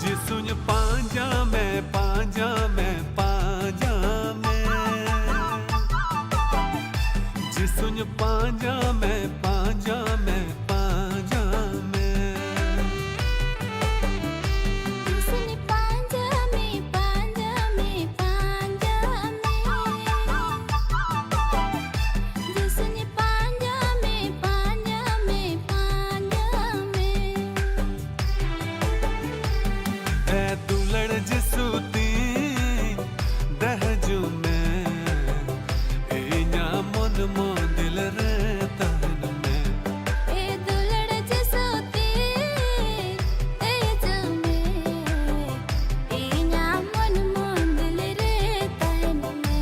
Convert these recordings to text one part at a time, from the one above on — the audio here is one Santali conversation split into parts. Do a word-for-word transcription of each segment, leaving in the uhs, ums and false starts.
ᱡᱤᱥᱩᱧ ᱯᱟᱸᱡᱟ ᱢᱮ, ᱯᱟᱸᱡᱟ ᱢᱮ, ᱯᱟᱸᱡᱟ ᱢᱮ᱾ ᱡᱤᱥᱩᱧ ᱯᱟᱸᱡᱟ ᱢᱮ, ᱯᱟᱸᱡᱟ ᱢᱮ, ᱯᱟᱸᱡᱟ ᱢᱮ᱾ ᱡᱤᱥᱩᱧ ᱯᱟᱸᱡᱟ ᱢᱮ, ᱯᱟᱸᱡᱟ ᱢᱮ, ᱯᱟᱸᱡᱟ ᱢᱮ᱾ ᱡᱤᱥᱩᱧ ᱯᱟᱸᱡᱟ ᱢᱮ, ᱯᱟᱸᱡᱟ ᱢᱮ, ᱯᱟᱸᱡᱟ ᱢᱮ᱾ ᱮ ᱫᱩᱞᱟᱹᱲ ᱡᱤᱥᱩ ᱛᱤᱧ ᱫᱮᱡᱚᱜ ᱢᱮ, ᱤᱧᱟᱜ ᱢᱚᱱ ᱢᱚᱱᱫᱤᱞ ᱨᱮ ᱛᱟᱦᱮᱱ ᱢᱮ᱾ ᱮ ᱫᱩᱞᱟᱹᱲ ᱡᱤᱥᱩ ᱛᱤᱧ ᱫᱮᱡᱚᱜ ᱢᱮ, ᱤᱧᱟᱜ ᱢᱚᱱ ᱢᱚᱱᱫᱤᱞ ᱨᱮ ᱛᱟᱦᱮᱱ ᱢᱮ᱾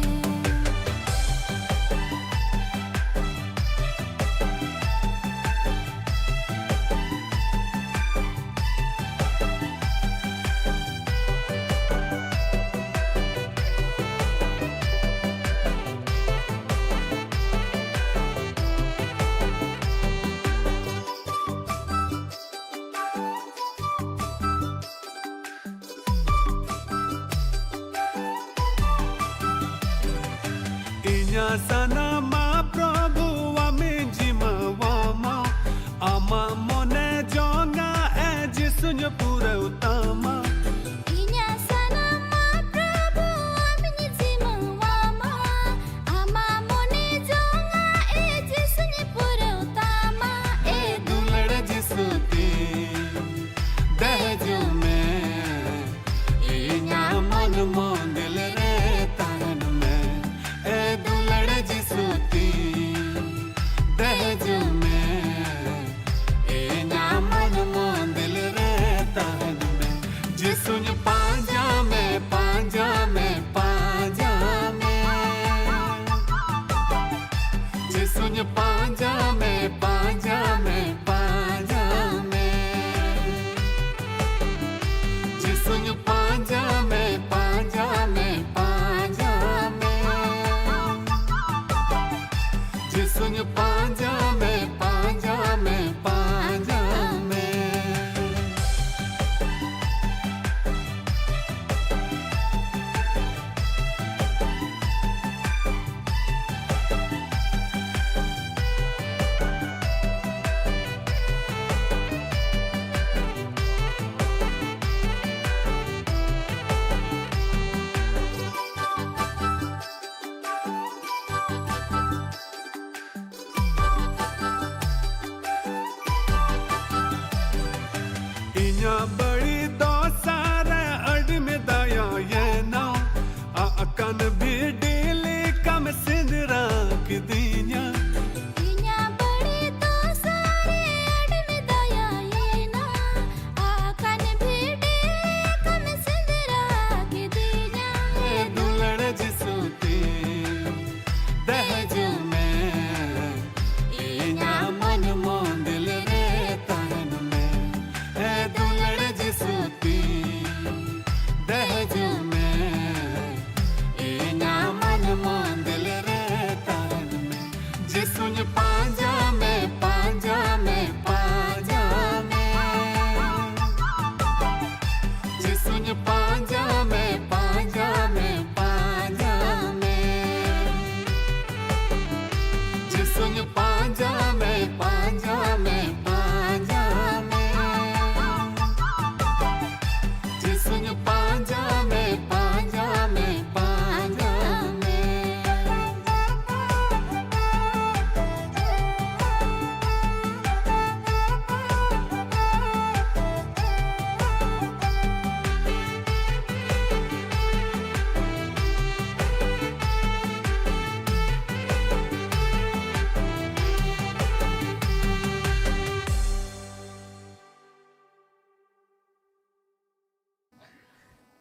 ᱤᱧᱟᱜ ᱥᱟᱱᱟᱢᱟᱜ ᱯᱨᱚᱵᱷᱩ ᱟᱢᱤᱧ ᱡᱤᱢᱟᱹᱣᱟᱢᱟ, ᱟᱢᱟᱜ ᱢᱚᱱᱮ ᱡᱚᱝᱟᱜ ᱮ ᱡᱤᱥᱩᱧ ᱯᱩᱨᱟᱹᱣ ᱛᱟᱢᱟ᱾ ᱤᱧᱟᱜ ᱥᱟᱱᱟᱢᱟᱜ ᱯᱨᱚᱵᱷᱩ ᱟᱢᱤᱧ ᱡᱤᱢᱟᱹᱣᱟᱢᱟ, ᱟᱢᱟᱜ ᱢᱚᱱᱮ ᱡᱚᱝᱟᱜ ᱮ ᱡᱤᱥᱩᱧ ᱯᱩᱨᱟᱹᱣ ᱛᱟᱢᱟ᱾ ᱮ ᱫᱩᱞᱟᱹᱲ ᱡᱤᱥᱩ ᱛᱤᱧ ᱫᱮᱡᱚᱜ ᱢᱮ, ᱤᱧᱟᱜ ᱢᱚᱱ ᱢᱚᱱᱫᱤᱞ ᱨᱮ ᱛᱟᱦᱮᱱ ᱢᱮ᱾ ᱮ ᱫᱩᱞᱟᱹᱲ ᱡᱤᱥᱩ ᱛᱤᱧ ᱫᱮᱡᱚᱜ ᱢᱮ, ᱤᱧᱟᱜ ᱢᱚᱱ ᱢᱚᱱᱫᱤᱞ ᱨᱮ ᱛᱟᱦᱮᱱ ᱢᱮ᱾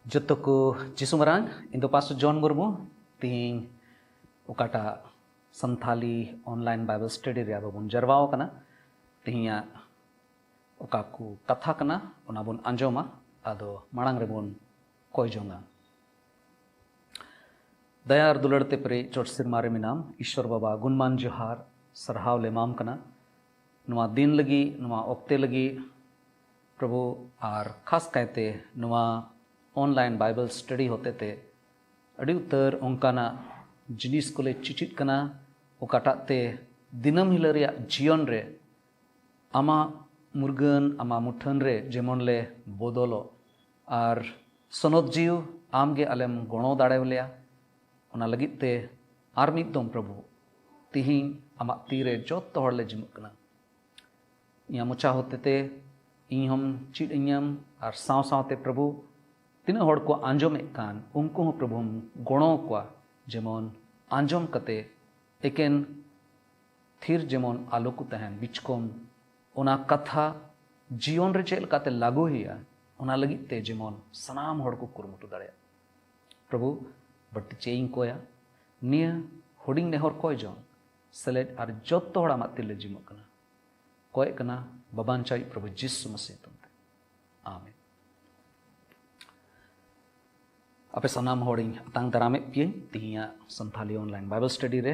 ᱡᱚᱛᱚ ᱠᱚ ᱡᱤᱥᱩ ᱢᱟᱨᱟᱝ᱾ ᱤᱧ ᱫᱚ ᱯᱟᱥᱴᱚᱨ ᱡᱚᱱ ᱢᱩᱨᱢᱩ᱾ ᱛᱤᱦᱤᱧ ᱚᱠᱟᱴᱟᱜ ᱥᱟᱱᱛᱷᱟᱞᱤ online Bible study ᱨᱮ ᱟᱵᱚ ᱵᱚᱱ ᱡᱟᱨᱣᱟ ᱟᱠᱟᱱᱟ, ᱛᱤᱦᱤᱧᱟᱜ ᱚᱠᱟ ᱠᱚ ᱠᱟᱛᱷᱟ ᱠᱟᱱᱟ, ᱚᱱᱟ ᱵᱚᱱ ᱟᱸᱡᱚᱢᱟ᱾ ᱟᱫᱚ ᱢᱟᱲᱟᱝ ᱨᱮᱵᱚᱱ ᱠᱚᱭ ᱡᱚᱝᱟ᱾ ᱫᱟᱭᱟ ᱟᱨ ᱫᱩᱞᱟᱹᱲ ᱛᱮ ᱯᱮᱨᱮᱡ ᱪᱚᱴ ᱥᱮᱨᱢᱟ ᱨᱮ ᱢᱮᱱᱟᱢ ᱤᱥᱥᱚᱨ ᱵᱟᱵᱟ, ᱜᱩᱱᱢᱟᱱ ᱡᱚᱦᱟᱨ, ᱥᱟᱨᱦᱟᱣ ᱞᱮ ᱮᱢᱟᱢ ᱠᱟᱱᱟ ᱱᱚᱣᱟ ᱫᱤᱱ ᱞᱟᱹᱜᱤᱫ, ᱱᱚᱣᱟ ᱚᱠᱛᱮ ᱞᱟᱹᱜᱤᱫ ᱯᱨᱚᱵᱷᱩ, ᱟᱨ ᱠᱷᱟᱥ ᱠᱟᱭᱛᱮ ᱱᱚᱣᱟ online Bible study ᱦᱚᱛᱮᱛᱮ ᱟᱹᱰᱤ ᱩᱛᱟᱹᱨ ᱚᱱᱠᱟᱱᱟᱜ ᱡᱤᱱᱤᱥ ᱠᱚᱞᱮ ᱪᱮᱪᱮᱫ ᱠᱟᱱᱟ, ᱚᱠᱟᱴᱟᱜ ᱛᱮ ᱫᱤᱱᱟᱹᱢ ᱦᱤᱞᱳᱜ ᱨᱮᱭᱟᱜ ᱡᱤᱭᱚᱱ ᱨᱮ ᱟᱢᱟᱜ ᱢᱩᱨᱜᱟᱹᱱ, ᱟᱢᱟᱜ ᱢᱩᱴᱷᱟᱹᱱ ᱨᱮ ᱡᱮᱢᱚᱱ ᱞᱮ ᱵᱚᱫᱚᱞᱚᱜ ᱟᱨ ᱥᱚᱱᱚᱛ ᱡᱤᱣᱤ ᱟᱢᱜᱮ ᱟᱞᱮᱢ ᱜᱚᱲᱚ ᱫᱟᱲᱮᱭᱟᱞᱮᱭᱟ᱾ ᱚᱱᱟ ᱞᱟᱹᱜᱤᱫ ᱛᱮ ᱟᱨ ᱢᱤᱫ ᱫᱚᱢ ᱯᱨᱚᱵᱷᱩ, ᱛᱤᱦᱤᱧ ᱟᱢᱟᱜ ᱛᱤᱨᱮ ᱡᱚᱛᱚ ᱦᱚᱲ ᱞᱮ ᱡᱤᱢᱟᱹᱜ ᱠᱟᱱᱟ᱾ ᱤᱧᱟᱹᱜ ᱢᱚᱪᱟ ᱦᱚᱛᱮᱛᱮ ᱤᱧ ᱦᱚᱸᱢ ᱪᱮᱫ ᱟᱹᱧᱟᱢ, ᱟᱨ ᱥᱟᱶ ᱥᱟᱶᱛᱮ ᱯᱨᱚᱵᱷᱩ, ᱛᱤᱱᱟᱹᱜ ᱦᱚᱲ ᱠᱚ ᱟᱸᱡᱚᱢᱮᱫ ᱠᱟᱱ, ᱩᱱᱠᱩ ᱦᱚᱸ ᱯᱨᱚᱵᱷᱩᱢ ᱜᱚᱲᱚ ᱟᱠᱚᱣᱟ, ᱡᱮᱢᱚᱱ ᱟᱸᱡᱚᱢ ᱠᱟᱛᱮ ᱮᱠᱮᱱ ᱛᱷᱤᱨ ᱡᱮᱢᱚᱱ ᱟᱞᱚ ᱠᱚ ᱛᱟᱦᱮᱱ, ᱵᱤᱪᱠᱚᱢ ᱚᱱᱟ ᱠᱟᱛᱷᱟ ᱡᱤᱭᱚᱱ ᱨᱮ ᱪᱮᱫ ᱞᱮᱠᱟᱛᱮ ᱞᱟᱹᱜᱩ ᱦᱩᱭᱩᱜᱼᱟ, ᱚᱱᱟ ᱞᱟᱹᱜᱤᱫ ᱛᱮ ᱡᱮᱢᱚᱱ ᱥᱟᱱᱟᱢ ᱦᱚᱲ ᱠᱚ ᱠᱩᱨᱩᱢᱩᱴᱩ ᱫᱟᱲᱮᱭᱟᱜ᱾ ᱯᱨᱚᱵᱷᱩ, ᱵᱟᱹᱲᱛᱤ ᱪᱮᱫ ᱤᱧ ᱠᱚᱭᱟ? ᱱᱤᱭᱟᱹ ᱦᱩᱰᱤᱧ ᱱᱮᱦᱚᱨ ᱠᱚᱭ ᱡᱚᱝ ᱥᱮᱞᱮᱫ ᱟᱨ ᱡᱚᱛᱚ ᱦᱚᱲ ᱟᱢᱟᱜ ᱛᱤᱨᱮᱞᱮ ᱡᱤᱢᱟᱹᱜ ᱠᱟᱱᱟ, ᱠᱚᱭᱮᱜ ᱠᱟᱱᱟ ᱵᱟᱵᱟᱧᱪᱟᱣᱤᱡ ᱯᱨᱚᱵᱷᱩ ᱡᱤᱥᱩ ᱢᱟᱥᱤ ᱧᱩᱛᱩᱢ ᱛᱮ, ᱟᱢᱮᱱ᱾ ᱟᱯᱮ ᱥᱟᱱᱟᱢ ᱦᱚᱲᱤᱧ ᱟᱛᱟᱝ ᱫᱟᱨᱟᱢᱮᱫ ᱯᱮᱭᱟᱹᱧ ᱛᱤᱦᱤᱧᱟᱜ ᱥᱟᱱᱛᱷᱟᱞᱤ online Bible study ᱨᱮ᱾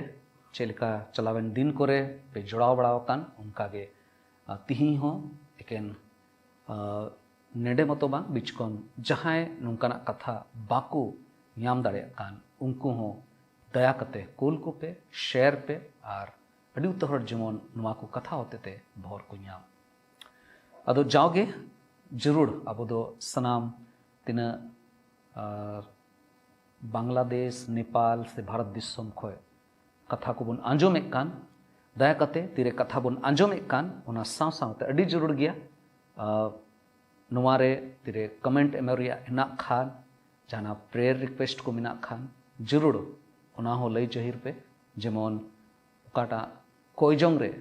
ᱪᱮᱫ ᱞᱮᱠᱟ ᱪᱟᱞᱟᱣᱮᱱ ᱫᱤᱱ ᱠᱚᱨᱮ ᱯᱮ ᱡᱚᱲᱟᱣ ᱵᱟᱲᱟ ᱟᱠᱟᱱ, ᱚᱱᱠᱟ ᱜᱮ, ᱟᱨ ᱛᱤᱦᱤᱧ ᱦᱚᱸ ᱮᱠᱮᱱ, ᱟᱨ ᱱᱮᱰᱮ ᱢᱚᱛᱚ ᱵᱟᱝ, ᱵᱤᱪᱠᱚᱢ ᱡᱟᱦᱟᱸᱭ ᱱᱚᱝᱠᱟᱱᱟᱜ ᱠᱟᱛᱷᱟ ᱵᱟᱠᱚ ᱧᱟᱢ ᱫᱟᱲᱮᱭᱟᱜ ᱠᱟᱱ, ᱩᱱᱠᱩ ᱦᱚᱸ ᱫᱟᱭᱟ ᱠᱟᱛᱮ ᱠᱩᱞ ᱠᱚᱯᱮ, share ᱯᱮ, ᱟᱨ ᱟᱹᱰᱤ ᱩᱛᱟᱹᱨ ᱦᱚᱲ ᱡᱮᱢᱚᱱ ᱱᱚᱣᱟ ᱠᱚ ᱠᱟᱛᱷᱟ ᱦᱚᱛᱮᱛᱮ ᱵᱷᱚᱨ ᱠᱚ ᱧᱟᱢ᱾ ᱟᱫᱚ ᱡᱟᱣᱜᱮ ᱡᱟᱹᱨᱩᱲ ᱟᱵᱚ ᱫᱚ ᱥᱟᱱᱟᱢ ᱛᱤᱱᱟᱹᱜ, ᱟᱨ, ᱵᱟᱝᱞᱟᱫᱮᱥ, ᱱᱮᱯᱟᱞ ᱥᱮ ᱵᱷᱟᱨᱚᱛ ᱫᱤᱥᱚᱢ ᱠᱷᱚᱱ ᱠᱟᱛᱷᱟ ᱠᱚᱵᱚᱱ ᱟᱸᱡᱚᱢᱮᱫ ᱠᱟᱱ, ᱫᱟᱭᱟ ᱠᱟᱛᱮ ᱛᱤᱨᱮ ᱠᱟᱛᱷᱟ ᱵᱚᱱ ᱟᱸᱡᱚᱢᱮᱫ ᱠᱟᱱ, ᱚᱱᱟ ᱥᱟᱶ ᱥᱟᱶᱛᱮ ᱟᱹᱰᱤ ᱡᱟᱹᱨᱩᱲ ᱜᱮᱭᱟ, ᱟᱨ, ᱱᱚᱣᱟ ᱨᱮ ᱛᱤᱨᱮ comment ᱮᱢ ᱨᱮᱭᱟᱜ ᱦᱮᱱᱟᱜ ᱠᱷᱟᱱ, ᱡᱟᱦᱟᱱᱟᱜ prayer request ᱠᱚ ᱢᱮᱱᱟᱜ ᱠᱷᱟᱱ, ᱡᱟᱹᱨᱩᱲ ᱚᱱᱟ ᱦᱚᱸ ᱞᱟᱹᱭ ᱡᱟᱹᱦᱤᱨ ᱯᱮ᱾ ᱡᱮᱢᱚᱱ ᱚᱠᱟᱴᱟᱜ ᱠᱚᱭᱡᱚᱝ ᱨᱮ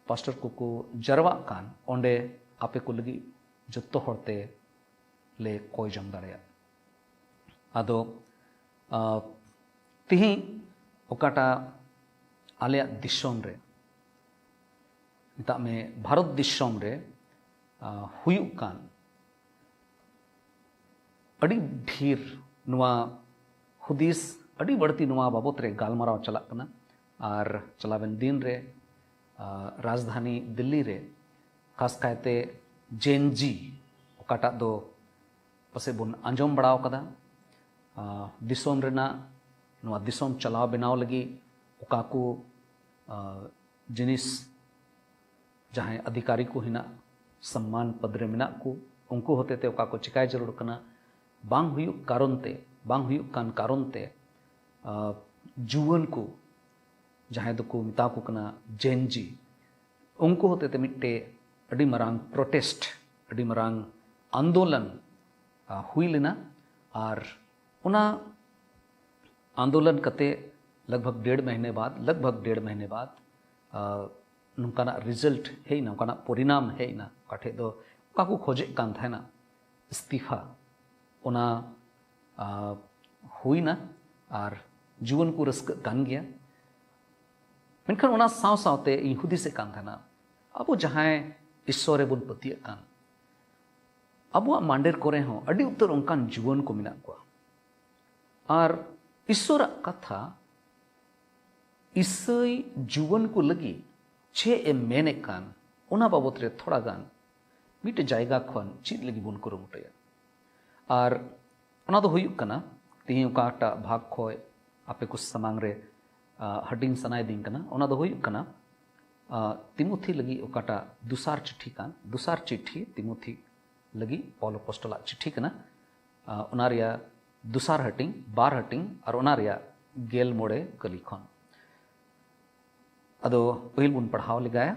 ᱯᱟᱥᱴᱚᱨ ᱠᱚᱠᱚ ᱡᱟᱨᱣᱟᱜ ᱠᱟᱱ, ᱚᱸᱰᱮ ᱟᱯᱮ ᱠᱚ ᱞᱟᱹᱜᱤᱫ ᱡᱚᱛᱚ ᱦᱚᱲ ᱛᱮ ᱞᱮ ᱠᱚᱭᱡᱚᱝ ᱫᱟᱲᱮᱭᱟᱜ᱾ ᱟᱫᱚ ᱛᱮᱦᱮᱧ ᱚᱠᱟᱴᱟᱜ ᱟᱞᱮᱭᱟᱜ ᱫᱤᱥᱚᱢ ᱨᱮ, ᱢᱮᱛᱟᱜ ᱢᱮ ᱵᱷᱟᱨᱚᱛ ᱫᱤᱥᱚᱢ ᱨᱮ ᱦᱩᱭᱩᱜ ᱠᱟᱱ ᱟᱹᱰᱤ ᱰᱷᱮᱨ ᱱᱚᱣᱟ ᱦᱩᱫᱤᱥ, ᱟᱹᱰᱤ ᱵᱟᱹᱲᱛᱤ ᱱᱚᱣᱟ ᱵᱟᱵᱚᱛ ᱨᱮ ᱜᱟᱞᱢᱟᱨᱟᱣ ᱪᱟᱞᱟᱜ ᱠᱟᱱᱟ᱾ ᱟᱨ ᱪᱟᱞᱟᱣᱮᱱ ᱫᱤᱱ ᱨᱮ ᱨᱟᱡᱽᱫᱷᱟᱱᱤ ᱫᱤᱞᱞᱤ ᱨᱮ ᱠᱷᱟᱥ ᱠᱟᱭᱛᱮ ᱡᱮᱱ ᱡᱤ, ᱚᱠᱟᱴᱟᱜ ᱫᱚ ᱯᱟᱥᱮᱡ ᱵᱚᱱ ᱟᱸᱡᱚᱢ ᱵᱟᱲᱟ ᱟᱠᱟᱫᱟ, ᱫᱤᱥᱚᱢ ᱨᱮᱱᱟᱜ, ᱱᱚᱣᱟ ᱫᱤᱥᱚᱢ ᱪᱟᱞᱟᱣ ᱵᱮᱱᱟᱣ ᱞᱟᱹᱜᱤᱫ ᱚᱠᱟ ᱠᱚ ᱡᱤᱱᱤᱥ, ᱡᱟᱦᱟᱸᱭ ᱚᱫᱷᱤᱠᱟᱨᱤ ᱠᱚ ᱦᱮᱱᱟᱜ, ᱥᱚᱢᱢᱟᱱ ᱯᱚᱫᱽ ᱨᱮ ᱢᱮᱱᱟᱜ ᱠᱚ, ᱩᱱᱠᱩ ᱦᱚᱛᱮᱛᱮ ᱚᱠᱟ ᱠᱚ ᱪᱤᱠᱟᱭ ᱡᱟᱹᱨᱩᱲ ᱠᱟᱱᱟ, ᱵᱟᱝ ᱦᱩᱭᱩᱜ ᱠᱟᱨᱚᱱ ᱛᱮ, ᱵᱟᱝ ᱦᱩᱭᱩᱜ ᱠᱟᱱ ᱠᱟᱨᱚᱱ ᱛᱮ ᱡᱩᱣᱟᱹᱱ ᱠᱚ, ᱡᱟᱦᱟᱸᱭ ᱫᱚᱠᱚ ᱢᱮᱛᱟ ᱠᱚ ᱠᱟᱱᱟ ᱡᱮᱱ ᱡᱤ, ᱩᱱᱠᱩ ᱦᱚᱛᱮᱛᱮ ᱢᱤᱫᱴᱮᱡ ᱟᱹᱰᱤ ᱢᱟᱨᱟᱝ ᱯᱨᱚᱴᱮᱥᱴ, ᱟᱹᱰᱤ ᱢᱟᱨᱟᱝ ᱟᱱᱫᱳᱞᱚᱱ ᱦᱩᱭ ᱞᱮᱱᱟ᱾ ᱟᱨ ᱚᱱᱟ ᱟᱱᱫᱳᱞᱚᱱ ᱠᱟᱛᱮ ᱞᱟᱜᱽ ᱵᱷᱟᱜᱽ ᱰᱮᱲ ᱢᱟᱹᱦᱱᱟᱹ ᱵᱟᱫ, ᱞᱟᱜᱽ ᱵᱷᱟᱜᱽ ᱰᱮᱲ ᱢᱟᱹᱦᱱᱟᱹ ᱵᱟᱫ ᱱᱚᱝᱠᱟᱱᱟᱜ ᱨᱤᱡᱟᱞᱴ ᱦᱮᱡ ᱮᱱᱟ, ᱚᱱᱠᱟᱱᱟᱜ ᱯᱚᱨᱤᱱᱟᱢ ᱦᱮᱡ ᱮᱱᱟ, ᱚᱠᱟ ᱴᱷᱮᱡ ᱫᱚ ᱚᱠᱟ ᱠᱚ ᱠᱷᱚᱡᱮᱫ ᱠᱟᱱ ᱛᱟᱦᱮᱱᱟ, ᱤᱥᱛᱤᱯᱷᱟ, ᱚᱱᱟ ᱦᱩᱭᱱᱟ᱾ ᱟᱨ ᱡᱩᱣᱟᱹᱱ ᱠᱚ ᱨᱟᱹᱥᱠᱟᱹᱜ ᱠᱟᱱ ᱜᱮᱭᱟ᱾ ᱢᱮᱱᱠᱷᱟᱱ ᱚᱱᱟ ᱥᱟᱶ ᱥᱟᱶᱛᱮ ᱤᱧ ᱦᱩᱫᱤᱥᱮᱫ ᱠᱟᱱ ᱛᱟᱦᱮᱱᱟ, ᱟᱵᱚ ᱡᱟᱦᱟᱸᱭ ᱤᱥᱥᱚᱨ ᱨᱮᱵᱚᱱ ᱯᱟᱹᱛᱭᱟᱹᱜ ᱠᱟᱱ, ᱟᱵᱚᱣᱟᱜ ᱢᱟᱱᱰᱮᱨ ᱠᱚᱨᱮ ᱦᱚᱸ ᱟᱹᱰᱤ ᱩᱛᱟᱹᱨ ᱚᱱᱠᱟᱱ ᱡᱩᱣᱟᱹᱱ ᱠᱚ ᱢᱮᱱᱟᱜ ᱠᱚᱣᱟ᱾ ᱟᱨ ᱤᱥᱥᱚᱨᱟᱜ ᱠᱟᱛᱷᱟ ᱤᱥᱟᱹᱭ ᱡᱩᱣᱟᱹᱱ ᱠᱚ ᱞᱟᱹᱜᱤᱫ ᱪᱮᱫ ᱮ ᱢᱮᱱᱮᱫ ᱠᱟᱱ, ᱚᱱᱟ ᱵᱟᱵᱚᱛ ᱨᱮ ᱛᱷᱚᱲᱟ ᱜᱟᱱ ᱢᱤᱫᱴᱮᱡ ᱡᱟᱭᱜᱟ ᱠᱷᱚᱱ ᱪᱮᱫ ᱞᱟᱹᱜᱤᱫ ᱵᱚᱱ ᱠᱩᱨᱩᱢᱩᱴᱩᱭᱟ᱾ ᱟᱨ ᱚᱱᱟ ᱫᱚ ᱦᱩᱭᱩᱜ ᱠᱟᱱᱟ, ᱛᱮᱦᱮᱧ ᱚᱠᱟᱴᱟᱜ ᱵᱷᱟᱜᱽ ᱠᱷᱚᱱ ᱟᱯᱮ ᱠᱚ ᱥᱟᱢᱟᱝ ᱨᱮ ᱦᱟᱹᱴᱤᱧ ᱥᱟᱱᱟᱭᱮᱫᱤᱧ ᱠᱟᱱᱟ, ᱚᱱᱟ ᱫᱚ ᱦᱩᱭᱩᱜ ᱠᱟᱱᱟ ᱛᱤᱢᱚᱛᱷᱤ ᱞᱟᱹᱜᱤᱫ ᱚᱠᱟᱴᱟᱜ ᱫᱚᱥᱟᱨ ᱪᱤᱴᱷᱤ ᱠᱟᱱ, ᱫᱚᱥᱟᱨ ᱪᱤᱴᱷᱤ ᱛᱤᱢᱚᱛᱷᱤ ᱞᱟᱹᱜᱤᱫ ᱯᱚᱞ ᱟᱯᱚᱥᱴᱚᱞᱟᱜ ᱪᱤᱴᱷᱤ ᱠᱟᱱᱟ᱾ ᱚᱱᱟ ᱨᱮᱭᱟᱜ ᱫᱚᱥᱟᱨ ᱦᱟᱹᱴᱤᱧ, ᱵᱟᱨ ᱦᱟᱹᱴᱤᱧ, ᱟᱨ ᱚᱱᱟ ᱨᱮᱭᱟᱜ ᱜᱮᱞ ᱢᱚᱬᱮ ᱠᱟᱹᱞᱤ ᱠᱷᱚᱱ᱾ ᱟᱫᱚ ᱯᱟᱹᱦᱤᱞ ᱵᱚᱱ ᱯᱟᱲᱦᱟᱣ ᱞᱮᱜᱟᱭᱟ᱾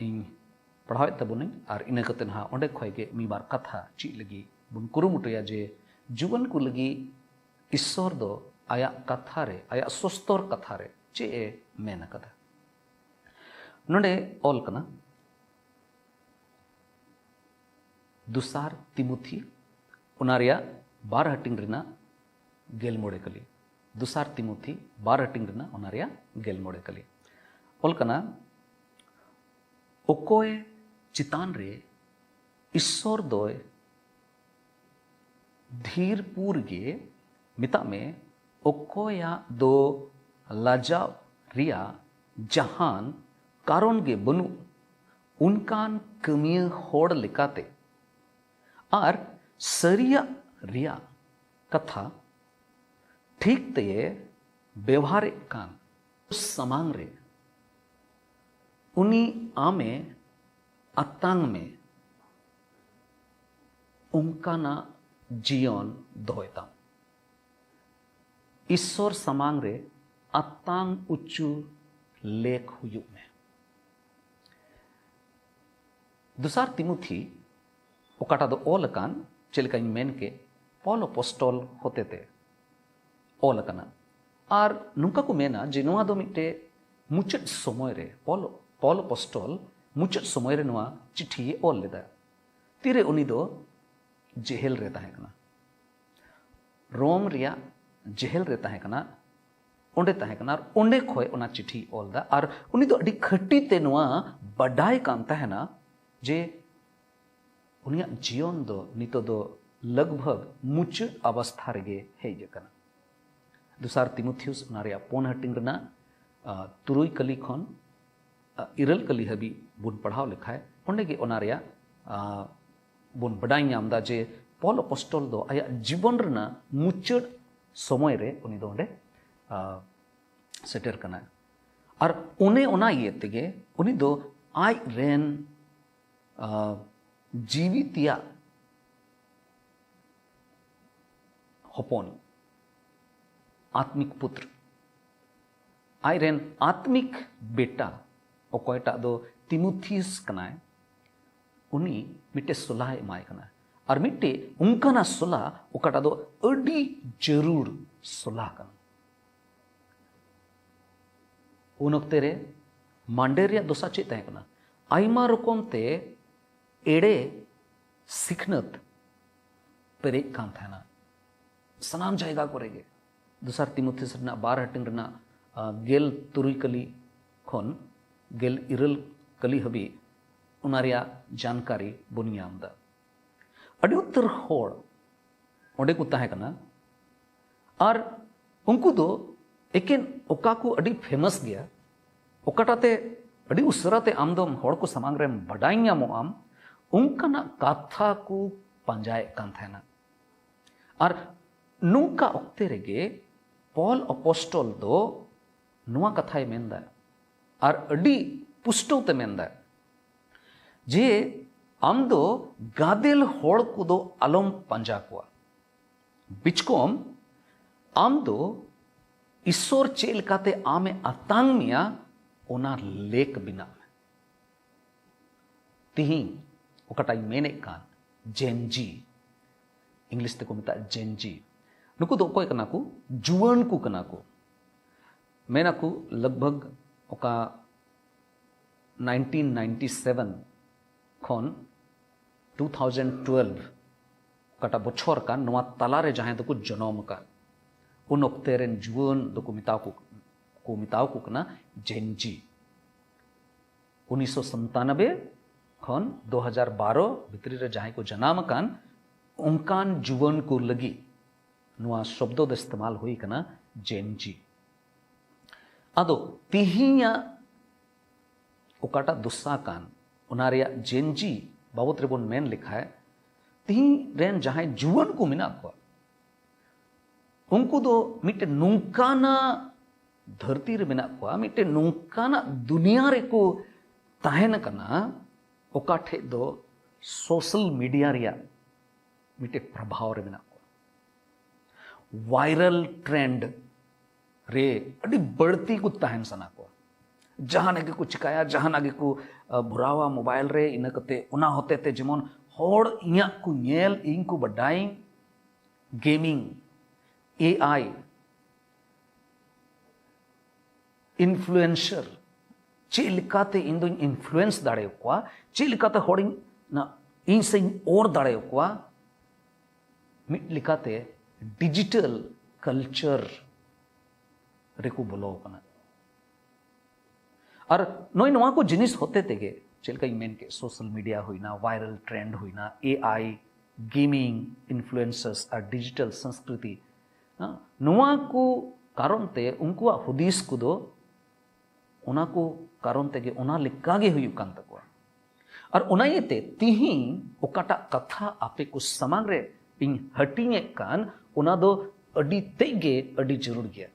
ᱤᱧ ᱯᱟᱲᱦᱟᱣᱮᱫ ᱛᱟᱵᱚᱱᱟᱹᱧ, ᱟᱨ ᱤᱱᱟᱹ ᱠᱟᱛᱮ ᱱᱟᱦᱟᱜ ᱚᱸᱰᱮ ᱠᱷᱚᱱ ᱜᱮ ᱢᱤᱫ ᱵᱟᱨ ᱠᱟᱛᱷᱟ ᱪᱮᱫ ᱞᱟᱹᱜᱤᱫ ᱵᱚᱱ ᱠᱩᱨᱩᱢᱩᱴᱩᱭᱟ ᱡᱮ ᱡᱩᱣᱟᱹᱱ ᱠᱚ ᱞᱟᱹᱜᱤᱫ ᱤᱥᱥᱚᱨ ᱫᱚ ᱟᱭᱟᱜ ᱠᱟᱛᱷᱟ ᱨᱮ, ᱟᱭᱟᱜ ᱥᱚᱥᱛᱚᱨ ᱠᱟᱛᱷᱟ ᱨᱮ ᱪᱮᱫ ᱮ ᱢᱮᱱ ᱟᱠᱟᱫᱟ᱾ ᱱᱚᱰᱮ ᱚᱞ ᱠᱟᱱᱟ, ᱫᱚᱥᱟᱨ ᱛᱤᱢᱚᱛᱷᱤ, ᱚᱱᱟ ᱨᱮᱭᱟᱜ ᱵᱟᱨ ᱦᱟᱹᱴᱤᱧ ᱨᱮᱱᱟᱜ ᱜᱮᱞ ᱢᱚᱬᱮ ᱠᱟᱹᱞᱤ᱾ ᱫᱚᱥᱟᱨ ᱛᱤᱢᱚᱛᱷᱤ ᱵᱟᱨ ᱦᱟᱹᱴᱤᱧ ᱨᱮᱱᱟᱜ ᱚᱱᱟ ᱨᱮᱭᱟᱜ ᱜᱮᱞ ᱢᱚᱬᱮ ᱠᱟᱹᱞᱤ᱾ ᱚᱞ ᱠᱟᱱᱟ, ᱚᱠᱚᱭ ᱪᱮᱛᱟᱱ ᱨᱮ ᱤᱥᱥᱚᱨ ᱫᱚᱭ ᱫᱷᱤᱨ ᱯᱩᱨ ᱜᱮ, ᱢᱮᱛᱟᱜ ᱢᱮ, ᱚᱠᱚᱭᱟᱜ ᱫᱚ ᱞᱟᱡᱟᱣ ᱨᱮᱭᱟᱜ ᱡᱟᱦᱟᱱ ᱠᱟᱨᱚᱱ ᱜᱮ ᱵᱟᱹᱱᱩᱜ, ᱚᱱᱠᱟᱱ ᱠᱟᱹᱢᱤᱭᱟᱹ ᱦᱚᱲ ᱞᱮᱠᱟᱛᱮ ᱟᱨ ᱥᱟᱹᱨᱤᱭᱟᱜ ᱨᱮᱭᱟᱜ ᱠᱟᱛᱷᱟ ᱴᱷᱤᱠ ᱛᱮᱭᱮ ᱵᱮᱣᱦᱟᱨᱮᱫ ᱠᱟᱱ ᱥᱟᱢᱟᱝ ᱨᱮ ᱩᱱᱤ ᱟᱢᱮ ᱟᱛᱟᱝ ᱢᱮ, ᱚᱱᱠᱟᱱᱟᱜ ᱡᱤᱭᱚᱱ ᱫᱚᱦᱚᱭ ᱛᱟᱢ᱾ ᱤᱥᱥᱚᱨ ᱥᱟᱢᱟᱝ ᱨᱮ ᱟᱛᱟᱝ ᱩᱪᱩ ᱞᱮᱠ ᱦᱩᱭᱩᱜ ᱢᱮ᱾ ᱫᱚᱥᱟᱨ ᱛᱤᱢᱚᱛᱷᱤ, ᱚᱠᱟᱴᱟᱜ ᱫᱚ ᱚᱞ ᱟᱠᱟᱱ, ᱪᱮᱫ ᱞᱮᱠᱟᱧ ᱢᱮᱱ ᱠᱮᱫ, ᱯᱚᱞ ᱟᱯᱚᱥᱴᱚᱞ ᱦᱚᱛᱮᱛᱮ ᱚᱞ ᱟᱠᱟᱱᱟ᱾ ᱟᱨ ᱱᱚᱝᱠᱟ ᱠᱚ ᱢᱮᱱᱟ ᱡᱮ ᱱᱚᱣᱟ ᱫᱚ ᱢᱤᱫᱴᱮᱡ ᱢᱩᱪᱟᱹᱫ ᱥᱚᱢᱚᱭ ᱨᱮ, ᱯᱚᱞ, ᱯᱚᱞ ᱟᱯᱚᱥᱴᱚᱞ ᱢᱩᱪᱟᱹᱫ ᱥᱚᱢᱚᱭ ᱨᱮ ᱱᱚᱣᱟ ᱪᱤᱴᱷᱤᱭᱮ ᱚᱞ ᱞᱮᱫᱟ᱾ ᱛᱤᱨᱮ ᱩᱱᱤ ᱫᱚ ᱡᱮᱦᱮᱞ ᱨᱮ ᱛᱟᱦᱮᱸ ᱠᱟᱱᱟ, ᱨᱳᱢ ᱨᱮᱭᱟᱜ ᱡᱮᱦᱮᱞ ᱨᱮ ᱛᱟᱦᱮᱸ ᱠᱟᱱᱟ, ᱚᱸᱰᱮ ᱛᱟᱦᱮᱸ ᱠᱟᱱᱟ, ᱟᱨ ᱚᱸᱰᱮ ᱠᱷᱚᱡ ᱚᱱᱟ ᱪᱤᱴᱷᱤ ᱚᱞ ᱫᱟ᱾ ᱟᱨ ᱩᱱᱤ ᱫᱚ ᱟᱹᱰᱤ ᱠᱷᱟᱹᱴᱤ ᱛᱮ ᱱᱚᱣᱟ ᱵᱟᱰᱟᱭ ᱠᱟᱱ ᱛᱟᱦᱮᱱᱟ ᱡᱮ ᱩᱱᱤᱭᱟᱜ ᱡᱤᱭᱚᱱ ᱫᱚ ᱱᱤᱛᱚᱜ ᱫᱚ ᱞᱟᱜᱽᱵᱷᱟᱜᱽ ᱢᱩᱪᱟᱹᱫ ᱚᱵᱚᱥᱛᱷᱟ ᱨᱮᱜᱮ ᱦᱮᱡ ᱟᱠᱟᱱᱟ᱾ ᱫᱚᱥᱟᱨ ᱛᱤᱢᱚᱛᱷᱤᱭᱩᱥ ᱚᱱᱟ ᱨᱮᱭᱟᱜ ᱯᱩᱱ ᱦᱟᱹᱴᱤᱧ ᱨᱮᱱᱟᱜ, ᱟ, ᱛᱩᱨᱩᱭ ᱠᱟᱹᱞᱤ ᱠᱷᱚᱱ, ᱟ, ᱤᱨᱟᱹᱞ ᱠᱟᱹᱞᱤ ᱦᱟᱹᱵᱤᱡ ᱵᱚᱱ ᱯᱟᱲᱦᱟᱣ ᱞᱮᱠᱷᱟᱡ, ᱚᱸᱰᱮ ᱜᱮ ᱚᱱᱟ ᱨᱮᱭᱟᱜ, ᱟ, ᱵᱚᱱ ᱵᱟᱰᱟᱭ ᱧᱟᱢ ᱫᱟ ᱡᱮ ᱯᱚᱞ ᱟᱯᱚᱥᱴᱚᱞ ᱫᱚ ᱟᱭᱟᱜ ᱡᱤᱵᱚᱱ ᱨᱮᱱᱟᱜ ᱢᱩᱪᱟᱹᱫ ᱥᱚᱢᱚᱭ ᱨᱮ ᱩᱱᱤ ᱫᱚ ᱚᱸᱰᱮ, ᱟ, ᱥᱮᱴᱮᱨ ᱠᱟᱱᱟᱭ᱾ ᱟᱨ ᱚᱱᱮ ᱚᱱᱟ ᱤᱭᱟᱹ ᱛᱮᱜᱮ ᱩᱱᱤ ᱫᱚ ᱟᱡ ᱨᱮᱱ, ᱟ, ᱡᱤᱣᱤ ᱛᱮᱭᱟᱜ ᱦᱚᱯᱚᱱ, ᱟᱛᱢᱤᱠ ᱯᱩᱛᱨ, ᱟᱡ ᱨᱮᱱ ᱟᱛᱢᱤᱠ ᱵᱮᱴᱟ, ᱚᱠᱚᱭᱴᱟᱜ ᱫᱚ ᱛᱤᱢᱚᱛᱷᱤᱭᱩᱥ ᱠᱟᱱᱟᱭ, ᱩᱱᱤ ᱢᱤᱫᱴᱮᱡ ᱥᱚᱞᱟᱭ ᱮᱢᱟᱭ ᱠᱟᱱᱟ᱾ ᱟᱨ ᱢᱤᱫᱴᱮᱡ ᱚᱱᱠᱟᱱᱟᱜ ᱥᱚᱞᱟ ᱚᱠᱟᱴᱟᱜ ᱫᱚ ᱟᱹᱰᱤ ᱡᱟᱹᱨᱩᱲ ᱥᱚᱞᱟ ᱠᱟᱱᱟ᱾ ᱩᱱ ᱚᱠᱛᱮ ᱨᱮ ᱢᱟᱱᱰᱮᱨ ᱨᱮᱭᱟᱜ ᱫᱚᱥᱟ ᱪᱮᱫ ᱛᱟᱦᱮᱸ ᱠᱟᱱᱟ? ᱟᱭᱢᱟ ᱨᱚᱠᱚᱢ ᱛᱮ ᱮᱲᱮ ᱥᱤᱠᱷᱱᱟᱹᱛ ᱯᱮᱨᱮᱡ ᱠᱟᱱ ᱛᱟᱦᱮᱱᱟ᱾ ᱥᱟᱱᱟᱢ ᱡᱟᱭᱜᱟ ᱠᱚᱨᱮ ᱜᱮ ᱫᱚᱥᱟᱨ ᱛᱤᱢᱳᱛᱷᱤᱭᱚᱥ ᱨᱮᱱᱟᱜ ᱵᱟᱨ ᱦᱟᱹᱴᱤᱧ ᱨᱮᱱᱟᱜ ᱜᱮᱞ ᱛᱩᱨᱩᱭ ᱠᱟᱹᱞᱤ ᱠᱷᱚᱱ ᱜᱮᱞ ᱤᱨᱟᱹᱞ ᱠᱟᱹᱞᱤ ᱦᱟᱹᱵᱤᱡ ᱚᱱᱟ ᱨᱮᱭᱟᱜ ᱡᱟᱱᱠᱟᱨᱤ ᱵᱚᱱ ᱧᱟᱢ ᱮᱫᱟ᱾ ᱟᱹᱰᱤ ᱩᱛᱟᱹᱨ ᱦᱚᱲ ᱚᱸᱰᱮ ᱠᱚ ᱛᱟᱦᱮᱸ ᱠᱟᱱᱟ᱾ ᱟᱨ ᱩᱱᱠᱩ ᱫᱚ ᱮᱠᱮᱱ ᱚᱠᱟ ᱠᱚ ᱟᱹᱰᱤ ᱯᱷᱮᱢᱟᱥ ᱜᱮᱭᱟ, ᱚᱠᱟᱴᱟᱜ ᱛᱮ ᱟᱹᱰᱤ ᱩᱥᱟᱹᱨᱟ ᱛᱮ ᱟᱢ ᱫᱚᱢ ᱦᱚᱲ ᱠᱚ ᱥᱟᱢᱟᱝ ᱨᱮᱢ ᱵᱟᱰᱟᱭ ᱧᱟᱢᱚᱜ ᱟᱢ, ᱚᱱᱠᱟᱱᱟᱜ ᱠᱟᱛᱷᱟ ᱠᱚ ᱯᱟᱸᱡᱟᱭᱮᱫ ᱠᱟᱱ ᱛᱟᱦᱮᱱᱟ᱾ ᱟᱨ ᱱᱚᱝᱠᱟ ᱚᱠᱛᱮ ᱨᱮᱜᱮ ᱯᱚᱞ ᱚᱯᱚᱥᱴᱚᱞ ᱫᱚ ᱱᱚᱣᱟ ᱠᱟᱛᱷᱟᱭ ᱢᱮᱱᱫᱟ, ᱟᱨ ᱟᱹᱰᱤ ᱯᱩᱥᱴᱟᱹᱣ ᱛᱮ ᱢᱮᱱᱫᱟ ᱡᱮ ᱟᱢ ᱫᱚ ᱜᱟᱫᱮᱞ ᱦᱚᱲ ᱠᱚᱫᱚ ᱟᱞᱚᱢ ᱯᱟᱸᱡᱟ ᱠᱚᱣᱟ᱾ ᱵᱤᱪᱠᱚᱢ ᱟᱢ ᱫᱚ ᱤᱥᱥᱚᱨ ᱪᱮᱫ ᱞᱮᱠᱟᱛᱮ ᱟᱢᱮ ᱟᱛᱟᱝ ᱢᱮᱭᱟ, ᱚᱱᱟ ᱞᱮᱠ ᱵᱮᱱᱟᱜ ᱢᱮ᱾ ᱛᱤᱦᱤᱧ ᱚᱠᱟᱴᱟᱜ ᱤᱧ ᱢᱮᱱᱮᱫ ᱠᱟᱱ, ᱡᱮᱱ ᱡᱤ, ᱤᱝᱞᱤᱥ ᱛᱮᱠᱚ ᱢᱮᱛᱟᱜᱼᱟ ᱡᱮᱱ ᱡᱤ, ᱱᱩᱠᱩ ᱫᱚ ᱚᱠᱚᱭ ᱠᱟᱱᱟ ᱠᱚ? ᱡᱩᱣᱟᱹᱱ ᱠᱚ ᱠᱟᱱᱟ ᱠᱚ᱾ ᱢᱮᱱᱟᱠᱚ ᱞᱟᱜᱽᱵᱷᱟᱜᱽ ᱚᱠᱟ ᱱᱟᱭᱤᱱᱴᱤᱱ ᱱᱟᱭᱤᱱᱴᱤ ᱥᱮᱵᱷᱮᱱ ᱠᱷᱚᱱ ᱴᱩ ᱛᱷᱟᱣᱡᱮᱱᱰ ᱴᱩᱭᱮᱞᱵᱷ ᱚᱠᱟᱴᱟᱜ ᱵᱚᱪᱷᱚᱨ ᱠᱟᱱ, ᱱᱚᱣᱟ ᱛᱟᱞᱟᱨᱮ ᱡᱟᱦᱟᱸᱭ ᱫᱚᱠᱚ ᱡᱚᱱᱚᱢ ᱟᱠᱟᱫ, ᱩᱱ ᱚᱠᱛᱮ ᱨᱮᱱ ᱡᱩᱣᱟᱹᱱ ᱫᱚᱠᱚ ᱢᱮᱛᱟ ᱠᱚ, ᱠᱚ ᱢᱮᱛᱟ ᱠᱚ ᱠᱟᱱᱟ ᱡᱮᱱ ᱡᱤ᱾ ᱩᱱᱤᱥᱥᱚ ᱥᱟᱛᱟᱱᱚᱵᱵᱳᱭ ᱠᱷᱚᱱ ᱫᱩ ᱦᱟᱡᱟᱨ ᱵᱟᱨᱚ ᱵᱷᱤᱛᱨᱤ ᱨᱮ ᱡᱟᱦᱟᱸᱭ ᱠᱚ ᱡᱟᱱᱟᱢ ᱟᱠᱟᱱ, ᱚᱱᱠᱟᱱ ᱡᱩᱣᱟᱹᱱ ᱠᱚ ᱞᱟᱹᱜᱤᱫ ᱱᱚᱣᱟ ᱥᱚᱵᱫᱚ ᱫᱚ ᱤᱥᱛᱮᱢᱟᱞ ᱦᱩᱭ ᱠᱟᱱᱟ, ᱡᱮᱱ ᱡᱤ᱾ ᱟᱫᱚ ᱛᱤᱦᱤᱧᱟᱜ ᱚᱠᱟᱴᱟᱜ ᱫᱚᱥᱟ ᱠᱟᱱ, ᱚᱱᱟ ᱨᱮᱭᱟᱜ ᱡᱮᱱ ᱡᱤ ᱵᱟᱵᱚᱛ ᱨᱮᱵᱚᱱ ᱢᱮᱱ ᱞᱮᱠᱷᱟᱡ, ᱛᱤᱦᱤᱧ ᱨᱮᱱ ᱡᱟᱦᱟᱸᱭ ᱡᱩᱣᱟᱹᱱ ᱠᱚ ᱢᱮᱱᱟᱜ ᱠᱚᱣᱟ, ᱩᱱᱠᱩ ᱫᱚ ᱢᱤᱫᱴᱮᱱ ᱱᱚᱝᱠᱟᱱᱟᱜ ᱫᱷᱟᱹᱨᱛᱤ ᱨᱮ ᱢᱮᱱᱟᱜ ᱠᱚᱣᱟ, ᱢᱤᱫᱴᱮᱱ ᱱᱚᱝᱠᱟᱱᱟᱜ ᱫᱩᱱᱤᱭᱟᱹ ᱨᱮᱠᱚ ᱛᱟᱦᱮᱱ ᱠᱟᱱᱟ, ᱚᱠᱟ ᱴᱷᱮᱡ ᱫᱚ ᱥᱳᱥᱟᱞ ᱢᱤᱰᱤᱭᱟ ᱨᱮᱭᱟᱜ ᱢᱤᱫᱴᱮᱡ ᱯᱨᱚᱵᱷᱟᱣ ᱨᱮ ᱢᱮᱱᱟᱜ ᱠᱚᱣᱟ᱾ ᱵᱷᱟᱭᱨᱟᱞ ᱴᱨᱮᱱᱰ ᱨᱮ ᱟᱹᱰᱤ ᱵᱟᱹᱲᱛᱤ ᱠᱚ ᱛᱟᱦᱮᱱ ᱥᱟᱱᱟ ᱠᱚᱣᱟ᱾ ᱡᱟᱦᱟᱱᱟᱜ ᱜᱮᱠᱚ ᱪᱤᱠᱟᱹᱭᱟ, ᱡᱟᱦᱟᱱᱟᱜ ᱜᱮᱠᱚ, ᱟ, ᱵᱷᱚᱨᱟᱣᱟ ᱢᱳᱵᱟᱭᱤᱞ ᱨᱮ, ᱤᱱᱟᱹ ᱠᱟᱛᱮ ᱚᱱᱟ ᱦᱚᱛᱮ ᱛᱮ ᱡᱮᱢᱚᱱ ᱦᱚᱲ ᱤᱧᱟᱹᱜ ᱠᱚ ᱧᱮᱞ, ᱤᱧ ᱠᱚ ᱵᱟᱰᱟᱭ᱾ ᱜᱮᱢᱤᱝ, ᱮ ᱟᱭ, ᱤᱱᱯᱷᱞᱩᱭᱮᱱᱥᱟᱨ, ᱪᱮᱫ ᱞᱮᱠᱟᱛᱮ ᱤᱧ ᱫᱚᱧ ᱤᱱᱯᱷᱞᱩᱭᱮᱱᱥ ᱫᱟᱲᱮᱭᱟᱠᱚᱣᱟ, ᱪᱮᱫ ᱞᱮᱠᱟᱛᱮ ᱦᱚᱲᱤᱧ, ᱱᱟ-, ᱤᱧ ᱥᱮᱫ ᱤᱧ ᱚᱨ ᱫᱟᱲᱮᱭᱟᱠᱚᱣᱟ, ᱢᱤᱫ ᱞᱮᱠᱟᱛᱮ ᱰᱤᱡᱤᱴᱟᱞ ᱠᱟᱞᱪᱟᱨ ᱨᱮᱠᱚ ᱵᱚᱞᱚ ᱟᱠᱟᱱᱟ᱾ ᱟᱨ ᱱᱚᱜᱼᱚᱭ ᱱᱚᱣᱟ ᱠᱚ ᱡᱤᱱᱤᱥ ᱦᱚᱛᱮ ᱛᱮᱜᱮ, ᱪᱮᱫ ᱞᱮᱠᱟᱧ ᱢᱮᱱ ᱠᱮᱫ, ᱥᱳᱥᱟᱞ ᱢᱤᱰᱤᱭᱟ ᱦᱩᱭᱱᱟ, ᱵᱷᱟᱭᱨᱟᱞ ᱴᱨᱮᱱᱰ ᱦᱩᱭᱱᱟ, ᱮ ᱟᱭ, ᱜᱮᱢᱤᱝ, ᱤᱱᱯᱷᱞᱩᱭᱮᱱᱥᱟᱨᱥ ᱟᱨ ᱰᱤᱡᱤᱴᱟᱞ ᱥᱚᱝᱥᱠᱨᱤᱛᱤ, ᱦᱮᱸ, ᱱᱚᱣᱟ ᱠᱚ ᱠᱟᱨᱚᱱ ᱛᱮ ᱩᱱᱠᱩᱣᱟᱜ ᱦᱩᱫᱤᱥ ᱠᱚᱫᱚ ᱚᱱᱟ ᱠᱚ ᱠᱟᱨᱚᱱ ᱛᱮᱜᱮ ᱚᱱᱟ ᱞᱮᱠᱟ ᱜᱮ ᱦᱩᱭᱩᱜ ᱠᱟᱱ ᱛᱟᱠᱚᱣᱟ᱾ ᱟᱨ ᱚᱱᱟ ᱤᱭᱟᱹᱛᱮ ᱛᱤᱦᱤᱧ ᱚᱠᱟᱴᱟᱜ ᱠᱟᱛᱷᱟ ᱟᱯᱮ ᱠᱚ ᱥᱟᱢᱟᱝ ᱨᱮ ᱤᱧ ᱦᱟᱹᱴᱤᱧᱮᱫ ᱠᱟᱱ, ᱚᱱᱟ ᱫᱚ ᱟᱹᱰᱤ ᱛᱮᱫ ᱜᱮ ᱟᱹᱰᱤ ᱡᱟᱹᱨᱩᱲ ᱜᱮᱭᱟ᱾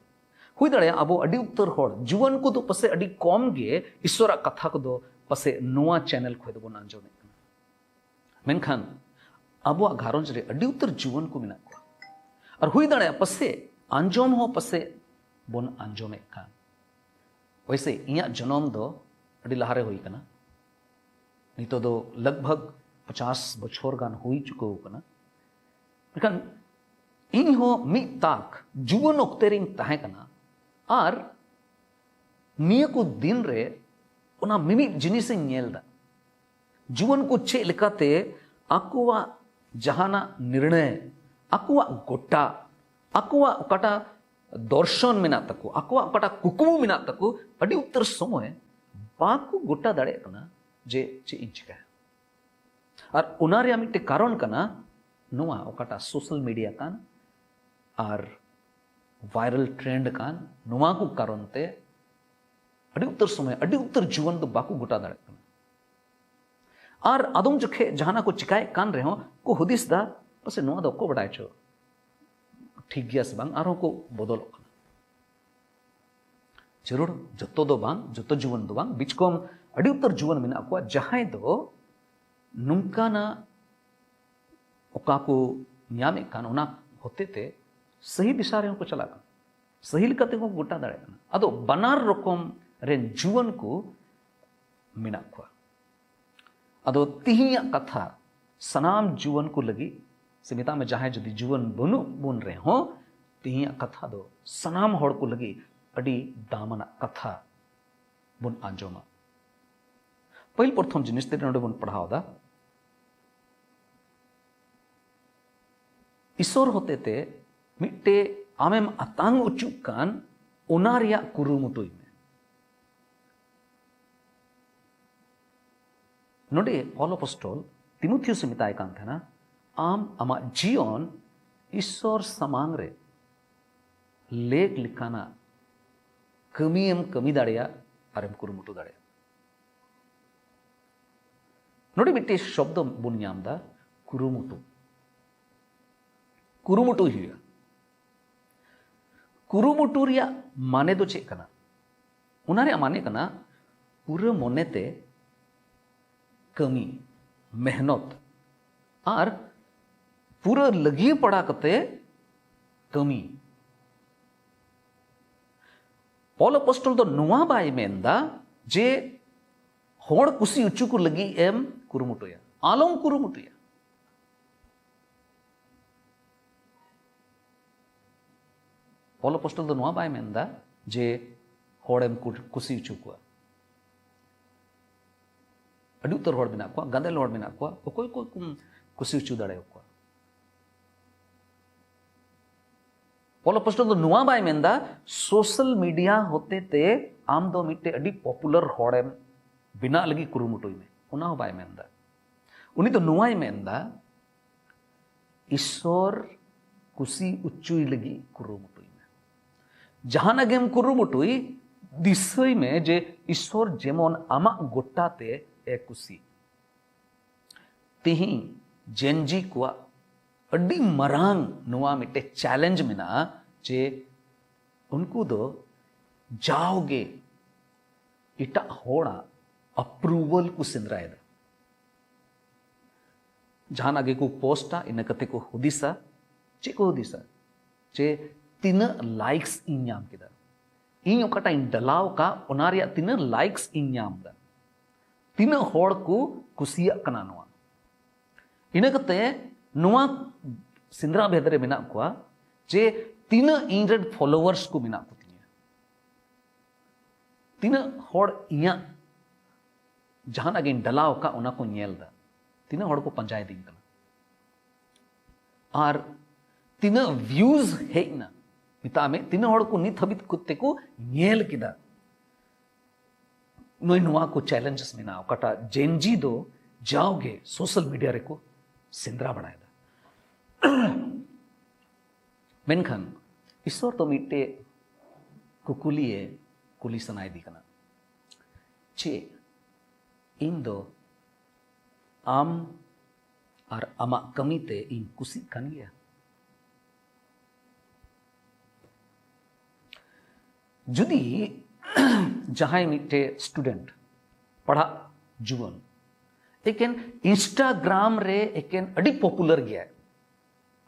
ᱦᱩᱭ ᱫᱟᱲᱮᱭᱟᱜᱼᱟ ᱟᱵᱚ ᱟᱹᱰᱤ ᱩᱛᱟᱹᱨ ᱦᱚᱲ, ᱡᱩᱣᱟᱹᱱ ᱠᱚᱫᱚ ᱯᱟᱥᱮᱡ ᱟᱹᱰᱤ ᱠᱚᱢ ᱜᱮ ᱤᱥᱥᱚᱨᱟᱜ ᱠᱟᱛᱷᱟ ᱠᱚᱫᱚ ᱯᱟᱥᱮᱡ ᱱᱚᱣᱟ ᱪᱮᱱᱮᱞ ᱠᱷᱚᱱ ᱫᱚᱵᱚᱱ ᱟᱸᱡᱚᱢᱮᱫ ᱠᱟᱱᱟ, ᱢᱮᱱᱠᱷᱟᱱ ᱟᱵᱚᱣᱟᱜ ᱜᱷᱟᱨᱚᱸᱡᱽ ᱨᱮ ᱟᱹᱰᱤ ᱩᱛᱟᱹᱨ ᱡᱩᱣᱟᱹᱱ ᱠᱚ ᱢᱮᱱᱟᱜ ᱠᱚᱣᱟ᱾ ᱟᱨ ᱦᱩᱭ ᱫᱟᱲᱮᱭᱟᱜᱼᱟ ᱯᱟᱥᱮᱡ ᱟᱸᱡᱚᱢ ᱦᱚᱸ ᱯᱟᱥᱮᱡ ᱵᱚᱱ ᱟᱸᱡᱚᱢᱮᱫ ᱠᱟᱱ᱾ ᱚᱭᱥᱮ ᱤᱧᱟᱹᱜ ᱡᱚᱱᱚᱢ ᱫᱚ ᱟᱹᱰᱤ ᱞᱟᱦᱟᱨᱮ ᱦᱩᱭ ᱠᱟᱱᱟ, ᱱᱤᱛᱚᱜ ᱫᱚ ᱞᱟᱜᱽ ᱵᱷᱟᱜᱽ ᱯᱚᱪᱟᱥ ᱵᱚᱪᱷᱚᱨ ᱜᱟᱱ ᱦᱩᱭ ᱪᱩᱠᱟᱹᱣ ᱠᱟᱱᱟ᱾ ᱢᱮᱱᱠᱷᱟᱱ ᱤᱧ ᱦᱚᱸ ᱢᱤᱫ ᱛᱟᱠ ᱡᱩᱣᱟᱹᱱ ᱚᱠᱛᱮ ᱨᱤᱧ ᱛᱟᱦᱮᱸ ᱠᱟᱱᱟ, ᱟᱨ ᱱᱤᱭᱟᱹ ᱠᱚ ᱫᱤᱱ ᱨᱮ ᱚᱱᱟ ᱢᱤᱢᱤᱫ ᱡᱤᱱᱤᱥᱤᱧ ᱧᱮᱞ ᱮᱫᱟ᱾ ᱡᱩᱣᱟᱹᱱ ᱠᱚ ᱪᱮᱫ ᱞᱮᱠᱟᱛᱮ ᱟᱠᱚᱣᱟᱜ ᱡᱟᱦᱟᱱᱟᱜ ᱱᱤᱨᱬᱚᱭ, ᱟᱠᱚᱣᱟᱜ ᱜᱚᱴᱟ, ᱟᱠᱚᱣᱟᱜ ᱚᱠᱟᱴᱟᱜ ᱫᱚᱨᱥᱚᱱ ᱢᱮᱱᱟᱜ ᱛᱟᱠᱚ, ᱟᱠᱚᱣᱟᱜ ᱚᱠᱟᱴᱟᱜ ᱠᱩᱠᱢᱩ ᱢᱮᱱᱟᱜ ᱛᱟᱠᱚ, ᱟᱹᱰᱤ ᱩᱛᱟᱹᱨ ᱥᱚᱢᱚᱭ ᱵᱟᱠᱚ ᱜᱚᱴᱟ ᱫᱟᱲᱮᱭᱟᱜ ᱠᱟᱱᱟ ᱡᱮ ᱪᱮᱫ ᱤᱧ ᱪᱤᱠᱟᱹᱭᱟ᱾ ᱟᱨ ᱚᱱᱟ ᱨᱮᱭᱟᱜ ᱢᱤᱫᱴᱮᱱ ᱠᱟᱨᱚᱱ ᱠᱟᱱᱟ ᱱᱚᱣᱟ, ᱚᱠᱟᱴᱟᱜ ᱥᱳᱥᱟᱞ ᱢᱤᱰᱤᱭᱟ ᱠᱟᱱ ᱟᱨ ᱵᱷᱟᱭᱨᱟᱞ ᱴᱨᱮᱱᱰ ᱠᱟᱱ, ᱱᱚᱣᱟ ᱠᱚ ᱠᱟᱨᱚᱱ ᱛᱮ ᱟᱹᱰᱤ ᱩᱛᱟᱹᱨ ᱥᱚᱢᱚᱭ ᱟᱹᱰᱤ ᱩᱛᱟᱹᱨ ᱡᱩᱣᱟᱹᱱ ᱫᱚ ᱵᱟᱠᱚ ᱜᱚᱴᱟ ᱫᱟᱲᱮᱭᱟᱜ ᱠᱟᱱᱟ᱾ ᱟᱨ ᱟᱫᱚᱢ ᱡᱚᱠᱷᱮᱡ ᱡᱟᱦᱟᱱᱟᱜ ᱠᱚ ᱪᱤᱠᱟᱭᱮᱫ ᱠᱟᱱ ᱨᱮᱦᱚᱸ ᱠᱚ ᱦᱩᱫᱤᱥ ᱫᱟ, ᱯᱟᱥᱮᱡ ᱱᱚᱣᱟ ᱫᱚ ᱚᱠᱚᱭ ᱵᱟᱰᱟᱭ ᱪᱚ ᱴᱷᱤᱠ ᱜᱮᱭᱟ ᱥᱮ ᱵᱟᱝ, ᱟᱨᱦᱚᱸ ᱠᱚ ᱵᱚᱫᱚᱞᱚᱜ ᱠᱟᱱᱟ᱾ ᱡᱟᱹᱨᱩᱲ ᱡᱚᱛᱚ ᱫᱚ ᱵᱟᱝ, ᱡᱚᱛᱚ ᱡᱩᱣᱟᱹᱱ ᱫᱚ ᱵᱟᱝ, ᱵᱤᱪᱠᱚᱢ ᱟᱹᱰᱤ ᱩᱛᱟᱹᱨ ᱡᱩᱣᱟᱹᱱ ᱢᱮᱱᱟᱜ ᱠᱚᱣᱟ ᱡᱟᱦᱟᱸᱭ ᱫᱚ ᱱᱚᱝᱠᱟᱱᱟᱜ ᱚᱠᱟ ᱠᱚ ᱧᱟᱢᱮᱫ ᱠᱟᱱ, ᱚᱱᱟ ᱦᱚᱛᱮ ᱛᱮ ᱥᱟᱹᱦᱤ ᱫᱤᱥᱟ ᱨᱮᱦᱚᱸ ᱠᱚ ᱪᱟᱞᱟᱜ ᱠᱟᱱᱟ, ᱥᱟᱹᱦᱤ ᱞᱮᱠᱟ ᱛᱮᱦᱚᱸ ᱠᱚ ᱜᱚᱴᱟ ᱫᱟᱲᱮᱭᱟᱜ ᱠᱟᱱᱟ᱾ ᱟᱫᱚ ᱵᱟᱱᱟᱨ ᱨᱚᱠᱚᱢ ᱨᱮᱱ ᱡᱩᱣᱟᱹᱱ ᱠᱚ ᱢᱮᱱᱟᱜ ᱠᱚᱣᱟ᱾ ᱟᱫᱚ ᱛᱤᱦᱤᱧᱟᱜ ᱠᱟᱛᱷᱟ ᱥᱟᱱᱟᱢ ᱡᱩᱣᱟᱹᱱ ᱠᱚ ᱞᱟᱹᱜᱤᱫ, ᱥᱮ ᱢᱮᱛᱟᱜ ᱢᱮ ᱡᱟᱦᱟᱸᱭ ᱡᱩᱫᱤ ᱡᱩᱣᱟᱹᱱ ᱵᱟᱹᱱᱩᱜ ᱵᱚᱱ ᱨᱮᱦᱚᱸ, ᱛᱤᱦᱤᱧᱟᱜ ᱠᱟᱛᱷᱟ ᱫᱚ ᱥᱟᱱᱟᱢ ᱦᱚᱲ ᱠᱚ ᱞᱟᱹᱜᱤᱫ ᱟᱹᱰᱤ ᱫᱟᱢᱟᱱᱟᱜ ᱠᱟᱛᱷᱟ ᱵᱚᱱ ᱟᱸᱡᱚᱢᱟ᱾ ᱯᱟᱹᱦᱤᱞ ᱯᱨᱚᱛᱷᱚᱢ ᱡᱤᱱᱤᱥ ᱛᱮ ᱱᱚᱰᱮ ᱵᱚᱱ ᱯᱟᱲᱦᱟᱣ ᱮᱫᱟ, ᱤᱥᱚᱨ ᱦᱚᱛᱮᱛᱮ ᱢᱤᱫᱴᱮᱡ ᱟᱢᱮᱢ ᱟᱛᱟᱝ ᱚᱪᱚᱜ ᱠᱟᱱ, ᱚᱱᱟ ᱨᱮᱭᱟᱜ ᱠᱩᱨᱩᱢᱩᱴᱩᱭ ᱢᱮ᱾ ᱱᱚᱰᱮ ᱯᱚᱞ ᱟᱯᱚᱥᱴᱚᱞ ᱛᱤᱢᱚᱛᱷᱤᱭᱚᱥ ᱮ ᱢᱮᱛᱟᱭ ᱠᱟᱱ ᱛᱟᱦᱮᱱᱟ, ᱟᱢ ᱟᱢᱟᱜ ᱡᱤᱭᱚᱱ ᱤᱥᱚᱨ ᱥᱟᱢᱟᱝ ᱨᱮ ᱞᱮᱠ ᱞᱮᱠᱟᱱᱟᱜ ᱠᱟᱹᱢᱤᱭᱮᱢ ᱠᱟᱹᱢᱤ ᱫᱟᱲᱮᱭᱟᱜ ᱟᱨᱮᱢ ᱠᱩᱨᱩᱢᱩᱴᱩ ᱫᱟᱲᱮᱭᱟᱜ᱾ ᱱᱚᱰᱮ ᱢᱤᱫᱴᱮᱡ ᱥᱚᱵᱫᱚ ᱵᱚᱱ ᱧᱟᱢ ᱮᱫᱟ, ᱠᱩᱨᱩᱢᱩᱴᱩ᱾ ᱠᱩᱨᱩᱢᱩᱴᱩᱭ ᱦᱩᱭᱩᱜᱼᱟ᱾ ᱠᱩᱨᱩᱢᱩᱴᱩ ᱨᱮᱭᱟᱜ ᱢᱟᱱᱮ ᱫᱚ ᱪᱮᱫ ᱠᱟᱱᱟ? ᱚᱱᱟ ᱨᱮᱭᱟᱜ ᱢᱟᱱᱮ ᱠᱟᱱᱟ ᱯᱩᱨᱟᱹ ᱢᱚᱱᱮᱛᱮ ᱠᱟᱹᱢᱤ, ᱢᱮᱦᱱᱚᱛ, ᱟᱨ ᱯᱩᱨᱟᱹ ᱞᱟᱹᱜᱤᱭᱟᱹ ᱯᱟᱲᱟ ᱠᱟᱛᱮ ᱠᱟᱹᱢᱤ᱾ ᱯᱚᱞ ᱟᱯᱚᱥᱴᱚᱞ ᱫᱚ ᱱᱚᱣᱟ ᱵᱟᱭ ᱢᱮᱱᱫᱟ ᱡᱮ ᱦᱚᱲ ᱠᱩᱥᱤ ᱦᱚᱪᱚ ᱠᱚ ᱞᱟᱹᱜᱤᱫ ᱮᱢ ᱠᱩᱨᱩᱢᱩᱴᱩᱭᱟ, ᱟᱞᱚᱢ ᱠᱩᱨᱩᱢᱩᱴᱩᱭᱟ᱾ ᱯᱚᱞ ᱟᱯᱚᱥᱴᱚᱞ ᱫᱚ ᱱᱚᱣᱟ ᱵᱟᱭ ᱢᱮᱱᱫᱟ ᱡᱮ ᱦᱚᱲᱮᱢ ᱠᱩ-, ᱠᱩᱥᱤ ᱦᱚᱪᱚ ᱠᱚᱣᱟ᱾ ᱟᱹᱰᱤ ᱩᱛᱟᱹᱨ ᱦᱚᱲ ᱢᱮᱱᱟᱜ ᱠᱚᱣᱟ, ᱜᱟᱫᱮᱞ ᱦᱚᱲ ᱢᱮᱱᱟᱜ ᱠᱚᱣᱟ, ᱚᱠᱚᱭ ᱠᱚ ᱠᱩᱥᱤ ᱦᱚᱪᱚ ᱫᱟᱲᱮᱭᱟᱠᱚᱣᱟ᱾ ᱯᱚᱞ ᱟᱯᱚᱥᱴᱚᱞ ᱫᱚ ᱱᱚᱣᱟ ᱵᱟᱭ ᱢᱮᱱᱫᱟ ᱥᱳᱥᱟᱞ ᱢᱤᱰᱤᱭᱟ ᱦᱚᱛᱮ ᱛᱮ ᱟᱢ ᱫᱚ ᱢᱤᱫᱴᱮᱡ ᱟᱹᱰᱤ ᱯᱚᱯᱩᱞᱟᱨ ᱦᱚᱲᱮᱢ ᱵᱮᱱᱟᱜ ᱞᱟᱹᱜᱤᱫ ᱠᱩᱨᱩᱢᱩᱴᱩᱭ ᱢᱮ, ᱚᱱᱟ ᱦᱚᱸ ᱵᱟᱭ ᱢᱮᱱᱫᱟ᱾ ᱩᱱᱤ ᱫᱚ ᱱᱚᱣᱟᱭ ᱢᱮᱱᱫᱟ, ᱤᱥᱚᱨ ᱠᱩᱥᱤ ᱚᱪᱚᱭ ᱞᱟᱹᱜᱤᱫ ᱠᱩᱨᱩᱢᱩᱴᱩᱭ ᱢᱮ᱾ ᱡᱟᱦᱟᱱᱟᱜ ᱜᱮᱢ ᱠᱩᱨᱩᱢᱩᱴᱩᱭ, ᱫᱤᱥᱟᱹᱭ ᱢᱮ ᱡᱮ ᱤᱥᱚᱨ ᱡᱮᱢᱚᱱ ᱟᱢᱟᱜ ᱜᱚᱴᱟ ᱛᱮ ᱮ ᱠᱩᱥᱤ᱾ ᱛᱤᱦᱤᱧ ᱡᱮᱱᱡᱤ ᱠᱚᱣᱟᱜ ᱟᱹᱰᱤ ᱢᱟᱨᱟᱝ ᱱᱚᱣᱟ ᱢᱤᱫᱴᱮᱡ ᱪᱮᱞᱮᱧᱡᱽ ᱢᱮᱱᱟᱜᱼᱟ ᱡᱮ ᱩᱱᱠᱩ ᱫᱚ ᱡᱟᱣᱜᱮ ᱮᱴᱟᱜ ᱦᱚᱲᱟᱜ ᱟᱯᱨᱩᱵᱷᱟᱞ ᱠᱚ ᱥᱮᱸᱫᱽᱨᱟᱭᱮᱫᱟ᱾ ᱡᱟᱦᱟᱱᱟᱜ ᱜᱮᱠᱚ ᱯᱳᱥᱴᱟ, ᱤᱱᱟᱹ ᱠᱟᱛᱮ ᱠᱚ ᱦᱩᱫᱤᱥᱟ᱾ ᱪᱮᱫ ᱠᱚ ᱦᱩᱫᱤᱥᱟ? ᱡᱮ ᱛᱤᱱᱟᱹᱜ ᱞᱟᱭᱤᱠᱥ ᱤᱧ ᱧᱟᱢ ᱠᱮᱫᱟ, ᱤᱧ ᱚᱠᱟᱴᱟᱜ ᱤᱧ ᱰᱟᱞᱟᱣ ᱟᱠᱟᱫ ᱚᱱᱟ ᱨᱮᱭᱟᱜ ᱛᱤᱱᱟᱹᱜ ᱞᱟᱭᱤᱠᱥ ᱤᱧ ᱧᱟᱢ ᱮᱫᱟ, ᱛᱤᱱᱟᱹᱜ ᱦᱚᱲ ᱠᱚ ᱠᱩᱥᱤᱭᱟᱜ ᱠᱟᱱᱟ ᱱᱚᱣᱟ᱾ ᱤᱱᱟᱹ ᱠᱟᱛᱮ ᱱᱚᱣᱟ ᱥᱮᱸᱫᱽᱨᱟ ᱵᱷᱮᱫ ᱨᱮ ᱢᱮᱱᱟᱜ ᱠᱚᱣᱟ ᱡᱮ ᱛᱤᱱᱟᱹᱜ ᱤᱧ ᱨᱮᱱ ᱯᱷᱚᱞᱳᱣᱟᱨᱥ ᱠᱚ ᱢᱮᱱᱟᱜ ᱠᱚᱛᱤᱧᱟ, ᱛᱤᱱᱟᱹᱜ ᱦᱚᱲ ᱤᱧᱟᱹᱜ ᱡᱟᱦᱟᱱᱟᱜ ᱜᱤᱧ ᱰᱟᱞᱟᱣ ᱟᱠᱟᱫ ᱚᱱᱟ ᱠᱚ ᱧᱮᱞ ᱮᱫᱟ, ᱛᱤᱱᱟᱹᱜ ᱦᱚᱲ ᱠᱚ ᱯᱟᱸᱡᱟᱭᱮᱫᱤᱧ ᱠᱟᱱᱟ᱾ ᱟᱨ ᱛᱤᱱᱟᱹᱜ ᱵᱷᱤᱭᱩᱡᱽ ᱦᱮᱡ ᱮᱱᱟ, ᱢᱮᱛᱟᱜ ᱢᱮ ᱛᱤᱱᱟᱹᱜ ᱦᱚᱲ ᱠᱚ ᱱᱤᱛ ᱦᱟᱹᱵᱤᱡ ᱠᱚᱛᱮ ᱠᱚ ᱧᱮᱞ ᱠᱮᱫᱟ᱾ ᱱᱩᱭ ᱱᱚᱣᱟ ᱠᱚ ᱪᱮᱞᱮᱧᱡᱮᱥ ᱢᱮᱱᱟᱜᱼᱟ, ᱚᱠᱟᱴᱟᱜ ᱡᱮᱱᱡᱤ ᱫᱚ ᱡᱟᱣᱜᱮ ᱥᱳᱥᱟᱞ ᱢᱤᱰᱤᱭᱟ ᱨᱮᱠᱚ ᱥᱮᱸᱫᱽᱨᱟ ᱵᱟᱲᱟᱭᱮᱫᱟ᱾ ᱢᱮᱱᱠᱷᱟᱱ ᱤᱥᱥᱚᱨ ᱫᱚ ᱢᱤᱫᱴᱮᱡ ᱠᱩᱠᱞᱤᱭᱮ ᱠᱩᱞᱤ ᱥᱟᱱᱟᱭᱮᱫᱮ ᱠᱟᱱᱟ, ᱪᱮᱫ ᱤᱧ ᱫᱚ ᱟᱢ ᱟᱨ ᱟᱢᱟᱜ ᱠᱟᱹᱢᱤᱛᱮ ᱤᱧ ᱠᱩᱥᱤᱜ ᱠᱟᱱ ᱜᱮᱭᱟ? ᱡᱩᱫᱤ ᱡᱟᱦᱟᱸᱭ ᱢᱤᱫᱴᱮᱡ ᱥᱴᱩᱰᱮᱱᱴ, ᱯᱟᱲᱦᱟᱜ ᱡᱩᱣᱟᱹᱱ, ᱮᱠᱮᱱ ᱤᱱᱥᱴᱟᱜᱨᱟᱢ ᱨᱮ ᱮᱠᱮᱱ ᱟᱹᱰᱤ ᱯᱚᱯᱩᱞᱟᱨ ᱜᱮᱭᱟᱭ,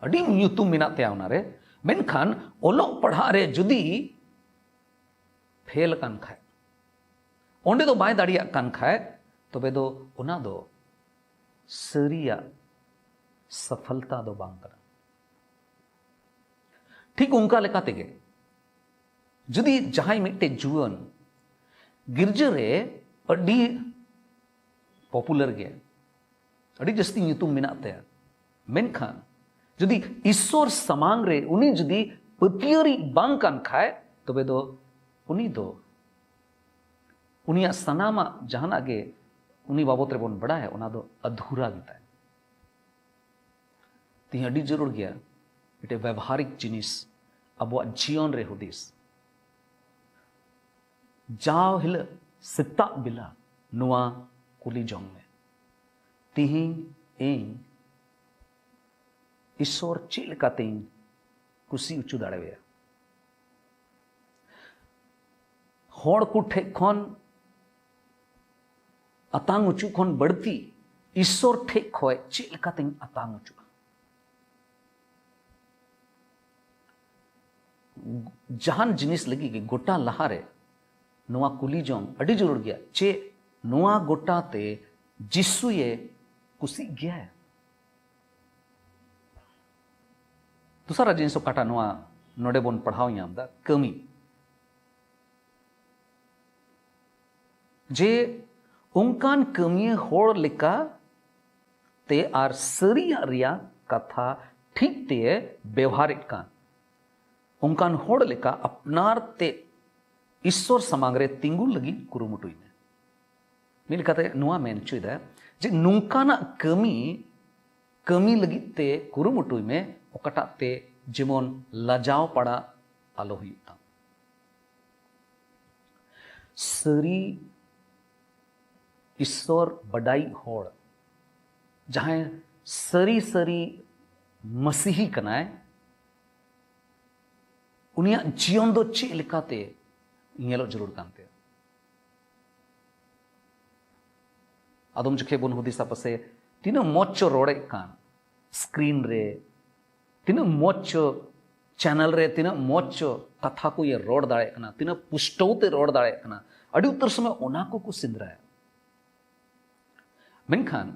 ᱟᱹᱰᱤ ᱧᱩᱛᱩᱢ ᱢᱮᱱᱟᱜ ᱛᱟᱭᱟ ᱚᱱᱟᱨᱮ, ᱢᱮᱱᱠᱷᱟᱱ ᱚᱞᱚᱜ ᱯᱟᱲᱦᱟᱜ ᱨᱮ ᱡᱩᱫᱤ ᱯᱷᱮᱞ ᱟᱠᱟᱱ ᱠᱷᱟᱡ, ᱚᱸᱰᱮ ᱫᱚ ᱵᱟᱭ ᱫᱟᱲᱮᱭᱟᱜ ᱠᱟᱱ ᱠᱷᱟᱡ, ᱛᱚᱵᱮ ᱫᱚ ᱚᱱᱟ ᱫᱚ ᱥᱟᱹᱨᱤᱭᱟᱜ ᱥᱟᱯᱷᱚᱞᱛᱟ ᱫᱚ ᱵᱟᱝ ᱠᱟᱱᱟ᱾ ᱴᱷᱤᱠ ᱚᱱᱠᱟ ᱞᱮᱠᱟ ᱛᱮᱜᱮ ᱡᱩᱫᱤ ᱡᱟᱦᱟᱸᱭ ᱢᱤᱫᱴᱮᱡ ᱡᱩᱣᱟᱹᱱ ᱜᱤᱨᱡᱟᱹ ᱨᱮ ᱟᱹᱰᱤ ᱯᱚᱯᱩᱞᱟᱨ ᱜᱮᱭᱟ, ᱟᱹᱰᱤ ᱡᱟᱹᱥᱛᱤ ᱧᱩᱛᱩᱢ ᱢᱮᱱᱟᱜ ᱛᱟᱭᱟ, ᱢᱮᱱᱠᱷᱟᱱ ᱡᱩᱫᱤ ᱤᱥᱥᱚᱨ ᱥᱟᱢᱟᱝ ᱨᱮ ᱩᱱᱤ ᱡᱩᱫᱤ ᱯᱟᱹᱛᱭᱟᱹᱨᱤᱡ ᱵᱟᱝ ᱠᱟᱱ ᱠᱷᱟᱡ, ᱛᱚᱵᱮ ᱫᱚ ᱩᱱᱤ ᱫᱚ ᱩᱱᱤᱭᱟᱜ ᱥᱟᱱᱟᱢᱟᱜ ᱡᱟᱦᱟᱱᱟᱜ ᱜᱮ ᱩᱱᱤ ᱵᱟᱵᱚᱛ ᱨᱮᱵᱚᱱ ᱵᱟᱲᱟᱭᱟ, ᱚᱱᱟ ᱫᱚ ᱟᱫᱷᱩᱨᱟ ᱜᱮᱛᱟᱭ᱾ ᱛᱮᱦᱮᱧ ᱟᱹᱰᱤ ᱡᱟᱹᱨᱩᱲ ᱜᱮᱭᱟ ᱢᱤᱫᱴᱮᱡ ᱵᱮᱵᱚᱦᱟᱨᱤᱠ ᱡᱤᱱᱤᱥ, ᱟᱵᱚᱣᱟᱜ ᱡᱤᱭᱚᱱ ᱨᱮ ᱦᱩᱫᱤᱥ᱾ ᱡᱟᱣ ᱦᱤᱞᱳᱜ ᱥᱮᱛᱟᱜ ᱵᱮᱞᱟ ᱱᱚᱣᱟ ᱠᱩᱞᱤ ᱡᱚᱝ ᱢᱮ, "ᱛᱤᱦᱤᱧ ᱤᱧ ᱤᱥᱥᱚᱨ ᱪᱮᱫ ᱞᱮᱠᱟᱛᱤᱧ ᱠᱩᱥᱤ ᱦᱚᱪᱚ ᱫᱟᱲᱮᱣᱟᱭᱟ?" ᱦᱚᱲ ᱠᱚ ᱴᱷᱮᱡ ᱠᱷᱚᱱ ᱟᱛᱟᱝ ᱚᱪᱚ ᱠᱷᱚᱱ ᱵᱟᱹᱲᱛᱤ ᱤᱥᱥᱚᱨ ᱴᱷᱮᱡ ᱠᱷᱚᱡ ᱪᱮᱫ ᱞᱮᱠᱟᱛᱤᱧ ᱟᱛᱟᱝ ᱚᱪᱚᱜᱼᱟ? ᱡᱟᱦᱟᱱ ᱡᱤᱱᱤᱥ ᱞᱟᱹᱜᱤᱫ ᱜᱮ ᱜᱚᱴᱟ ᱞᱟᱦᱟᱨᱮ ᱱᱚᱣᱟ ᱠᱩᱞᱤ ᱡᱚᱝ ᱟᱹᱰᱤ ᱡᱟᱹᱨᱩᱲ ᱜᱮᱭᱟ, ᱪᱮᱫ ᱱᱚᱣᱟ ᱜᱚᱴᱟ ᱛᱮ ᱡᱤᱥᱩᱭᱮ ᱠᱩᱥᱤᱜ ᱜᱮᱭᱟᱭ? ᱫᱚᱥᱟᱨᱟ ᱡᱤᱱᱤᱥ ᱚᱠᱟᱴᱟᱜ ᱱᱚᱣᱟ ᱱᱚᱰᱮ ᱵᱚᱱ ᱯᱟᱲᱦᱟᱣ ᱧᱟᱢ ᱮᱫᱟ, ᱠᱟᱹᱢᱤ᱾ ᱡᱮ ᱚᱱᱠᱟᱱ ᱠᱟᱹᱢᱤᱭᱟᱹ ᱦᱚᱲ ᱞᱮᱠᱟ ᱛᱮ ᱟᱨ ᱥᱟᱹᱨᱤᱭᱟᱜ ᱨᱮᱭᱟᱜ ᱠᱟᱛᱷᱟ ᱴᱷᱤᱠ ᱛᱮ ᱵᱮᱣᱦᱟᱨᱮᱫ ᱠᱟᱱ, ᱚᱱᱠᱟᱱ ᱦᱚᱲ ᱞᱮᱠᱟ ᱟᱯᱱᱟᱨ ᱛᱮ ᱤᱥᱥᱚᱨ ᱥᱟᱢᱟᱝ ᱨᱮ ᱛᱤᱸᱜᱩ ᱞᱟᱹᱜᱤᱫ ᱠᱩᱨᱩᱢᱩᱴᱩᱭ ᱢᱮ᱾ ᱢᱤᱫ ᱞᱮᱠᱟᱛᱮ ᱱᱚᱣᱟ ᱢᱮᱱ ᱦᱚᱪᱚᱭᱮᱫᱟ ᱡᱮ ᱱᱚᱝᱠᱟᱱᱟᱜ ᱠᱟᱹᱢᱤ, ᱠᱟᱹᱢᱤ ᱞᱟᱹᱜᱤᱫ ᱛᱮ ᱠᱩᱨᱩᱢᱩᱴᱩᱭ ᱢᱮ, ᱚᱠᱟᱴᱟᱜ ᱛᱮ ᱡᱮᱢᱚᱱ ᱞᱟᱡᱟᱣ ᱯᱟᱲᱟ ᱟᱞᱚ ᱦᱩᱭᱩᱜ ᱛᱟᱢ᱾ ᱥᱟᱹᱨᱤ ᱤᱥᱥᱚᱨ ᱵᱟᱰᱟᱭᱤᱡ ᱦᱚᱲ, ᱡᱟᱦᱟᱸᱭ ᱥᱟᱹᱨᱤ ᱥᱟᱹᱨᱤ ᱢᱟᱹᱥᱤᱦᱤ ᱠᱟᱱᱟᱭ, ᱩᱱᱤᱭᱟᱜ ᱡᱤᱭᱚᱱ ᱫᱚ ᱪᱮᱫ ᱞᱮᱠᱟᱛᱮ ᱧᱮᱞᱚᱜ ᱡᱟᱹᱨᱩᱲ ᱠᱟᱱ ᱛᱟᱭᱟ? ᱟᱫᱚᱢ ᱡᱚᱠᱷᱮᱡ ᱵᱚᱱ ᱦᱩᱫᱤᱥᱟ, ᱯᱟᱥᱮ ᱛᱤᱱᱟᱹᱜ ᱢᱚᱡᱽ ᱪᱚ ᱨᱚᱲᱮᱫ ᱠᱟᱱ, ᱥᱠᱨᱤᱱ ᱨᱮ ᱛᱤᱱᱟᱹᱜ ᱢᱚᱡᱽ ᱪᱚ, ᱪᱮᱱᱮᱞ ᱨᱮ ᱛᱤᱱᱟᱹᱜ ᱢᱚᱡᱽ ᱪᱚ ᱠᱟᱛᱷᱟ ᱠᱚᱭ ᱨᱚᱲ ᱫᱟᱲᱮᱭᱟᱜ ᱠᱟᱱᱟ, ᱛᱤᱱᱟᱹᱜ ᱯᱩᱥᱴᱟᱹᱣ ᱛᱮ ᱨᱚᱲ ᱫᱟᱲᱮᱭᱟᱜ ᱠᱟᱱᱟ, ᱟᱹᱰᱤ ᱩᱛᱟᱹᱨ ᱥᱚᱢᱚᱭ ᱚᱱᱟ ᱠᱚᱠᱚ ᱥᱮᱸᱫᱽᱨᱟᱭᱟ᱾ ᱢᱮᱱᱠᱷᱟᱱ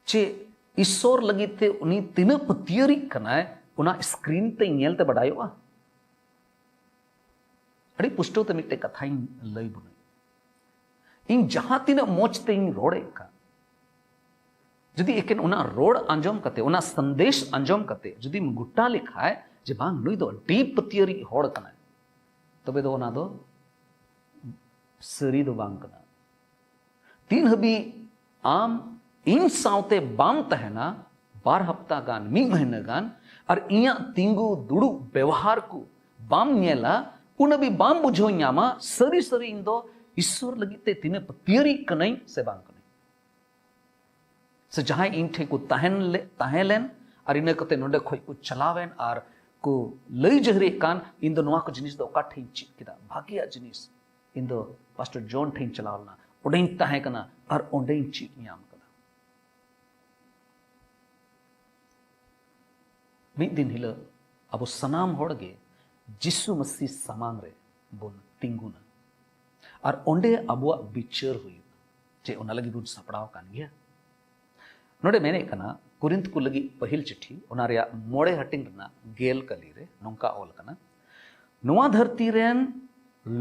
ᱪᱮᱫ ᱤᱥᱥᱚᱨ ᱞᱟᱹᱜᱤᱫ ᱛᱮ ᱩᱱᱤ ᱛᱤᱱᱟᱹᱜ ᱯᱟᱹᱛᱭᱟᱹᱨᱤᱡ ᱠᱟᱱᱟᱭ, ᱚᱱᱟ ᱥᱠᱨᱤᱱ ᱛᱮ ᱧᱮᱞ ᱛᱮ ᱵᱟᱰᱟᱭᱚᱜᱼᱟ? ᱟᱹᱰᱤ ᱯᱩᱥᱴᱟᱹᱣ ᱛᱮ ᱢᱤᱫᱴᱮᱡ ᱠᱟᱛᱷᱟᱧ ᱞᱟᱹᱭ ᱵᱚᱱᱟᱹᱧ᱾ ᱤᱧ ᱡᱟᱦᱟᱸ ᱛᱤᱱᱟᱹᱜ ᱢᱚᱡᱽ ᱛᱮᱧ ᱨᱚᱲᱮᱫ ᱠᱟᱱ, ᱡᱩᱫᱤ ᱮᱠᱮᱱ ᱚᱱᱟ ᱨᱚᱲ ᱟᱸᱡᱚᱢ ᱠᱟᱛᱮ, ᱚᱱᱟ ᱥᱟᱸᱫᱮᱥ ᱟᱸᱡᱚᱢ ᱠᱟᱛᱮ ᱡᱩᱫᱤᱢ ᱜᱚᱴᱟ ᱞᱮᱠᱷᱟᱡ ᱡᱮ ᱵᱟᱝ, ᱱᱩᱭ ᱫᱚ ᱟᱹᱰᱤ ᱯᱟᱹᱛᱭᱟᱹᱨᱤᱡ ᱦᱚᱲ ᱠᱟᱱᱟᱭ, ᱛᱚᱵᱮ ᱫᱚ ᱚᱱᱟ ᱫᱚ ᱥᱟᱹᱨᱤ ᱫᱚ ᱵᱟᱝ ᱠᱟᱱᱟ᱾ ᱛᱤᱱ ᱦᱟᱹᱵᱤᱡ ᱟᱢ ᱤᱧ ᱥᱟᱶᱛᱮ ᱵᱟᱢ ᱛᱟᱦᱮᱱᱟ, ᱵᱟᱨ ᱦᱟᱯᱛᱟ ᱜᱟᱱ, ᱢᱤᱫ ᱢᱟᱹᱦᱱᱟᱹ ᱜᱟᱱ, ᱟᱨ ᱤᱧᱟᱹᱜ ᱛᱤᱸᱜᱩ ᱫᱩᱲᱩᱵ ᱵᱮᱣᱦᱟᱨ ᱠᱚ ᱵᱟᱢ ᱧᱮᱞᱟ, ᱩᱱ ᱦᱟᱹᱵᱤᱡ ᱵᱟᱢ ᱵᱩᱡᱷᱟᱹᱣ ᱧᱟᱢᱟ ᱥᱟᱹᱨᱤ ᱥᱟᱹᱨᱤ ᱤᱧ ᱫᱚ ᱤᱥᱥᱚᱨ ᱞᱟᱹᱜᱤᱫ ᱛᱮ ᱛᱤᱱᱟᱹᱜ ᱯᱟᱹᱛᱭᱟᱹᱨᱤᱡ ᱠᱟᱹᱱᱟᱹᱧ ᱥᱮ ᱵᱟᱝ ᱠᱟᱹᱱᱟᱹᱧ᱾ ᱥᱮ ᱡᱟᱦᱟᱸᱭ ᱤᱧ ᱴᱷᱮᱱ ᱠᱚ ᱛᱟᱦᱮᱱ ᱞᱮ, ᱛᱟᱦᱮᱸ ᱞᱮᱱ ᱟᱨ ᱤᱱᱟᱹ ᱠᱟᱛᱮ ᱱᱚᱸᱰᱮ ᱠᱷᱚᱡ ᱠᱚ ᱪᱟᱞᱟᱣᱮᱱ ᱟᱨ ᱠᱚ ᱞᱟᱹᱭ ᱡᱟᱹᱦᱨᱤᱭᱮᱫ ᱠᱟᱱ, ᱤᱧ ᱫᱚ ᱱᱚᱣᱟ ᱠᱚ ᱡᱤᱱᱤᱥ ᱫᱚ ᱚᱠᱟ ᱴᱷᱮᱱ ᱤᱧ ᱪᱮᱫ ᱠᱮᱫᱟ, ᱵᱷᱟᱜᱮᱭᱟᱜ ᱡᱤᱱᱤᱥ᱾ ᱤᱧ ᱫᱚ ᱯᱟᱥᱴᱚᱨ ᱡᱚᱱ ᱴᱷᱮᱱ ᱤᱧ ᱪᱟᱞᱟᱣ ᱞᱮᱱᱟ, ᱚᱸᱰᱮᱧ ᱛᱟᱦᱮᱸ ᱠᱟᱱᱟ ᱟᱨ ᱚᱸᱰᱮᱧ ᱪᱮᱫ ᱧᱟᱢ ᱠᱟᱫᱟ᱾ ᱢᱤᱫ ᱫᱤᱱ ᱦᱤᱞᱳᱜ ᱟᱵᱚ ᱥᱟᱱᱟᱢ ᱦᱚᱲ ᱜᱮ ᱡᱤᱥᱩ ᱢᱟᱹᱥᱤ ᱥᱟᱢᱟᱝ ᱨᱮ ᱵᱚᱱ ᱛᱤᱸᱜᱩᱱᱟ ᱟᱨ ᱚᱸᱰᱮ ᱟᱵᱚᱣᱟᱜ ᱵᱤᱪᱟᱹᱨ ᱦᱩᱭᱩᱜᱼᱟ᱾ ᱪᱮᱫ ᱚᱱᱟ ᱞᱟᱹᱜᱤᱫ ᱵᱚᱱ ᱥᱟᱯᱲᱟᱣ ᱟᱠᱟᱱ ᱜᱮᱭᱟ? ᱱᱚᱰᱮ ᱢᱮᱱᱮᱫ ᱠᱟᱱᱟ, ᱠᱚᱨᱤᱱᱛ ᱠᱚ ᱞᱟᱹᱜᱤᱫ ᱯᱟᱹᱦᱤᱞ ᱪᱤᱴᱷᱤ, ᱚᱱᱟ ᱨᱮᱭᱟᱜ ᱢᱚᱬᱮ ᱦᱟᱹᱴᱤᱧ ᱨᱮᱱᱟᱜ ᱜᱮᱞ ᱠᱟᱹᱞᱤ ᱨᱮ ᱱᱚᱝᱠᱟ ᱚᱞ ᱠᱟᱱᱟ, ᱱᱚᱣᱟ ᱫᱷᱟᱹᱨᱛᱤ ᱨᱮᱱ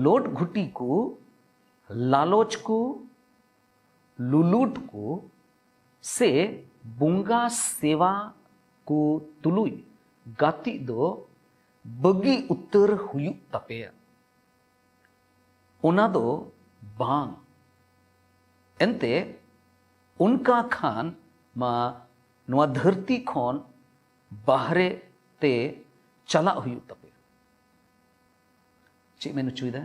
ᱞᱳᱴ ᱜᱷᱩᱴᱤ ᱠᱚ, ᱞᱟᱞᱚᱪ ᱠᱚ, ᱞᱩᱞᱩᱴ ᱠᱚ, ᱥᱮ ᱵᱚᱸᱜᱟ ᱥᱮᱵᱟ ᱠᱚ ᱛᱩᱞᱩᱡ ᱜᱟᱛᱮᱜ ᱫᱚ ᱵᱟᱹᱜᱤ ᱩᱛᱟᱹᱨ ᱦᱩᱭᱩᱜ ᱛᱟᱯᱮᱭᱟ᱾ ᱚᱱᱟ ᱫᱚ ᱵᱟᱝ᱾ ᱮᱱᱛᱮ, ᱚᱱᱠᱟ ᱠᱷᱟᱱ ᱢᱟ ᱱᱚᱣᱟ ᱫᱷᱟᱹᱨᱛᱤ ᱠᱷᱚᱱ ᱵᱟᱦᱨᱮ ᱛᱮ ᱪᱟᱞᱟᱜ ᱦᱩᱭᱩᱜ ᱛᱟᱯᱮᱭᱟ᱾ ᱪᱮᱫ ᱢᱮᱱ ᱦᱚᱪᱚᱭᱮᱫᱟ?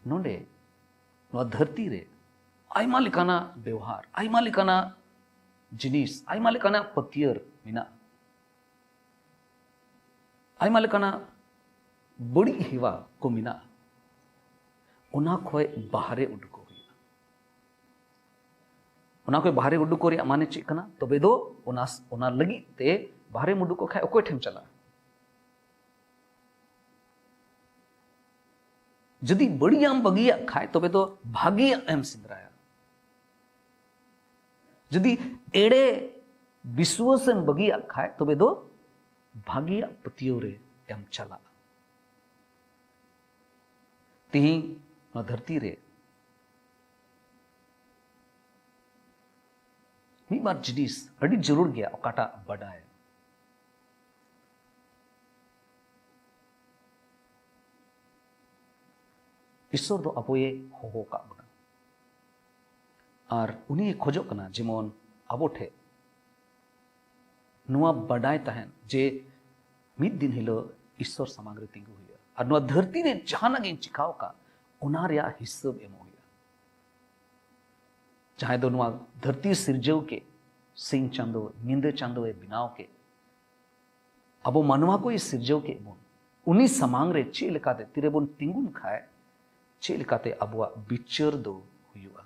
ᱱᱚᱰᱮ ᱱᱚᱣᱟ ᱫᱷᱟᱹᱨᱛᱤ ᱨᱮ ᱟᱭᱢᱟ ᱞᱮᱠᱟᱱᱟᱜ ᱵᱮᱣᱦᱟᱨ, ᱟᱭᱢᱟ ᱞᱮᱠᱟᱱᱟᱜ ᱡᱤᱱᱤᱥ, ᱟᱭᱢᱟ ᱞᱮᱠᱟᱱᱟᱜ ᱯᱟᱹᱛᱭᱟᱹᱨ ᱢᱮᱱᱟᱜᱼᱟ, ᱟᱭᱢᱟ ᱞᱮᱠᱟᱱᱟᱜ ᱵᱟᱹᱲᱤᱡ ᱦᱮᱣᱟ ᱠᱚ ᱢᱮᱱᱟᱜᱼᱟ᱾ ᱚᱱᱟ ᱠᱷᱚᱡ ᱵᱟᱦᱨᱮ ᱩᱰᱩᱠᱚᱜ ᱦᱩᱭᱩᱜᱼᱟ᱾ ᱚᱱᱟ ᱠᱷᱚᱡ ᱵᱟᱦᱨᱮ ᱩᱰᱩᱠᱚᱜ ᱨᱮᱭᱟᱜ ᱢᱟᱱᱮ ᱪᱮᱫ ᱠᱟᱱᱟ? ᱛᱚᱵᱮ ᱫᱚ ᱚᱱᱟ, ᱚᱱᱟ ᱞᱟᱹᱜᱤᱫ ᱛᱮ ᱵᱟᱦᱨᱮᱢ ᱩᱰᱩᱠᱚᱜ ᱠᱷᱟᱡ ᱚᱠᱚᱭ ᱴᱷᱮᱱ ᱪᱟᱞᱟᱜᱼᱟ? ᱡᱩᱫᱤ ᱵᱟᱹᱲᱤᱡᱟᱜ ᱮᱢ ᱵᱟᱹᱜᱤᱭᱟᱜ ᱠᱷᱟᱡ, ᱛᱚᱵᱮ ᱫᱚ ᱵᱷᱟᱹᱜᱤᱭᱟᱜ ᱮᱢ ᱥᱮᱸᱫᱽᱨᱟᱭᱟ᱾ ᱡᱩᱫᱤ ᱮᱲᱮ ᱵᱤᱥᱣᱟᱹᱥ ᱮᱢ ᱵᱟᱹᱜᱤᱭᱟᱜ ᱠᱷᱟᱡ, ᱛᱚᱵᱮ ᱫᱚ ᱵᱷᱟᱹᱜᱤᱭᱟᱜ ᱯᱟᱹᱛᱭᱟᱹᱣ ᱨᱮ ᱮᱢ ᱪᱟᱞᱟᱜᱼᱟ᱾ ᱛᱤᱦᱤᱧ ᱱᱚᱣᱟ ᱫᱷᱟᱹᱨᱛᱤ ᱨᱮ ᱢᱤᱫ ᱵᱟᱨ ᱡᱤᱱᱤᱥ ᱟᱹᱰᱤ ᱡᱟᱹᱨᱩᱲ ᱜᱮᱭᱟ, ᱚᱠᱟᱴᱟᱜ ᱵᱟᱰᱟᱭ᱾ ᱤᱥᱥᱚᱨ ᱫᱚ ᱟᱵᱚᱭᱮ ᱦᱚᱦᱚ ᱟᱠᱟᱫ ᱵᱚᱱᱟ, ᱟᱨ ᱩᱱᱤᱭᱮ ᱠᱷᱚᱡᱚᱜ ᱠᱟᱱᱟ ᱡᱮᱢᱚᱱ ᱟᱵᱚ ᱴᱷᱮᱱ ᱱᱚᱣᱟ ᱵᱟᱰᱟᱭ ᱛᱟᱦᱮᱱ ᱡᱮ ᱢᱤᱫ ᱫᱤᱱ ᱦᱤᱞᱳᱜ ᱤᱥᱥᱚᱨ ᱥᱟᱢᱟᱝ ᱨᱮ ᱛᱤᱸᱜᱩ ᱦᱩᱭᱩᱜᱼᱟ, ᱟᱨ ᱱᱚᱣᱟ ᱫᱷᱟᱹᱨᱛᱤ ᱨᱮ ᱡᱟᱦᱟᱱᱟᱜ ᱜᱤᱧ ᱪᱤᱠᱟᱹᱣ ᱟᱠᱟᱫ, ᱚᱱᱟ ᱨᱮᱭᱟᱜ ᱦᱤᱥᱟᱹᱵ ᱮᱢᱚᱜ ᱦᱩᱭᱩᱜᱼᱟ᱾ ᱡᱟᱦᱟᱸᱭ ᱫᱚ ᱱᱚᱣᱟ ᱫᱷᱟᱹᱨᱛᱤ ᱥᱤᱨᱡᱟᱹᱣ ᱠᱮᱫ, ᱥᱤᱧ ᱪᱟᱸᱫᱚ, ᱧᱤᱫᱟᱹ ᱪᱟᱸᱫᱚᱭ ᱵᱮᱱᱟᱣ ᱠᱮᱫ, ᱟᱵᱚ ᱢᱟᱱᱣᱟ ᱠᱚᱭ ᱥᱤᱨᱡᱟᱹᱣ ᱠᱮᱫ ᱵᱚᱱ, ᱩᱱᱤ ᱥᱟᱢᱟᱝ ᱨᱮ ᱪᱮᱫ ᱞᱮᱠᱟᱛᱮ ᱛᱤᱨᱮᱵᱚᱱ ᱛᱤᱸᱜᱩᱱ ᱠᱷᱟᱡ, ᱪᱮᱫ ᱞᱮᱠᱟᱛᱮ ᱟᱵᱚᱣᱟᱜ ᱵᱤᱪᱟᱹᱨ ᱫᱚ ᱦᱩᱭᱩᱜᱼᱟ?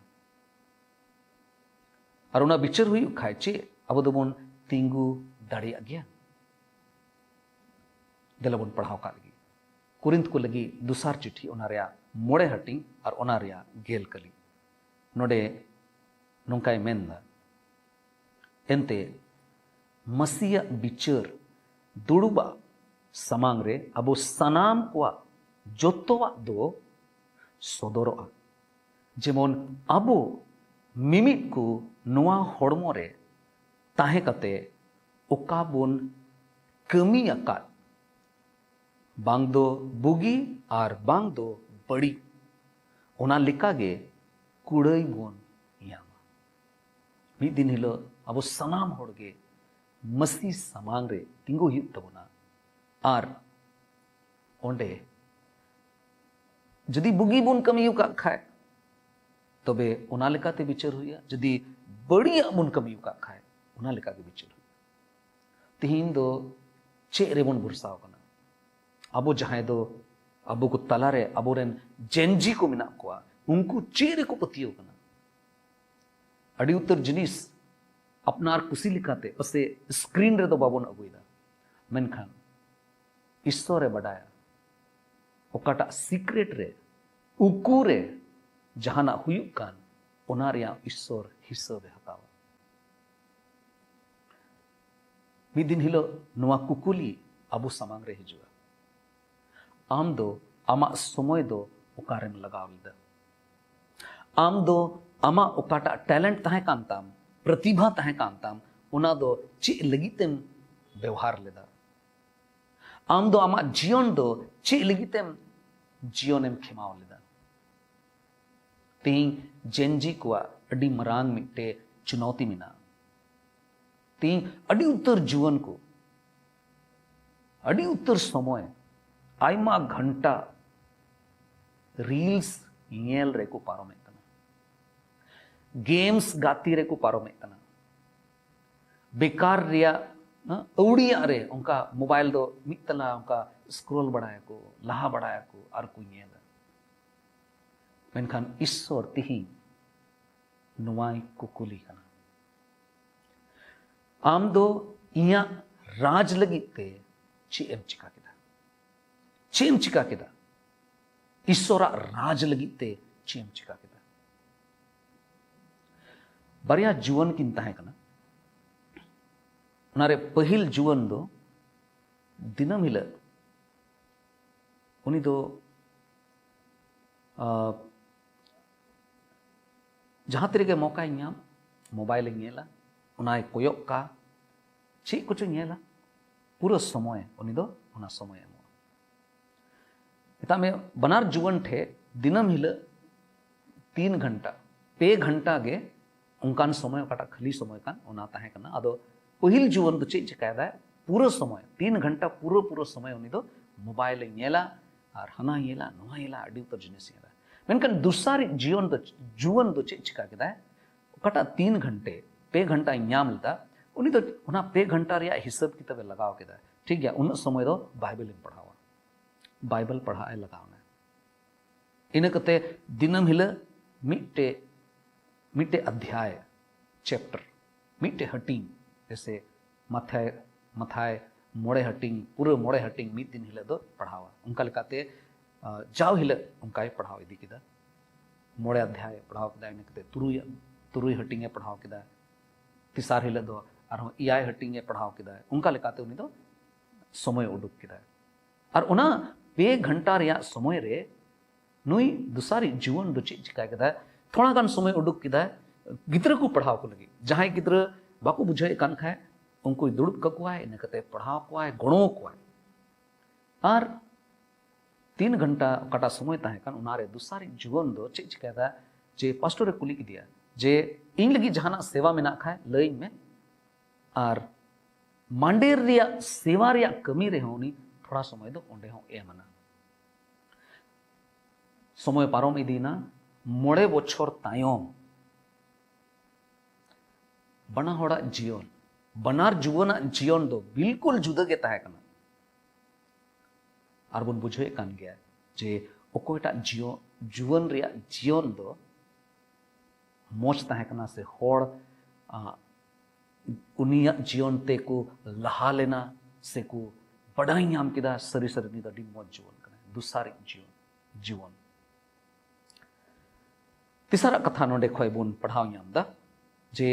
ᱟᱨ ᱚᱱᱟ ᱵᱤᱪᱟᱹᱨ ᱦᱩᱭᱩᱜ ᱠᱷᱟᱡ, ᱪᱮᱫ ᱟᱵᱚ ᱫᱚᱵᱚᱱ ᱛᱤᱸᱜᱩ ᱫᱟᱲᱮᱭᱟᱜ ᱜᱮᱭᱟ? ᱫᱮᱞᱟ ᱵᱚᱱ ᱯᱟᱲᱦᱟᱣ ᱠᱟᱜ ᱞᱮᱜᱮ᱾ ᱠᱚᱨᱤᱱᱛ ᱠᱚ ᱞᱟᱹᱜᱤᱫ ᱫᱚᱥᱟᱨ ᱪᱤᱴᱷᱤ, ᱚᱱᱟ ᱨᱮᱭᱟᱜ ᱢᱚᱬᱮ ᱦᱟᱹᱴᱤᱧ ᱟᱨ ᱚᱱᱟ ᱨᱮᱭᱟᱜ ᱜᱮᱞ ᱠᱟᱹᱞᱤ᱾ ᱱᱚᱰᱮ ᱱᱚᱝᱠᱟᱭ ᱢᱮᱱᱫᱟ, ᱮᱱᱛᱮ ᱢᱟᱹᱥᱤᱭᱟᱜ ᱵᱤᱪᱟᱹᱨ ᱫᱩᱲᱩᱵᱟᱜ ᱥᱟᱢᱟᱝ ᱨᱮ ᱟᱵᱚ ᱥᱟᱱᱟᱢ ᱠᱚᱣᱟᱜ ᱡᱚᱛᱚᱣᱟᱜ ᱫᱚ ᱥᱚᱫᱚᱨᱚᱜᱼᱟ, ᱡᱮᱢᱚᱱ ᱟᱵᱚ ᱢᱤᱢᱤᱫ ᱠᱚ ᱱᱚᱣᱟ ᱦᱚᱲᱢᱚ ᱨᱮ ᱛᱟᱦᱮᱸ ᱠᱟᱛᱮ ᱚᱠᱟ ᱵᱚᱱ ᱠᱟᱹᱢᱤ ᱟᱠᱟᱫ, ᱵᱟᱝ ᱫᱚ ᱵᱩᱜᱤ ᱟᱨ ᱵᱟᱝ ᱫᱚ ᱵᱟᱹᱲᱤᱡ, ᱚᱱᱟ ᱞᱮᱠᱟᱜᱮ ᱠᱩᱲᱟᱹᱭ ᱵᱚᱱ ᱧᱟᱢᱟ᱾ ᱢᱤᱫ ᱫᱤᱱ ᱦᱤᱞᱳᱜ ᱟᱵᱚ ᱥᱟᱱᱟᱢ ᱦᱚᱲᱜᱮ ᱢᱟᱹᱥᱤ ᱥᱟᱢᱟᱝ ᱨᱮ ᱛᱤᱸᱜᱩ ᱦᱩᱭᱩᱜ ᱛᱟᱵᱚᱱᱟ᱾ ᱟᱨ ᱚᱸᱰᱮ ᱡᱩᱫᱤ ᱵᱩᱜᱤ ᱵᱚᱱ ᱠᱟᱹᱢᱤ ᱟᱠᱟᱫ ᱠᱷᱟᱡ, ᱛᱚᱵᱮ ᱚᱱᱟ ᱞᱮᱠᱟᱛᱮ ᱵᱤᱪᱟᱹᱨ ᱦᱩᱭᱩᱜᱼᱟ᱾ ᱡᱩᱫᱤ ᱵᱟᱹᱲᱤᱡᱟᱜ ᱵᱚᱱ ᱠᱟᱹᱢᱤ ᱟᱠᱟᱫ ᱠᱷᱟᱡ, ᱚᱱᱟ ᱞᱮᱠᱟᱜᱮ ᱵᱤᱪᱟᱹᱨ ᱦᱩᱭᱩᱜᱼᱟ᱾ ᱛᱤᱦᱤᱧ ᱫᱚ ᱪᱮᱫ ᱨᱮᱵᱚᱱ ᱵᱷᱚᱨᱥᱟᱣ ᱠᱟᱱᱟ? ᱟᱵᱚ ᱡᱟᱦᱟᱸᱭ ᱫᱚ ᱟᱵᱚ ᱠᱚ ᱛᱟᱞᱟᱨᱮ ᱟᱵᱚᱨᱮᱱ ᱡᱮᱱᱡᱤ ᱠᱚ ᱢᱮᱱᱟᱜ ᱠᱚᱣᱟ, ᱩᱱᱠᱩ ᱪᱮᱫ ᱨᱮᱠᱚ ᱯᱟᱹᱛᱭᱟᱹᱣ ᱠᱟᱱᱟ? ᱟᱹᱰᱤ ᱩᱛᱟᱹᱨ ᱡᱤᱱᱤᱥ ᱟᱯᱱᱟᱨ ᱠᱩᱥᱤ ᱞᱮᱠᱟᱛᱮ ᱯᱟᱥᱮ ᱥᱠᱨᱤᱱ ᱨᱮᱫᱚ ᱵᱟᱵᱚᱱ ᱟᱹᱜᱩᱭᱮᱫᱟ, ᱢᱮᱱᱠᱷᱟᱱ ᱤᱥᱥᱚᱨᱮ ᱵᱟᱰᱟᱭᱟ ᱚᱠᱟᱴᱟᱜ ᱥᱤᱠᱨᱮᱴ ᱨᱮ, ᱩᱠᱩ ᱨᱮ ᱡᱟᱦᱟᱱᱟᱜ ᱦᱩᱭᱩᱜ ᱠᱟᱱ, ᱚᱱᱟ ᱨᱮᱭᱟᱜ ᱤᱥᱥᱚᱨ ᱦᱤᱥᱟᱹᱵᱮ ᱦᱟᱛᱟᱣᱟ᱾ ᱢᱤᱫ ᱫᱤᱱ ᱦᱤᱞᱳᱜ ᱱᱚᱣᱟ ᱠᱩᱠᱞᱤ ᱟᱵᱚ ᱥᱟᱢᱟᱝ ᱨᱮ ᱦᱤᱡᱩᱜᱼᱟ, ᱟᱢ ᱫᱚ ᱟᱢᱟᱜ ᱥᱚᱢᱚᱭ ᱫᱚ ᱚᱠᱟᱨᱮᱢ ᱞᱟᱜᱟᱣ ᱞᱮᱫᱟ? ᱟᱢ ᱫᱚ ᱟᱢᱟᱜ ᱚᱠᱟᱴᱟᱜ ᱴᱮᱞᱮᱱᱴ ᱛᱟᱦᱮᱸ ᱠᱟᱱ ᱛᱟᱢ, ᱯᱨᱚᱛᱤᱵᱷᱟ ᱛᱟᱦᱮᱸ ᱠᱟᱱ ᱛᱟᱢ, ᱚᱱᱟ ᱫᱚ ᱪᱮᱫ ᱞᱟᱹᱜᱤᱫ ᱛᱮᱢ ᱵᱮᱣᱦᱟᱨ ᱞᱮᱫᱟ? ᱟᱢ ᱫᱚ ᱟᱢᱟᱜ ᱡᱤᱭᱚᱱ ᱫᱚ ᱪᱮᱫ ᱞᱟᱹᱜᱤᱫ ᱛᱮᱢ ᱡᱤᱭᱚᱱᱮᱢ ᱠᱷᱮᱢᱟᱣ ᱞᱮᱫᱟ? ᱛᱮᱦᱮᱧ ᱡᱮᱱᱡᱤ ᱠᱚᱣᱟᱜ ᱟᱹᱰᱤ ᱢᱟᱨᱟᱝ ᱢᱤᱫᱴᱮᱡ ᱪᱩᱱᱚᱣᱛᱤ ᱢᱮᱱᱟᱜᱼᱟ᱾ ᱛᱮᱦᱮᱧ ᱟᱹᱰᱤ ᱩᱛᱟᱹᱨ ᱡᱩᱣᱟᱹᱱ ᱠᱚ ᱟᱹᱰᱤ ᱩᱛᱟᱹᱨ ᱥᱚᱢᱚᱭ ᱟᱭᱢᱟ ᱜᱷᱚᱱᱴᱟ ᱨᱤᱞᱥ ᱧᱮᱞ ᱨᱮᱠᱚ ᱯᱟᱨᱚᱢᱮᱫ ᱠᱟᱱᱟ, ᱜᱮᱢᱥ ᱜᱟᱛᱮ ᱨᱮᱠᱚ ᱯᱟᱨᱚᱢᱮᱫ ᱠᱟᱱᱟ, ᱵᱮᱠᱟᱨ ᱨᱮᱭᱟᱜ, ᱦᱮᱸ, ᱟᱹᱣᱲᱤᱭᱟᱜ ᱨᱮ ᱚᱱᱠᱟ ᱢᱳᱵᱟᱭᱤᱞ ᱫᱚ ᱢᱤᱫ ᱛᱟᱞᱟ ᱚᱱᱠᱟ ᱥᱠᱨᱚᱞ ᱵᱟᱲᱟᱭᱟᱠᱚ, ᱞᱟᱦᱟ ᱵᱟᱲᱟᱭᱟᱠᱚ ᱟᱨ ᱠᱚ ᱧᱮᱞᱟ᱾ ᱢᱮᱱᱠᱷᱟᱱ ᱤᱥᱥᱚᱨ ᱛᱤᱦᱤᱧ ᱱᱚᱣᱟᱭ ᱠᱩᱠᱞᱤ ᱠᱟᱱᱟ, ᱟᱢ ᱫᱚ ᱤᱧᱟᱹᱜ ᱨᱟᱡᱽ ᱞᱟᱹᱜᱤᱫ ᱛᱮ ᱪᱮᱫ ᱮᱢ ᱪᱤᱠᱟ ᱠᱮᱫᱟ? ᱪᱮᱫ ᱮᱢ ᱪᱤᱠᱟ ᱠᱮᱫᱟ? ᱤᱥᱥᱚᱨᱟᱜ ᱨᱟᱡᱽ ᱞᱟᱹᱜᱤᱫ ᱛᱮ ᱪᱮᱫ ᱮᱢ ᱪᱤᱠᱟ ᱠᱮᱫᱟ? ᱵᱟᱨᱭᱟ ᱡᱩᱣᱟᱹᱱ ᱠᱤᱱ ᱛᱟᱦᱮᱸ ᱠᱟᱱᱟ᱾ ᱚᱱᱟᱨᱮ ᱯᱟᱹᱦᱤᱞ ᱡᱩᱣᱟᱹᱱ ᱫᱚ ᱫᱤᱱᱟᱹᱢ ᱦᱤᱞᱳᱜ ᱩᱱᱤ ᱫᱚ, ᱟᱸ, ᱡᱟᱦᱟᱸ ᱛᱤ ᱨᱮᱜᱮ ᱢᱚᱠᱟᱭ ᱧᱟᱢ, ᱢᱳᱵᱟᱭᱤᱞᱮ ᱧᱮᱞᱟ, ᱚᱱᱟᱭ ᱠᱚᱭᱚᱜ ᱠᱟᱜᱼᱟ, ᱪᱮᱫ ᱠᱚᱪᱚᱭ ᱧᱮᱞᱟ, ᱯᱩᱨᱟᱹ ᱥᱚᱢᱚᱭ ᱩᱱᱤ ᱫᱚ ᱚᱱᱟ ᱥᱚᱢᱚᱭᱮ ᱮᱢᱚᱜᱼᱟ᱾ ᱢᱮᱛᱟᱜ ᱢᱮ, ᱵᱟᱱᱟᱨ ᱡᱩᱣᱟᱹᱱ ᱴᱷᱮᱱ ᱫᱤᱱᱟᱹᱢ ᱦᱤᱞᱳᱜ ᱛᱤᱱ ᱜᱷᱚᱱᱴᱟ, ᱯᱮ ᱜᱷᱚᱱᱴᱟ ᱜᱮ ᱚᱱᱠᱟᱱ ᱥᱚᱢᱚᱭ, ᱚᱠᱟᱴᱟᱜ ᱠᱷᱟᱹᱞᱤ ᱥᱚᱢᱚᱭ ᱠᱟᱱ, ᱚᱱᱟ ᱛᱟᱦᱮᱸ ᱠᱟᱱᱟ᱾ ᱟᱫᱚ ᱯᱟᱹᱦᱤᱞ ᱡᱩᱣᱟᱹᱱ ᱫᱚ ᱪᱮᱫ ᱪᱤᱠᱟᱭᱮᱫᱟᱭ? ᱯᱩᱨᱟᱹ ᱥᱚᱢᱚᱭ, ᱛᱤᱱ ᱜᱷᱚᱱᱴᱟ, ᱯᱩᱨᱟᱹ ᱯᱩᱨᱟᱹ ᱥᱚᱢᱚᱭ ᱩᱱᱤ ᱫᱚ ᱢᱳᱵᱟᱭᱤᱞᱮ ᱧᱮᱞᱟ ᱟᱨ ᱦᱟᱱᱟ ᱧᱮᱞᱟ, ᱱᱚᱣᱟ ᱧᱮᱞᱟ, ᱟᱹᱰᱤ ᱩᱛᱟᱹᱨ ᱡᱤᱱᱤᱥ ᱧᱮᱞᱟ᱾ ᱢᱮᱱᱠᱷᱟᱱ ᱫᱚᱥᱟᱨᱤᱡ ᱡᱤᱭᱚᱱ ᱫᱚ, ᱡᱩᱣᱟᱹᱱ ᱫᱚ ᱪᱮᱫ ᱪᱤᱠᱟ ᱠᱮᱫᱟᱭ? ᱚᱠᱟᱴᱟᱜ ᱛᱤᱱ ᱜᱷᱚᱱᱴᱮ, ᱯᱮ ᱜᱷᱚᱱᱴᱟᱭ ᱧᱟᱢ ᱞᱮᱫᱟ, ᱩᱱᱤ ᱫᱚ ᱚᱱᱟ ᱯᱮ ᱜᱷᱚᱱᱴᱟ ᱨᱮᱭᱟᱜ ᱦᱤᱥᱟᱹᱵ ᱠᱤᱛᱟᱹᱵᱮ ᱞᱟᱜᱟᱣ ᱠᱮᱫᱟ᱾ ᱴᱷᱤᱠ ᱜᱮᱭᱟ, ᱩᱱᱟᱹᱜ ᱥᱚᱢᱚᱭ ᱫᱚ ᱵᱟᱭᱵᱮᱞᱤᱧ ᱯᱟᱲᱦᱟᱣᱟ, ᱵᱟᱭᱵᱮᱞ ᱯᱟᱲᱦᱟᱜ ᱮ ᱞᱟᱜᱟᱣ ᱮᱱᱟ᱾ ᱤᱱᱟᱹ ᱠᱟᱛᱮ ᱫᱤᱱᱟᱹᱢ ᱦᱤᱞᱳᱜ ᱢᱤᱫᱴᱮᱡ, ᱢᱤᱫᱴᱮᱡ ᱚᱫᱷᱭᱟᱭ, ᱪᱮᱯᱴᱟᱨ, ᱢᱤᱫᱴᱮᱡ ᱦᱟᱹᱴᱤᱧ, ᱡᱮᱭᱥᱮ ᱢᱟᱛᱷᱟᱭ, ᱢᱟᱛᱷᱟᱭ ᱢᱚᱬᱮ ᱦᱟᱹᱴᱤᱧ, ᱯᱩᱨᱟᱹ ᱢᱚᱬᱮ ᱦᱟᱹᱴᱤᱧ ᱢᱤᱫ ᱫᱤᱱ ᱦᱤᱞᱳᱜ ᱫᱚ ᱯᱟᱲᱦᱟᱣᱟ᱾ ᱚᱱᱠᱟ ᱞᱮᱠᱟᱛᱮ, ᱟ, ᱡᱟᱣ ᱦᱤᱞᱳᱜ ᱚᱱᱠᱟᱭ ᱯᱟᱲᱦᱟᱣ ᱤᱫᱤ ᱠᱮᱫᱟ᱾ ᱢᱚᱬᱮ ᱚᱫᱷᱭᱟᱭ ᱯᱟᱲᱦᱟᱣ ᱠᱮᱫᱟ, ᱤᱱᱟᱹ ᱠᱟᱛᱮ ᱛᱩᱨᱩᱭ, ᱛᱩᱨᱩᱭ ᱦᱟᱹᱴᱤᱧᱮ ᱯᱟᱲᱦᱟᱣ ᱠᱮᱫᱟ᱾ ᱛᱮᱥᱟᱨ ᱦᱤᱞᱳᱜ ᱫᱚ ᱟᱨᱦᱚᱸ ᱮᱭᱟᱭ ᱦᱟᱹᱴᱤᱧᱮ ᱯᱟᱲᱦᱟᱣ ᱠᱮᱫᱟ᱾ ᱚᱱᱠᱟ ᱞᱮᱠᱟᱛᱮ ᱩᱱᱤ ᱫᱚ ᱥᱚᱢᱚᱭ ᱩᱰᱩᱠ ᱠᱮᱫᱟᱭ᱾ ᱟᱨ ᱚᱱᱟ ᱯᱮ ᱜᱷᱚᱱᱴᱟ ᱨᱮᱭᱟᱜ ᱥᱚᱢᱚᱭ ᱨᱮ ᱱᱩᱭ ᱫᱚᱥᱟᱨᱤᱡ ᱡᱩᱣᱟᱹᱱ ᱫᱚ ᱪᱮᱫ ᱪᱤᱠᱟᱹ ᱠᱮᱫᱟᱭ? ᱛᱷᱚᱲᱟ ᱜᱟᱱ ᱥᱚᱢᱚᱭ ᱩᱰᱩᱠ ᱠᱮᱫᱟᱭ ᱜᱤᱫᱽᱨᱟᱹ ᱠᱚ ᱯᱟᱲᱦᱟᱣ ᱠᱚ ᱞᱟᱹᱜᱤᱫ᱾ ᱡᱟᱦᱟᱸᱭ ᱜᱤᱫᱽᱨᱟᱹ ᱵᱟᱠᱚ ᱵᱩᱡᱷᱟᱹᱣᱮᱫ ᱠᱟᱱ ᱠᱷᱟᱡ, ᱩᱱᱠᱩᱭ ᱫᱩᱲᱩᱵ ᱠᱟᱠᱚᱣᱟᱭ, ᱤᱱᱟᱹ ᱠᱟᱛᱮ ᱯᱟᱲᱦᱟᱣ ᱠᱚᱣᱟᱭ, ᱜᱚᱲᱚ ᱠᱚᱣᱟᱭ᱾ ᱟᱨ ᱛᱤᱱ ᱜᱷᱚᱱᱴᱟ ᱚᱠᱟᱴᱟᱜ ᱥᱚᱢᱚᱭ ᱛᱟᱦᱮᱸ ᱠᱟᱱ, ᱚᱱᱟᱨᱮ ᱫᱚᱥᱟᱨᱤᱡ ᱡᱩᱣᱟᱹᱱ ᱫᱚ ᱪᱮᱫ ᱪᱤᱠᱟᱹᱭᱮᱫᱟ? ᱡᱮ ᱯᱟᱥᱴᱚᱨᱮ ᱠᱩᱞᱤ ᱠᱮᱫᱮᱭᱟ ᱡᱮ, "ᱤᱧ ᱞᱟᱹᱜᱤᱫ ᱡᱟᱦᱟᱱᱟᱜ ᱥᱮᱵᱟ ᱢᱮᱱᱟᱜ ᱠᱷᱟᱡ ᱞᱟᱹᱭᱟᱹᱧ ᱢᱮ᱾" ᱟᱨ ᱢᱟᱱᱰᱮᱨ ᱨᱮᱭᱟᱜ ᱥᱮᱵᱟ ᱨᱮᱭᱟᱜ ᱠᱟᱹᱢᱤ ᱨᱮᱦᱚᱸ ᱩᱱᱤ ᱛᱷᱚᱲᱟ ᱥᱚᱢᱚᱭ ᱫᱚ ᱚᱸᱰᱮ ᱦᱚᱸ ᱮᱢ ᱟᱱᱟ᱾ ᱥᱚᱢᱚᱭ ᱯᱟᱨᱚᱢ ᱤᱫᱤᱭᱮᱱᱟ᱾ ᱢᱚᱬᱮ ᱵᱚᱪᱷᱚᱨ ᱛᱟᱭᱚᱢ ᱵᱟᱱᱟ ᱦᱚᱲᱟᱜ ᱡᱤᱭᱚᱱ, ᱵᱟᱱᱟᱨ ᱡᱩᱣᱟᱹᱱᱟᱜ ᱡᱤᱭᱚᱱ ᱫᱚ ᱵᱤᱞᱠᱩᱞ ᱡᱩᱫᱟᱹ ᱜᱮ ᱛᱟᱦᱮᱸ ᱠᱟᱱᱟ᱾ ᱟᱨ ᱵᱚᱱ ᱵᱩᱡᱷᱟᱹᱣᱮᱫ ᱠᱟᱱ ᱜᱮᱭᱟ ᱡᱮ ᱚᱠᱚᱭᱴᱟᱜ ᱡᱤᱭᱚ-, ᱡᱩᱣᱟᱹᱱ ᱨᱮᱭᱟᱜ ᱡᱤᱭᱚᱱ ᱫᱚ ᱢᱚᱡᱽ ᱛᱟᱦᱮᱸ ᱠᱟᱱᱟ, ᱥᱮ ᱦᱚᱲ, ᱟ, ᱩᱱᱤᱭᱟᱜ ᱡᱤᱭᱚᱱ ᱛᱮᱠᱚ ᱞᱟᱦᱟ ᱞᱮᱱᱟ, ᱥᱮᱠᱚ ᱵᱟᱰᱟᱭ ᱧᱟᱢ ᱠᱮᱫᱟ, ᱥᱟᱹᱨᱤ ᱥᱟᱹᱨᱤ ᱩᱱᱤ ᱫᱚ ᱟᱹᱰᱤ ᱢᱚᱡᱽ ᱡᱩᱣᱟᱹᱱ ᱠᱟᱱᱟᱭ, ᱫᱚᱥᱟᱨᱤᱡ ᱡᱤᱭᱚᱱ, ᱡᱤᱵᱚᱱ᱾ ᱛᱮᱥᱟᱨᱟᱜ ᱠᱟᱛᱷᱟ ᱱᱚᱰᱮ ᱠᱷᱚᱱ ᱵᱚᱱ ᱯᱟᱲᱦᱟᱣ ᱧᱟᱢ ᱮᱫᱟ ᱡᱮ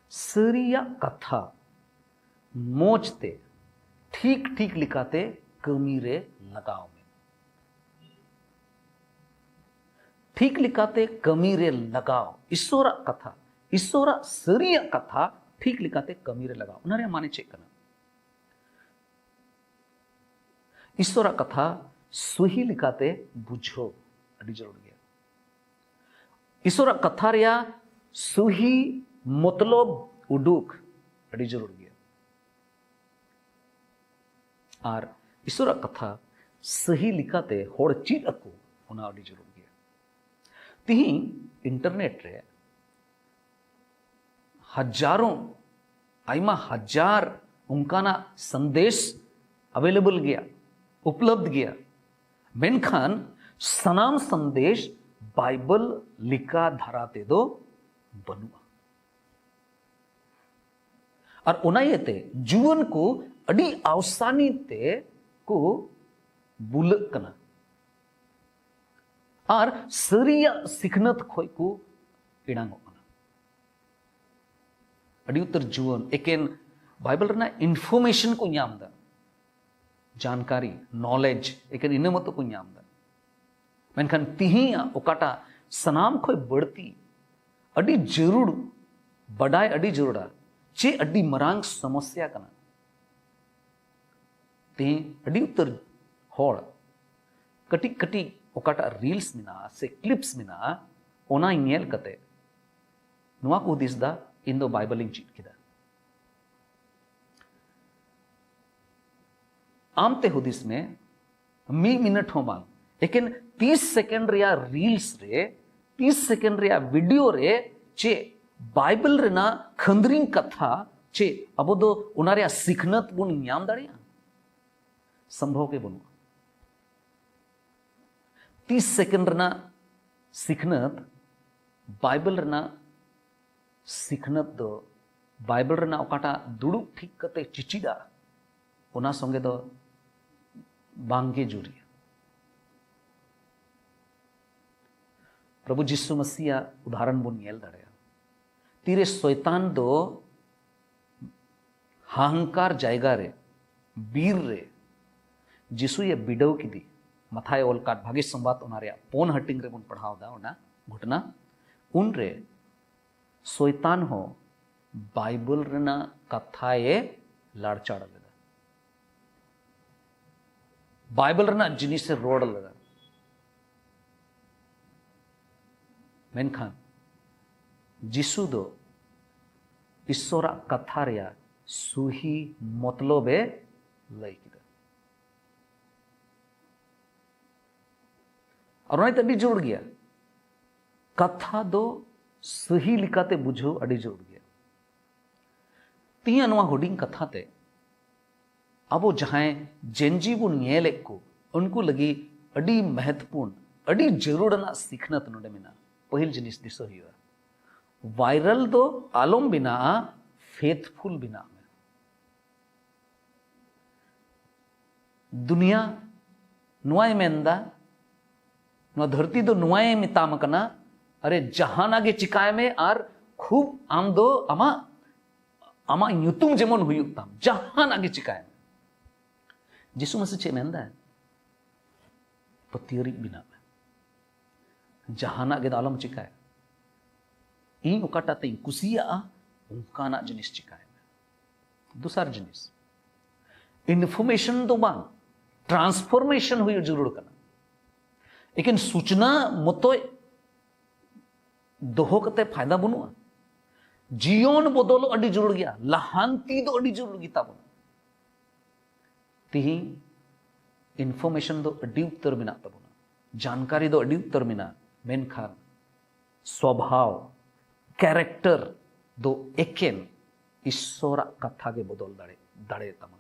ᱥᱟᱹᱨᱤᱭᱟᱜ ᱠᱟᱛᱷᱟ ᱢᱚᱡᱽ ᱛᱮ, ᱴᱷᱤᱠ ᱴᱷᱤᱠ ᱞᱮᱠᱟᱛᱮ ᱠᱟᱹᱢᱤ ᱨᱮ ᱞᱟᱜᱟᱣ ᱢᱮ᱾ ᱴᱷᱤᱠ ᱞᱮᱠᱟᱛᱮ ᱠᱟᱹᱢᱤ ᱨᱮ ᱞᱟᱜᱟᱣ, ᱤᱥᱚᱨᱟᱜ ᱠᱟᱛᱷᱟ, ᱤᱥᱚᱨᱟᱜ ᱥᱟᱹᱨᱤᱭᱟᱜ ᱠᱟᱛᱷᱟ ᱴᱷᱤᱠ ᱞᱮᱠᱟᱛᱮ ᱠᱟᱹᱢᱤ ᱨᱮ ᱞᱟᱜᱟᱣ᱾ ᱚᱱᱟ ᱨᱮᱭᱟᱜ ᱢᱟᱱᱮ ᱪᱮᱫ ᱠᱟᱱᱟ? ᱤᱥᱚᱨᱟᱜ ᱠᱟᱛᱷᱟ ᱥᱩᱦᱤ ᱞᱮᱠᱟᱛᱮ ᱵᱩᱡᱷᱟᱹᱣ ᱟᱹᱰᱤ ᱡᱟᱹᱨᱩᱲ ᱜᱮᱭᱟ᱾ ᱤᱥᱚᱨᱟᱜ ᱠᱟᱛᱷᱟ ᱨᱮᱭᱟᱜ ᱥᱩᱦᱤ ᱢᱚᱛᱞᱚᱵ ᱩᱰᱩᱠ ᱟᱹᱰᱤ ᱡᱟᱹᱨᱩᱲ ᱜᱮᱭᱟ᱾ ᱟᱨ ᱤᱥᱚᱨᱟᱜ ᱠᱟᱛᱷᱟ ᱥᱟᱹᱦᱤ ᱞᱮᱠᱟᱛᱮ ᱦᱚᱲ ᱪᱮᱫ ᱟᱠᱚ, ᱚᱱᱟ ᱟᱹᱰᱤ ᱡᱟᱹᱨᱩᱲ ᱜᱮᱭᱟ᱾ ᱛᱤᱦᱤᱧ ᱤᱱᱴᱟᱨᱱᱮᱴ ᱨᱮ ᱦᱟᱡᱟᱨᱚ, ᱟᱭᱢᱟ ᱦᱟᱡᱟᱨ ᱚᱱᱠᱟᱱᱟᱜ ᱥᱟᱸᱫᱮᱥ ᱟᱵᱮᱞᱮᱵᱚᱞ ᱜᱮᱭᱟ, ᱩᱯᱞᱚᱵᱫᱷ ᱜᱮᱭᱟ᱾ ᱢᱮᱱᱠᱷᱟᱱ ᱥᱟᱱᱟᱢ ᱥᱟᱸᱫᱮᱥ ᱵᱟᱭᱵᱮᱞ ᱞᱮᱠᱟ ᱫᱷᱟᱨᱟ ᱛᱮᱫᱚ ᱵᱟᱹᱱᱩᱜᱼᱟ᱾ ᱟᱨ ᱚᱱᱟ ᱤᱭᱟᱹᱛᱮ ᱡᱩᱣᱟᱹᱱ ᱠᱚ ᱟᱹᱰᱤ ᱟᱣᱥᱟᱱᱤ ᱛᱮ ᱠᱚ ᱵᱩᱞᱟᱹᱜ ᱠᱟᱱᱟ ᱟᱨ ᱥᱟᱹᱨᱤᱭᱟᱜ ᱥᱤᱠᱷᱱᱟᱹᱛ ᱠᱷᱚᱡ ᱠᱚ ᱮᱲᱟᱝᱚᱜ ᱠᱟᱱᱟ᱾ ᱟᱹᱰᱤ ᱩᱛᱟᱹᱨ ᱡᱩᱣᱟᱹᱱ ᱮᱠᱮᱱ ᱵᱟᱭᱵᱮᱞ ᱨᱮᱱᱟᱜ ᱤᱱᱯᱷᱚᱨᱢᱮᱥᱚᱱ ᱠᱚ ᱧᱟᱢ ᱮᱫᱟ, ᱡᱟᱱᱠᱟᱨᱤ, ᱱᱚᱞᱮᱡᱽ, ᱮᱠᱮᱱ ᱤᱱᱟᱹ ᱢᱚᱛᱚ ᱠᱚ ᱧᱟᱢ ᱮᱫᱟ᱾ ᱢᱮᱱᱠᱷᱟᱱ ᱛᱤᱦᱤᱧᱟᱜ ᱚᱠᱟᱴᱟᱜ ᱥᱟᱱᱟᱢ ᱠᱷᱚᱱ ᱵᱟᱹᱲᱛᱤ ᱟᱹᱰᱤ ᱡᱟᱹᱨᱩᱲ, ᱵᱟᱰᱟᱭ ᱟᱹᱰᱤ ᱡᱟᱹᱨᱩᱲᱟ, ᱪᱮᱫ ᱟᱹᱰᱤ ᱢᱟᱨᱟᱝ ᱥᱚᱢᱚᱥᱥᱟ ᱠᱟᱱᱟ᱾ ᱛᱮᱦᱮᱧ ᱟᱹᱰᱤ ᱩᱛᱟᱹᱨ ᱦᱚᱲ ᱠᱟᱹᱴᱤᱡ ᱠᱟᱹᱴᱤᱡ ᱚᱠᱟᱴᱟᱜ ᱨᱤᱞᱥ ᱢᱮᱱᱟᱜᱼᱟ ᱥᱮ ᱠᱞᱤᱯᱥ ᱢᱮᱱᱟᱜᱼᱟ, ᱚᱱᱟ ᱧᱮᱞ ᱠᱟᱛᱮ ᱱᱚᱣᱟ ᱠᱚ ᱦᱩᱫᱤᱥ ᱫᱟ, "ᱤᱧ ᱫᱚ ᱵᱟᱭᱵᱮᱞ ᱤᱧ ᱪᱮᱫ ᱠᱮᱫᱟ᱾" ᱟᱢ ᱛᱮ ᱦᱩᱫᱤᱥ ᱢᱮ, ᱢᱤᱫ ᱢᱤᱱᱤᱴ ᱦᱚᱸ ᱵᱟᱝ, ᱮᱠᱮᱱ ᱛᱤᱥ ᱥᱮᱠᱮᱱᱰ ᱨᱮᱭᱟᱜ ᱨᱤᱞᱥ ᱨᱮ, ᱛᱤᱥ ᱥᱮᱠᱮᱱᱰ ᱨᱮᱭᱟᱜ ᱵᱷᱤᱰᱤᱭᱳ ᱨᱮ ᱪᱮᱫ ᱵᱟᱭᱵᱮᱞ ᱨᱮᱱᱟᱜ ᱠᱷᱟᱹᱱᱫᱽᱨᱤᱝ ᱠᱟᱛᱷᱟ, ᱪᱮᱫ ᱟᱵᱚ ᱫᱚ ᱚᱱᱟ ᱨᱮᱭᱟᱜ ᱥᱤᱠᱷᱱᱟᱹᱛ ᱵᱚᱱ ᱧᱟᱢ ᱫᱟᱲᱮᱭᱟᱜᱼᱟ? ᱥᱚᱢᱵᱷᱚᱵ ᱜᱮ ᱵᱟᱹᱱᱩᱜᱼᱟ᱾ ᱛᱤᱥ ᱥᱮᱠᱮᱱᱰ ᱨᱮᱱᱟᱜ ᱥᱤᱠᱷᱱᱟᱹᱛ, ᱵᱟᱭᱵᱮᱞ ᱨᱮᱱᱟᱜ ᱥᱤᱠᱷᱱᱟᱹᱛ ᱫᱚ ᱵᱟᱭᱵᱮᱞ ᱨᱮᱱᱟᱜ ᱚᱠᱟᱴᱟᱜ ᱫᱩᱲᱩᱵ ᱴᱷᱤᱠ ᱠᱟᱛᱮ ᱪᱤᱪᱤᱫᱟ, ᱚᱱᱟ ᱥᱚᱸᱜᱮ ᱫᱚ ᱵᱟᱝᱜᱮ ᱡᱩᱨᱤᱭᱟ᱾ ᱯᱨᱚᱵᱷᱩ ᱡᱤᱥᱩ ᱢᱟᱥᱤᱭᱟᱜ ᱩᱫᱟᱦᱚᱨᱚᱱ ᱵᱚᱱ ᱧᱮᱞ ᱫᱟᱲᱮᱭᱟᱜᱼᱟ᱾ ᱛᱤᱨᱮ ᱥᱚᱭᱛᱟᱱ ᱫᱚ ᱦᱟᱦᱟᱝᱠᱟᱨ ᱡᱟᱭᱜᱟ ᱨᱮ, ᱵᱤᱨ ᱨᱮ ᱡᱤᱥᱩᱭᱮ ᱵᱤᱰᱟᱹᱣ ᱠᱮᱫᱮ, ᱢᱟᱛᱷᱟᱭ ᱚᱞ ᱠᱟᱫ ᱵᱷᱟᱹᱜᱤ ᱥᱚᱢᱵᱟᱫ, ᱚᱱᱟ ᱨᱮᱭᱟᱜ ᱯᱩᱱ ᱦᱟᱹᱴᱤᱧ ᱨᱮᱵᱚᱱ ᱯᱟᱲᱦᱟᱣ ᱮᱫᱟ ᱚᱱᱟ ᱜᱷᱚᱴᱚᱱᱟ᱾ ᱩᱱᱨᱮ ᱥᱚᱭᱛᱟᱱ ᱦᱚᱸ ᱵᱟᱭᱵᱮᱞ ᱨᱮᱱᱟᱜ ᱠᱟᱛᱷᱟᱭᱮ ᱞᱟᱲᱪᱟᱲ ᱞᱮᱫᱟ, ᱵᱟᱭᱵᱮᱞ ᱨᱮᱱᱟᱜ ᱡᱤᱱᱤᱥᱮ ᱨᱚᱲ ᱞᱮᱫᱟ᱾ ᱢᱮᱱᱠᱷᱟᱱ ᱡᱤᱥᱩ ᱫᱚ ᱤᱥᱥᱚᱨᱟᱜ ᱠᱟᱛᱷᱟ ᱨᱮᱭᱟᱜ ᱥᱩᱦᱤ ᱢᱚᱛᱞᱚᱵ ᱮ ᱞᱟᱹᱭ ᱠᱮᱫᱟ᱾ ᱟᱨ ᱚᱱᱟ ᱛᱮ ᱟᱹᱰᱤ ᱡᱳᱨ ᱜᱮᱭᱟ, ᱠᱟᱛᱷᱟ ᱫᱚ ᱥᱟᱹᱦᱤ ᱞᱮᱠᱟᱛᱮ ᱵᱩᱡᱷᱟᱹᱣ ᱟᱹᱰᱤ ᱡᱳᱨ ᱜᱮᱭᱟ᱾ ᱛᱮᱦᱮᱧᱟᱜ ᱱᱚᱣᱟ ᱦᱩᱰᱤᱧ ᱠᱟᱛᱷᱟ ᱛᱮ ᱟᱵᱚ ᱡᱟᱦᱟᱸᱭ ᱡᱮᱱᱡᱤ ᱵᱚᱱ ᱧᱮᱞᱮᱫ ᱠᱚ, ᱩᱱᱠᱩ ᱞᱟᱹᱜᱤᱫ ᱟᱹᱰᱤ ᱢᱚᱦᱚᱛᱯᱩᱨᱱ, ᱟᱹᱰᱤ ᱡᱟᱹᱨᱩᱲ ᱟᱱᱟᱜ ᱥᱤᱠᱷᱱᱟᱹᱛ ᱱᱚᱰᱮ ᱢᱮᱱᱟᱜᱼᱟ᱾ ᱯᱟᱹᱦᱤᱞ ᱡᱤᱱᱤᱥ ᱫᱤᱥᱟᱹ ᱦᱩᱭᱩᱜᱼᱟ, ᱵᱷᱟᱭᱨᱟᱞ ᱫᱚ ᱟᱞᱚᱢ ᱵᱮᱱᱟᱜᱼᱟ, ᱯᱷᱮᱛᱷᱯᱷᱩᱞ ᱵᱮᱱᱟᱜ ᱢᱮ᱾ ᱫᱩᱱᱤᱭᱟ ᱱᱚᱣᱟᱭ ᱢᱮᱱᱫᱟ, ᱱᱚᱣᱟ ᱫᱷᱟᱹᱨᱛᱤ ᱫᱚ ᱱᱚᱣᱟᱭ ᱢᱮᱛᱟᱢ ᱠᱟᱱᱟ, ᱟᱨᱮ, ᱡᱟᱦᱟᱱᱟᱜ ᱜᱮ ᱪᱤᱠᱟᱭ ᱢᱮ, ᱟᱨ ᱠᱷᱩᱵ ᱟᱢ ᱫᱚ ᱟᱢᱟᱜ, ᱟᱢᱟᱜ ᱧᱩᱛᱩᱢ ᱡᱮᱢᱚᱱ ᱦᱩᱭᱩᱜ ᱛᱟᱢ, ᱡᱟᱦᱟᱱᱟᱜ ᱜᱮ ᱪᱤᱠᱟᱭ ᱢᱮ᱾ ᱡᱤᱥᱩ ᱢᱟᱥᱤ ᱪᱮᱫ ᱢᱮᱱᱫᱟᱭ? ᱯᱟᱹᱛᱭᱟᱹᱨᱤᱡ ᱵᱮᱱᱟᱜ ᱢᱮ, ᱡᱟᱦᱟᱱᱟᱜ ᱜᱮ ᱫᱚ ᱟᱞᱚᱢ ᱪᱤᱠᱟᱭᱟ, ᱤᱧ ᱚᱠᱟᱴᱟᱜ ᱛᱮᱧ ᱠᱩᱥᱤᱭᱟᱜᱼᱟ ᱚᱱᱠᱟᱱᱟᱜ ᱡᱤᱱᱤᱥ ᱪᱤᱠᱟᱭ ᱢᱮ᱾ ᱫᱚᱥᱟᱨ ᱡᱤᱱᱤᱥ, ᱤᱱᱯᱷᱚᱨᱢᱮᱥᱚᱱ ᱫᱚ ᱵᱟᱝ, ᱴᱨᱟᱱᱥᱯᱷᱚᱨᱢᱮᱥᱚᱱ ᱦᱩᱭᱩᱜ ᱡᱟᱹᱨᱩᱲ ᱠᱟᱱᱟ᱾ ᱮᱠᱮᱱ ᱥᱩᱪᱱᱟ ᱢᱚᱛᱚᱡ ᱫᱚᱦᱚ ᱠᱟᱛᱮ ᱯᱷᱟᱭᱫᱟ ᱵᱟᱹᱱᱩᱜᱼᱟ᱾ ᱡᱤᱭᱚᱱ ᱵᱚᱫᱚᱞᱚᱜ ᱟᱹᱰᱤ ᱡᱟᱹᱨᱩᱲ ᱜᱮᱭᱟ, ᱞᱟᱦᱟᱱᱛᱤ ᱫᱚ ᱟᱹᱰᱤ ᱡᱟᱹᱨᱩᱲ ᱜᱮᱛᱟ ᱵᱚᱱᱟ᱾ ᱛᱤᱦᱤᱧ ᱤᱱᱯᱷᱚᱨᱢᱮᱥᱚᱱ ᱫᱚ ᱟᱹᱰᱤ ᱩᱛᱟᱹᱨ ᱢᱮᱱᱟᱜ ᱛᱟᱵᱚᱱᱟ, ᱡᱟᱱᱠᱟᱨᱤ ᱫᱚ ᱟᱹᱰᱤ ᱩᱛᱟᱹᱨ ᱢᱮᱱᱟᱜᱼᱟ, ᱢᱮᱱᱠᱷᱟᱱ ᱥᱣᱟᱵᱷᱟᱣ, ᱠᱮᱨᱮᱠᱴᱟᱨ ᱫᱚ ᱮᱠᱮᱱ ᱤᱥᱥᱚᱨᱟᱜ ᱠᱟᱛᱷᱟ ᱜᱮ ᱵᱚᱫᱚᱞ ᱫᱟᱲᱮ, ᱫᱟᱲᱮᱭᱟᱛᱟᱢᱟ᱾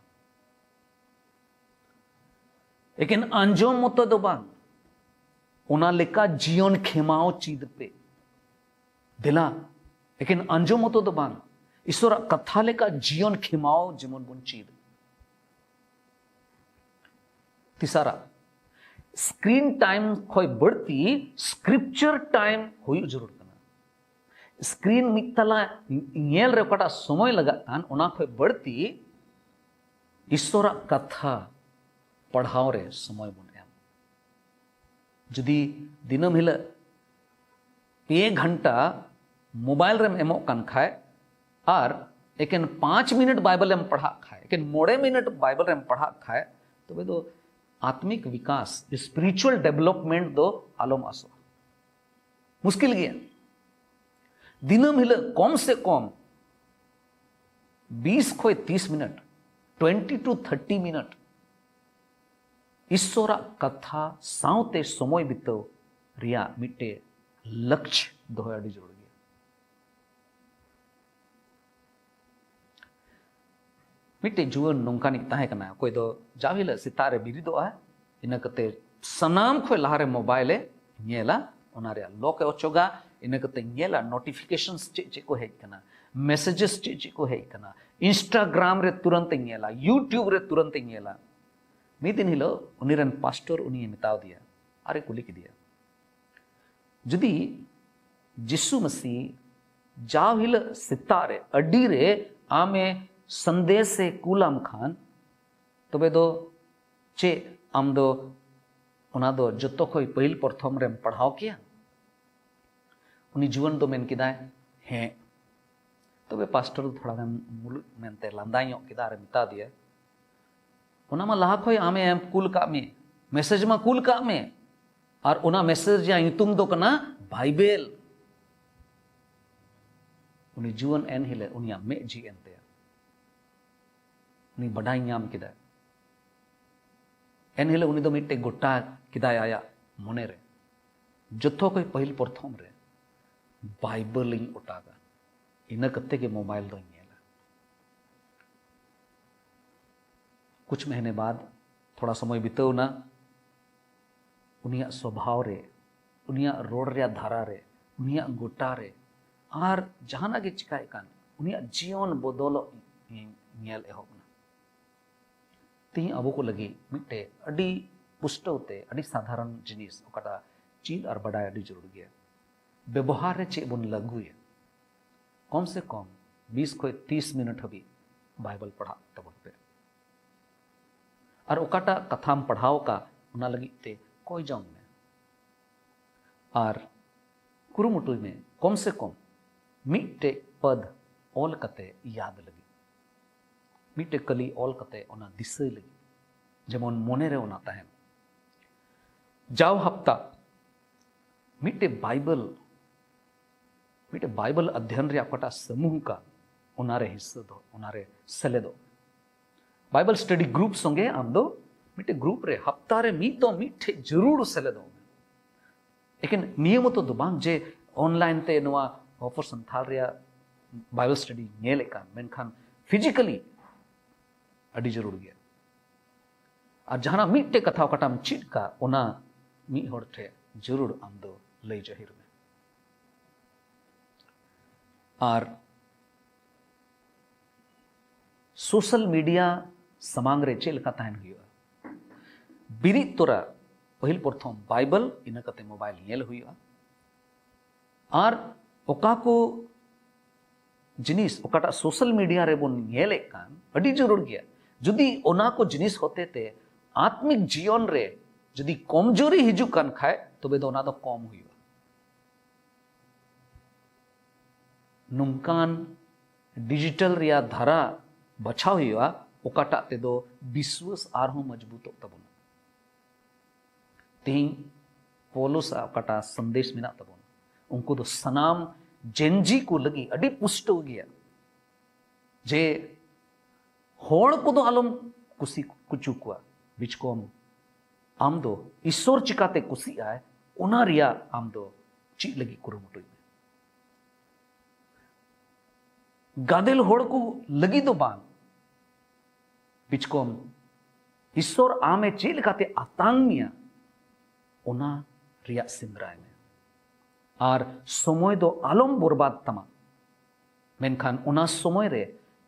ᱮᱠᱮᱱ ᱟᱸᱡᱚᱢ ᱢᱚᱛᱚ ᱫᱚ ᱵᱟᱝ, ᱚᱱᱟ ᱞᱮᱠᱟ ᱡᱤᱭᱚᱱ ᱠᱷᱮᱢᱟᱣ ᱪᱮᱫ ᱯᱮ᱾ ᱫᱮᱞᱟ, ᱮᱠᱮᱱ ᱟᱸᱡᱚᱢ ᱢᱚᱛᱚ ᱫᱚ ᱵᱟᱝ, ᱤᱥᱥᱚᱨᱟᱜ ᱠᱟᱛᱷᱟ ᱞᱮᱠᱟ ᱡᱤᱭᱚᱱ ᱠᱷᱮᱢᱟᱣ ᱡᱮᱢᱚᱱ ᱵᱚᱱ ᱪᱮᱫ᱾ ᱛᱤᱥᱟᱨᱟ, ᱥᱠᱨᱤᱱ ᱴᱟᱭᱤᱢ ᱠᱷᱚᱱ ᱵᱟᱹᱲᱛᱤ ᱥᱠᱨᱤᱯᱪᱟᱨ ᱴᱟᱭᱤᱢ ᱦᱩᱭᱩᱜ ᱡᱟᱹᱨᱩᱲ ᱠᱟᱱᱟ᱾ ᱥᱠᱨᱤᱱ ᱢᱤᱫ ᱛᱟᱞᱟ ᱧᱮᱞ ᱨᱮ ᱚᱠᱟᱴᱟᱜ ᱥᱚᱢᱚᱭ ᱞᱟᱜᱟᱜ ᱠᱟᱱ, ᱚᱱᱟ ᱠᱷᱚᱱ ᱵᱟᱹᱲᱛᱤ ᱤᱥᱥᱚᱨᱟᱜ ᱠᱟᱛᱷᱟ ᱯᱟᱲᱦᱟᱣ ᱨᱮ ᱥᱚᱢᱚᱭ ᱵᱚᱱ ᱮᱢ᱾ ᱡᱩᱫᱤ ᱫᱤᱱᱟᱹᱢ ᱦᱤᱞᱳᱜ ᱯᱮ ᱜᱷᱚᱱᱴᱟ ᱢᱳᱵᱟᱭᱤᱞ ᱨᱮᱢ ᱮᱢᱚᱜ ᱠᱟᱱ ᱠᱷᱟᱡ ᱟᱨ ᱮᱠᱮᱱ ᱯᱟᱸᱪ ᱢᱤᱱᱤᱴ ᱵᱟᱭᱵᱮᱞ ᱮᱢ ᱯᱟᱲᱦᱟᱜ ᱠᱷᱟᱡ, ᱮᱠᱮᱱ ᱢᱚᱬᱮ ᱢᱤᱱᱤᱴ ᱵᱟᱭᱵᱮᱞ ᱨᱮᱢ ᱯᱟᱲᱦᱟᱜ ᱠᱷᱟᱡ, ᱛᱚᱵᱮ ᱫᱚ ᱟᱛᱢᱤᱠ ᱵᱤᱠᱟᱥ, spiritual development ᱫᱚ ᱟᱞᱚᱢ ᱟᱥᱚᱜᱼᱟ᱾ ᱢᱩᱥᱠᱤᱞ ᱜᱮᱭᱟ᱾ ᱫᱤᱱᱟᱹᱢ ᱦᱤᱞᱳᱜ ᱠᱚᱢ ᱥᱮ ᱠᱚᱢ ᱵᱤᱥ ᱠᱷᱚᱱ ᱛᱤᱥ minute, twenty to thirty minute ᱤᱥᱥᱚᱨᱟᱜ ᱠᱟᱛᱷᱟ ᱥᱟᱶᱛᱮ ᱥᱚᱢᱚᱭ ᱵᱤᱛᱟᱹᱣ ᱨᱮᱭᱟᱜ ᱢᱤᱫᱴᱮᱡ ᱞᱚᱠᱪ ᱫᱚᱦᱚᱭ ᱟᱹᱰᱤ ᱡᱟᱹᱨᱩᱲ ᱜᱮᱭᱟ᱾ ᱢᱤᱫᱴᱮᱡ ᱡᱩᱣᱟᱹᱱ ᱱᱚᱝᱠᱟᱱᱤᱡ ᱛᱟᱦᱮᱸ ᱠᱟᱱᱟ, ᱚᱠᱚᱭ ᱫᱚ ᱡᱟᱣ ᱦᱤᱞᱳᱜ ᱥᱮᱛᱟᱜ ᱨᱮ ᱵᱮᱨᱮᱫᱚᱜᱼᱟ, ᱤᱱᱟᱹ ᱠᱟᱛᱮ ᱥᱟᱱᱟᱢ ᱠᱷᱚᱱ ᱞᱟᱦᱟᱨᱮ ᱢᱳᱵᱟᱭᱤᱞᱮ ᱧᱮᱞᱟ, ᱚᱱᱟ ᱨᱮᱭᱟᱜ ᱞᱚᱠ ᱮ ᱚᱪᱚᱜᱟ, ᱤᱱᱟᱹ ᱠᱟᱛᱮ ᱧᱮᱞᱟ ᱱᱳᱴᱤᱯᱷᱤᱠᱮᱥᱚᱱᱥ ᱪᱮᱫ ᱪᱮᱫ ᱠᱚ ᱦᱮᱡ ᱠᱟᱱᱟ, ᱢᱮᱥᱮᱡᱮᱥ ᱪᱮᱫ ᱪᱮᱫ ᱠᱚ ᱦᱮᱡ ᱠᱟᱱᱟ, ᱤᱱᱥᱴᱟᱜᱨᱟᱢ ᱨᱮ ᱛᱩᱨᱟᱹᱱᱛ ᱮ ᱧᱮᱞᱟ, ᱭᱩᱴᱩᱵᱽ ᱨᱮ ᱛᱩᱨᱟᱹᱱᱛ ᱮ ᱧᱮᱞᱟ᱾ ᱢᱤᱫ ᱫᱤᱱ ᱦᱤᱞᱳᱜ ᱩᱱᱤ ᱨᱮᱱ ᱯᱟᱥᱴᱚᱨ ᱩᱱᱤᱭᱮ ᱢᱮᱛᱟᱣ ᱫᱮᱭᱟ ᱟᱨᱮ ᱠᱩᱞᱤ ᱠᱮᱫᱮᱭᱟ, ᱡᱩᱫᱤ ᱡᱤᱥᱩ ᱢᱟᱹᱥᱤ ᱡᱟᱣ ᱦᱤᱞᱳᱜ ᱥᱮᱛᱟᱜ ᱨᱮ ᱟᱹᱰᱤ ᱨᱮ ᱟᱢᱮ ᱥᱟᱸᱫᱮᱥᱮ ᱠᱩᱞᱟᱢ ᱠᱷᱟᱱ, ᱛᱚᱵᱮ ᱫᱚ ᱪᱮᱫ ᱟᱢ ᱫᱚ ᱚᱱᱟ ᱫᱚ ᱡᱚᱛᱚ ᱠᱷᱚᱱ ᱯᱟᱹᱦᱤᱞ ᱯᱨᱚᱛᱷᱚᱢ ᱨᱮᱢ ᱯᱟᱲᱦᱟᱣ ᱠᱮᱭᱟ? ᱩᱱᱤ ᱡᱩᱣᱟᱹᱱ ᱫᱚ ᱢᱮᱱ ᱠᱮᱫᱟᱭ, "ᱦᱮᱸ᱾" ᱛᱚᱵᱮ ᱯᱟᱥᱴᱚᱨ ᱫᱚ ᱛᱷᱚᱲᱟ ᱜᱟᱱ ᱢᱩᱞᱩᱡ ᱢᱮᱱᱛᱮ ᱞᱟᱸᱫᱟ ᱧᱚᱜ ᱠᱮᱫᱟ ᱟᱨ ᱢᱮᱛᱟ ᱫᱮᱭᱟ, "ᱚᱱᱟ ᱢᱟ ᱞᱟᱦᱟ ᱠᱷᱚᱱ ᱟᱢᱮ ᱠᱩᱞ ᱠᱟᱜ ᱢᱮ, ᱢᱮᱥᱮᱡᱽ ᱢᱟ ᱠᱩᱞ ᱠᱟᱜ ᱢᱮ, ᱟᱨ ᱚᱱᱟ ᱢᱮᱥᱮᱡᱽ ᱨᱮᱭᱟᱜ ᱧᱩᱛᱩᱢ ᱫᱚ ᱠᱟᱱᱟ ᱵᱟᱭᱵᱮᱞ᱾" ᱩᱱᱤ ᱡᱩᱣᱟᱹᱱ ᱮᱱ ᱦᱤᱞᱳᱜ ᱩᱱᱤᱭᱟᱜ ᱢᱮᱫ ᱡᱷᱤᱡ ᱮᱱ ᱛᱟᱭᱟ᱾ ᱩᱱᱤ ᱵᱟᱰᱟᱭ ᱧᱟᱢ ᱠᱮᱫᱟ᱾ ᱮᱱ ᱦᱤᱞᱳᱜ ᱩᱱᱤ ᱫᱚ ᱢᱤᱫᱴᱮᱡ ᱜᱚᱴᱟ ᱠᱮᱫᱟᱭ ᱟᱭᱟᱜ ᱢᱚᱱᱮ ᱨᱮ, "ᱡᱚᱛᱚ ᱠᱷᱚᱱ ᱯᱟᱹᱦᱤᱞ ᱯᱨᱚᱛᱷᱚᱢ ᱨᱮ ᱵᱟᱭᱵᱮᱞ ᱤᱧ ᱚᱴᱟᱜᱟ, ᱤᱱᱟᱹ ᱠᱟᱛᱮ ᱜᱮ ᱢᱳᱵᱟᱭᱤᱞ ᱫᱚᱧ ᱧᱮᱞᱟ᱾" ᱠᱩᱪ ᱢᱟᱦᱱᱮ ᱵᱟᱫ, ᱛᱷᱚᱲᱟ ᱥᱚᱢᱚᱭ ᱵᱤᱛᱟᱹᱣ ᱱᱟ, ᱩᱱᱤᱭᱟᱜ ᱥᱚᱵᱷᱟᱣ ᱨᱮ, ᱩᱱᱤᱭᱟᱜ ᱨᱚᱲ ᱨᱮᱭᱟᱜ ᱫᱷᱟᱨᱟ ᱨᱮ, ᱩᱱᱤᱭᱟᱜ ᱜᱚᱴᱟ ᱨᱮ, ᱟᱨ ᱡᱟᱦᱟᱱᱟᱜ ᱜᱮ ᱪᱤᱠᱟᱹᱭᱮᱫ ᱠᱟᱱ, ᱩᱱᱤᱭᱟᱜ ᱡᱤᱭᱚᱱ ᱵᱚᱫᱚᱞᱚᱜ ᱤᱧ ᱧᱮᱞ ᱮᱦᱚᱵ ᱮᱱᱟ᱾ ᱛᱮᱦᱮᱧ ᱟᱵᱚ ᱠᱚ ᱞᱟᱹᱜᱤᱫ ᱢᱤᱫᱴᱮᱡ ᱟᱹᱰᱤ ᱯᱩᱥᱴᱟᱹᱣ ᱛᱮ ᱟᱹᱰᱤ ᱥᱟᱫᱷᱟᱨᱚᱱ ᱡᱤᱱᱤᱥ, ᱚᱠᱟᱴᱟᱜ ᱪᱮᱫ ᱟᱨ ᱵᱟᱰᱟᱭ ᱟᱹᱰᱤ ᱡᱟᱹᱨᱩᱲ ᱜᱮᱭᱟ᱾ ᱵᱮᱵᱚᱦᱟᱨ ᱨᱮ ᱪᱮᱫ ᱵᱚᱱ ᱞᱟᱹᱜᱩᱭᱟ? ᱠᱚᱢ ᱥᱮ ᱠᱚᱢ ᱵᱤᱥ ᱠᱷᱚᱱ ᱛᱤᱥ ᱢᱤᱱᱤᱴ ᱦᱟᱹᱵᱤᱡ ᱵᱟᱭᱵᱮᱞ ᱯᱟᱲᱦᱟᱜ ᱛᱟᱵᱚᱱ ᱯᱮ᱾ ᱟᱨ ᱚᱠᱟᱴᱟᱜ ᱠᱟᱛᱷᱟᱢ ᱯᱟᱲᱦᱟᱣ ᱟᱠᱟᱫ, ᱚᱱᱟ ᱞᱟᱹᱜᱤᱫ ᱛᱮ ᱠᱚᱭ ᱡᱚᱝ ᱢᱮ᱾ ᱟᱨ ᱠᱩᱨᱩᱢᱩᱴᱩᱭ ᱢᱮ ᱠᱚᱢ ᱥᱮ ᱠᱚᱢ ᱢᱤᱫᱴᱮᱡ ᱯᱚᱫ ᱚᱞ ᱠᱟᱛᱮ ᱭᱟᱫ ᱞᱟᱹᱜᱤᱫ, ᱢᱤᱫᱴᱮᱡ ᱠᱟᱹᱞᱤ ᱚᱞ ᱠᱟᱛᱮ ᱚᱱᱟ ᱫᱤᱥᱟᱹᱭ ᱞᱟᱹᱜᱤᱫ, ᱡᱮᱢᱚᱱ ᱢᱚᱱᱮᱨᱮ ᱚᱱᱟ ᱛᱟᱦᱮᱱ᱾ ᱡᱟᱣ ᱦᱟᱯᱛᱟ ᱢᱤᱫᱴᱮᱡ ᱵᱟᱭᱵᱮᱞ, ᱢᱤᱫᱴᱮᱡ ᱵᱟᱭᱵᱮᱞ ᱚᱫᱷᱭᱚᱱ ᱨᱮᱭᱟᱜ ᱚᱠᱟᱴᱟᱜ ᱥᱟᱢᱩᱦ ᱠᱟᱱ, ᱚᱱᱟᱨᱮ ᱦᱤᱥᱥᱟᱹ ᱫᱚ, ᱚᱱᱟᱨᱮ ᱥᱮᱞᱮᱫᱚᱜ᱾ ᱵᱟᱭᱵᱮᱞ ᱥᱴᱟᱰᱤ ᱜᱨᱩᱯ ᱥᱚᱸᱜᱮ ᱟᱢ ᱫᱚ ᱢᱤᱫᱴᱮᱡ ᱜᱨᱩᱯ ᱨᱮ ᱦᱟᱯᱛᱟ ᱨᱮ ᱢᱤᱫ ᱫᱚ ᱢᱤᱫᱴᱷᱮᱡ ᱡᱟᱹᱨᱩᱲ ᱥᱮᱞᱮᱫᱚᱜ ᱢᱮ᱾ ᱮᱠᱮᱱ ᱱᱤᱭᱟᱹ ᱢᱚᱛᱚ ᱫᱚ ᱵᱟᱝ ᱡᱮ ᱚᱱᱞᱟᱭᱤᱱ ᱛᱮ ᱱᱚᱣᱟ ᱦᱚᱯᱚᱨ ᱥᱟᱱᱛᱷᱟᱞ ᱨᱮᱭᱟᱜ ᱵᱟᱭᱵᱮᱞ ᱥᱴᱟᱰᱤ ᱧᱮᱞᱮᱫ ᱠᱟᱱ, ᱢᱮᱱᱠᱷᱟᱱ ᱯᱷᱤᱡᱤᱠᱟᱞᱤ ᱟᱹᱰᱤ ᱡᱟᱹᱨᱩᱲ ᱜᱮᱭᱟ᱾ ᱟᱨ ᱡᱟᱦᱟᱱᱟᱜ ᱢᱤᱫᱴᱮᱡ ᱠᱟᱛᱷᱟ ᱚᱠᱟᱴᱟᱜ ᱮᱢ ᱪᱮᱫ ᱠᱟᱜ, ᱚᱱᱟ ᱢᱤᱫ ᱦᱚᱲ ᱴᱷᱮᱡ ᱡᱟᱹᱨᱩᱲ ᱟᱢ ᱫᱚ ᱞᱟᱹᱭ ᱡᱟᱹᱦᱤᱨ ᱢᱮ᱾ ᱟᱨ ᱥᱳᱥᱟᱞ ᱢᱤᱰᱤᱭᱟ ᱥᱟᱢᱟᱝ ᱨᱮ ᱪᱮᱫ ᱞᱮᱠᱟ ᱛᱟᱦᱮᱱ ᱦᱩᱭᱩᱜᱼᱟ? ᱵᱤᱨᱤᱫ ᱛᱚᱨᱟ ᱯᱟᱹᱦᱤᱞ ᱯᱨᱚᱛᱷᱚᱢ ᱵᱟᱭᱵᱮᱞ, ᱤᱱᱟᱹ ᱠᱟᱛᱮ ᱢᱳᱵᱟᱭᱤᱞ ᱧᱮᱞ ᱦᱩᱭᱩᱜᱼᱟ᱾ ᱟᱨ ᱚᱠᱟ ᱠᱚ ᱡᱤᱱᱤᱥ ᱚᱠᱟᱴᱟᱜ ᱥᱳᱥᱟᱞ ᱢᱤᱰᱤᱭᱟ ᱨᱮᱵᱚᱱ ᱧᱮᱞᱮᱫ ᱠᱟᱱ, ᱟᱹᱰᱤ ᱡᱟᱹᱨᱩᱲ ᱜᱮᱭᱟ᱾ ᱡᱩᱫᱤ ᱚᱱᱟ ᱠᱚ ᱡᱤᱱᱤᱥ ᱦᱚᱛᱮ ᱛᱮ ᱟᱛᱢᱤᱠ ᱡᱤᱭᱚᱱ ᱨᱮ ᱡᱩᱫᱤ ᱠᱚᱢᱡᱳᱨᱤ ᱦᱤᱡᱩᱜ ᱠᱟᱱ ᱠᱷᱟᱡ, ᱛᱚᱵᱮ ᱫᱚ ᱚᱱᱟ ᱫᱚ ᱠᱚᱢ ᱦᱩᱭᱩᱜᱼᱟ᱾ ᱱᱚᱝᱠᱟᱱ ᱰᱤᱡᱤᱴᱟᱞ ᱨᱮᱭᱟᱜ ᱫᱷᱟᱨᱟ ᱵᱟᱪᱷᱟᱣ ᱦᱩᱭᱩᱜᱼᱟ, ᱚᱠᱟᱴᱟᱜ ᱛᱮᱫᱚ ᱵᱤᱥᱣᱟᱹᱥ ᱟᱨᱦᱚᱸ ᱢᱚᱡᱽᱵᱩᱛᱚᱜ ᱛᱟᱵᱚᱱᱟ᱾ ᱛᱮᱦᱮᱧ ᱯᱚᱞᱚᱥ ᱟᱜ ᱚᱠᱟᱴᱟᱜ ᱥᱟᱸᱫᱮᱥ ᱢᱮᱱᱟᱜ ᱛᱟᱵᱚᱱ, ᱩᱱᱠᱩ ᱫᱚ ᱥᱟᱱᱟᱢ ᱡᱮᱱᱡᱤ ᱠᱚ ᱞᱟᱹᱜᱤᱫ ᱟᱹᱰᱤ ᱯᱩᱥᱴᱟᱹᱣ ᱜᱮᱭᱟ ᱡᱮ ᱦᱚᱲ ᱠᱚᱫᱚ ᱟᱞᱚᱢ ᱠᱩᱥᱤ ᱠᱩᱪᱩ ᱠᱚᱣᱟ, ᱵᱤᱪᱠᱚᱢ ᱟᱢ ᱫᱚ ᱤᱥᱥᱚᱨ ᱪᱤᱠᱟᱛᱮ ᱠᱩᱥᱤᱜ ᱟᱭ, ᱚᱱᱟ ᱨᱮᱭᱟᱜ ᱟᱢ ᱫᱚ ᱪᱮᱫ ᱞᱟᱹᱜᱤᱫ ᱠᱩᱨᱩᱢᱩᱴᱩᱭ ᱢᱮ᱾ ᱜᱟᱫᱮᱞ ᱦᱚᱲ ᱠᱚ ᱞᱟᱹᱜᱤᱫ ᱫᱚ ᱵᱟᱝ, ᱵᱤᱪᱠᱚᱢ ᱤᱥᱥᱚᱨ ᱟᱢᱮ ᱪᱮᱫ ᱞᱮᱠᱟᱛᱮ ᱟᱛᱟᱝ ᱢᱮᱭᱟ, ᱚᱱᱟ ᱨᱮᱭᱟᱜ ᱥᱮᱸᱫᱽᱨᱟᱭ ᱢᱮ᱾ ᱟᱨ ᱥᱚᱢᱚᱭ ᱫᱚ ᱟᱞᱚᱢ ᱵᱚᱨᱵᱟᱫ ᱛᱟᱢᱟ, ᱢᱮᱱᱠᱷᱟᱱ ᱚᱱᱟ ᱥᱚᱢᱚᱭ ᱨᱮ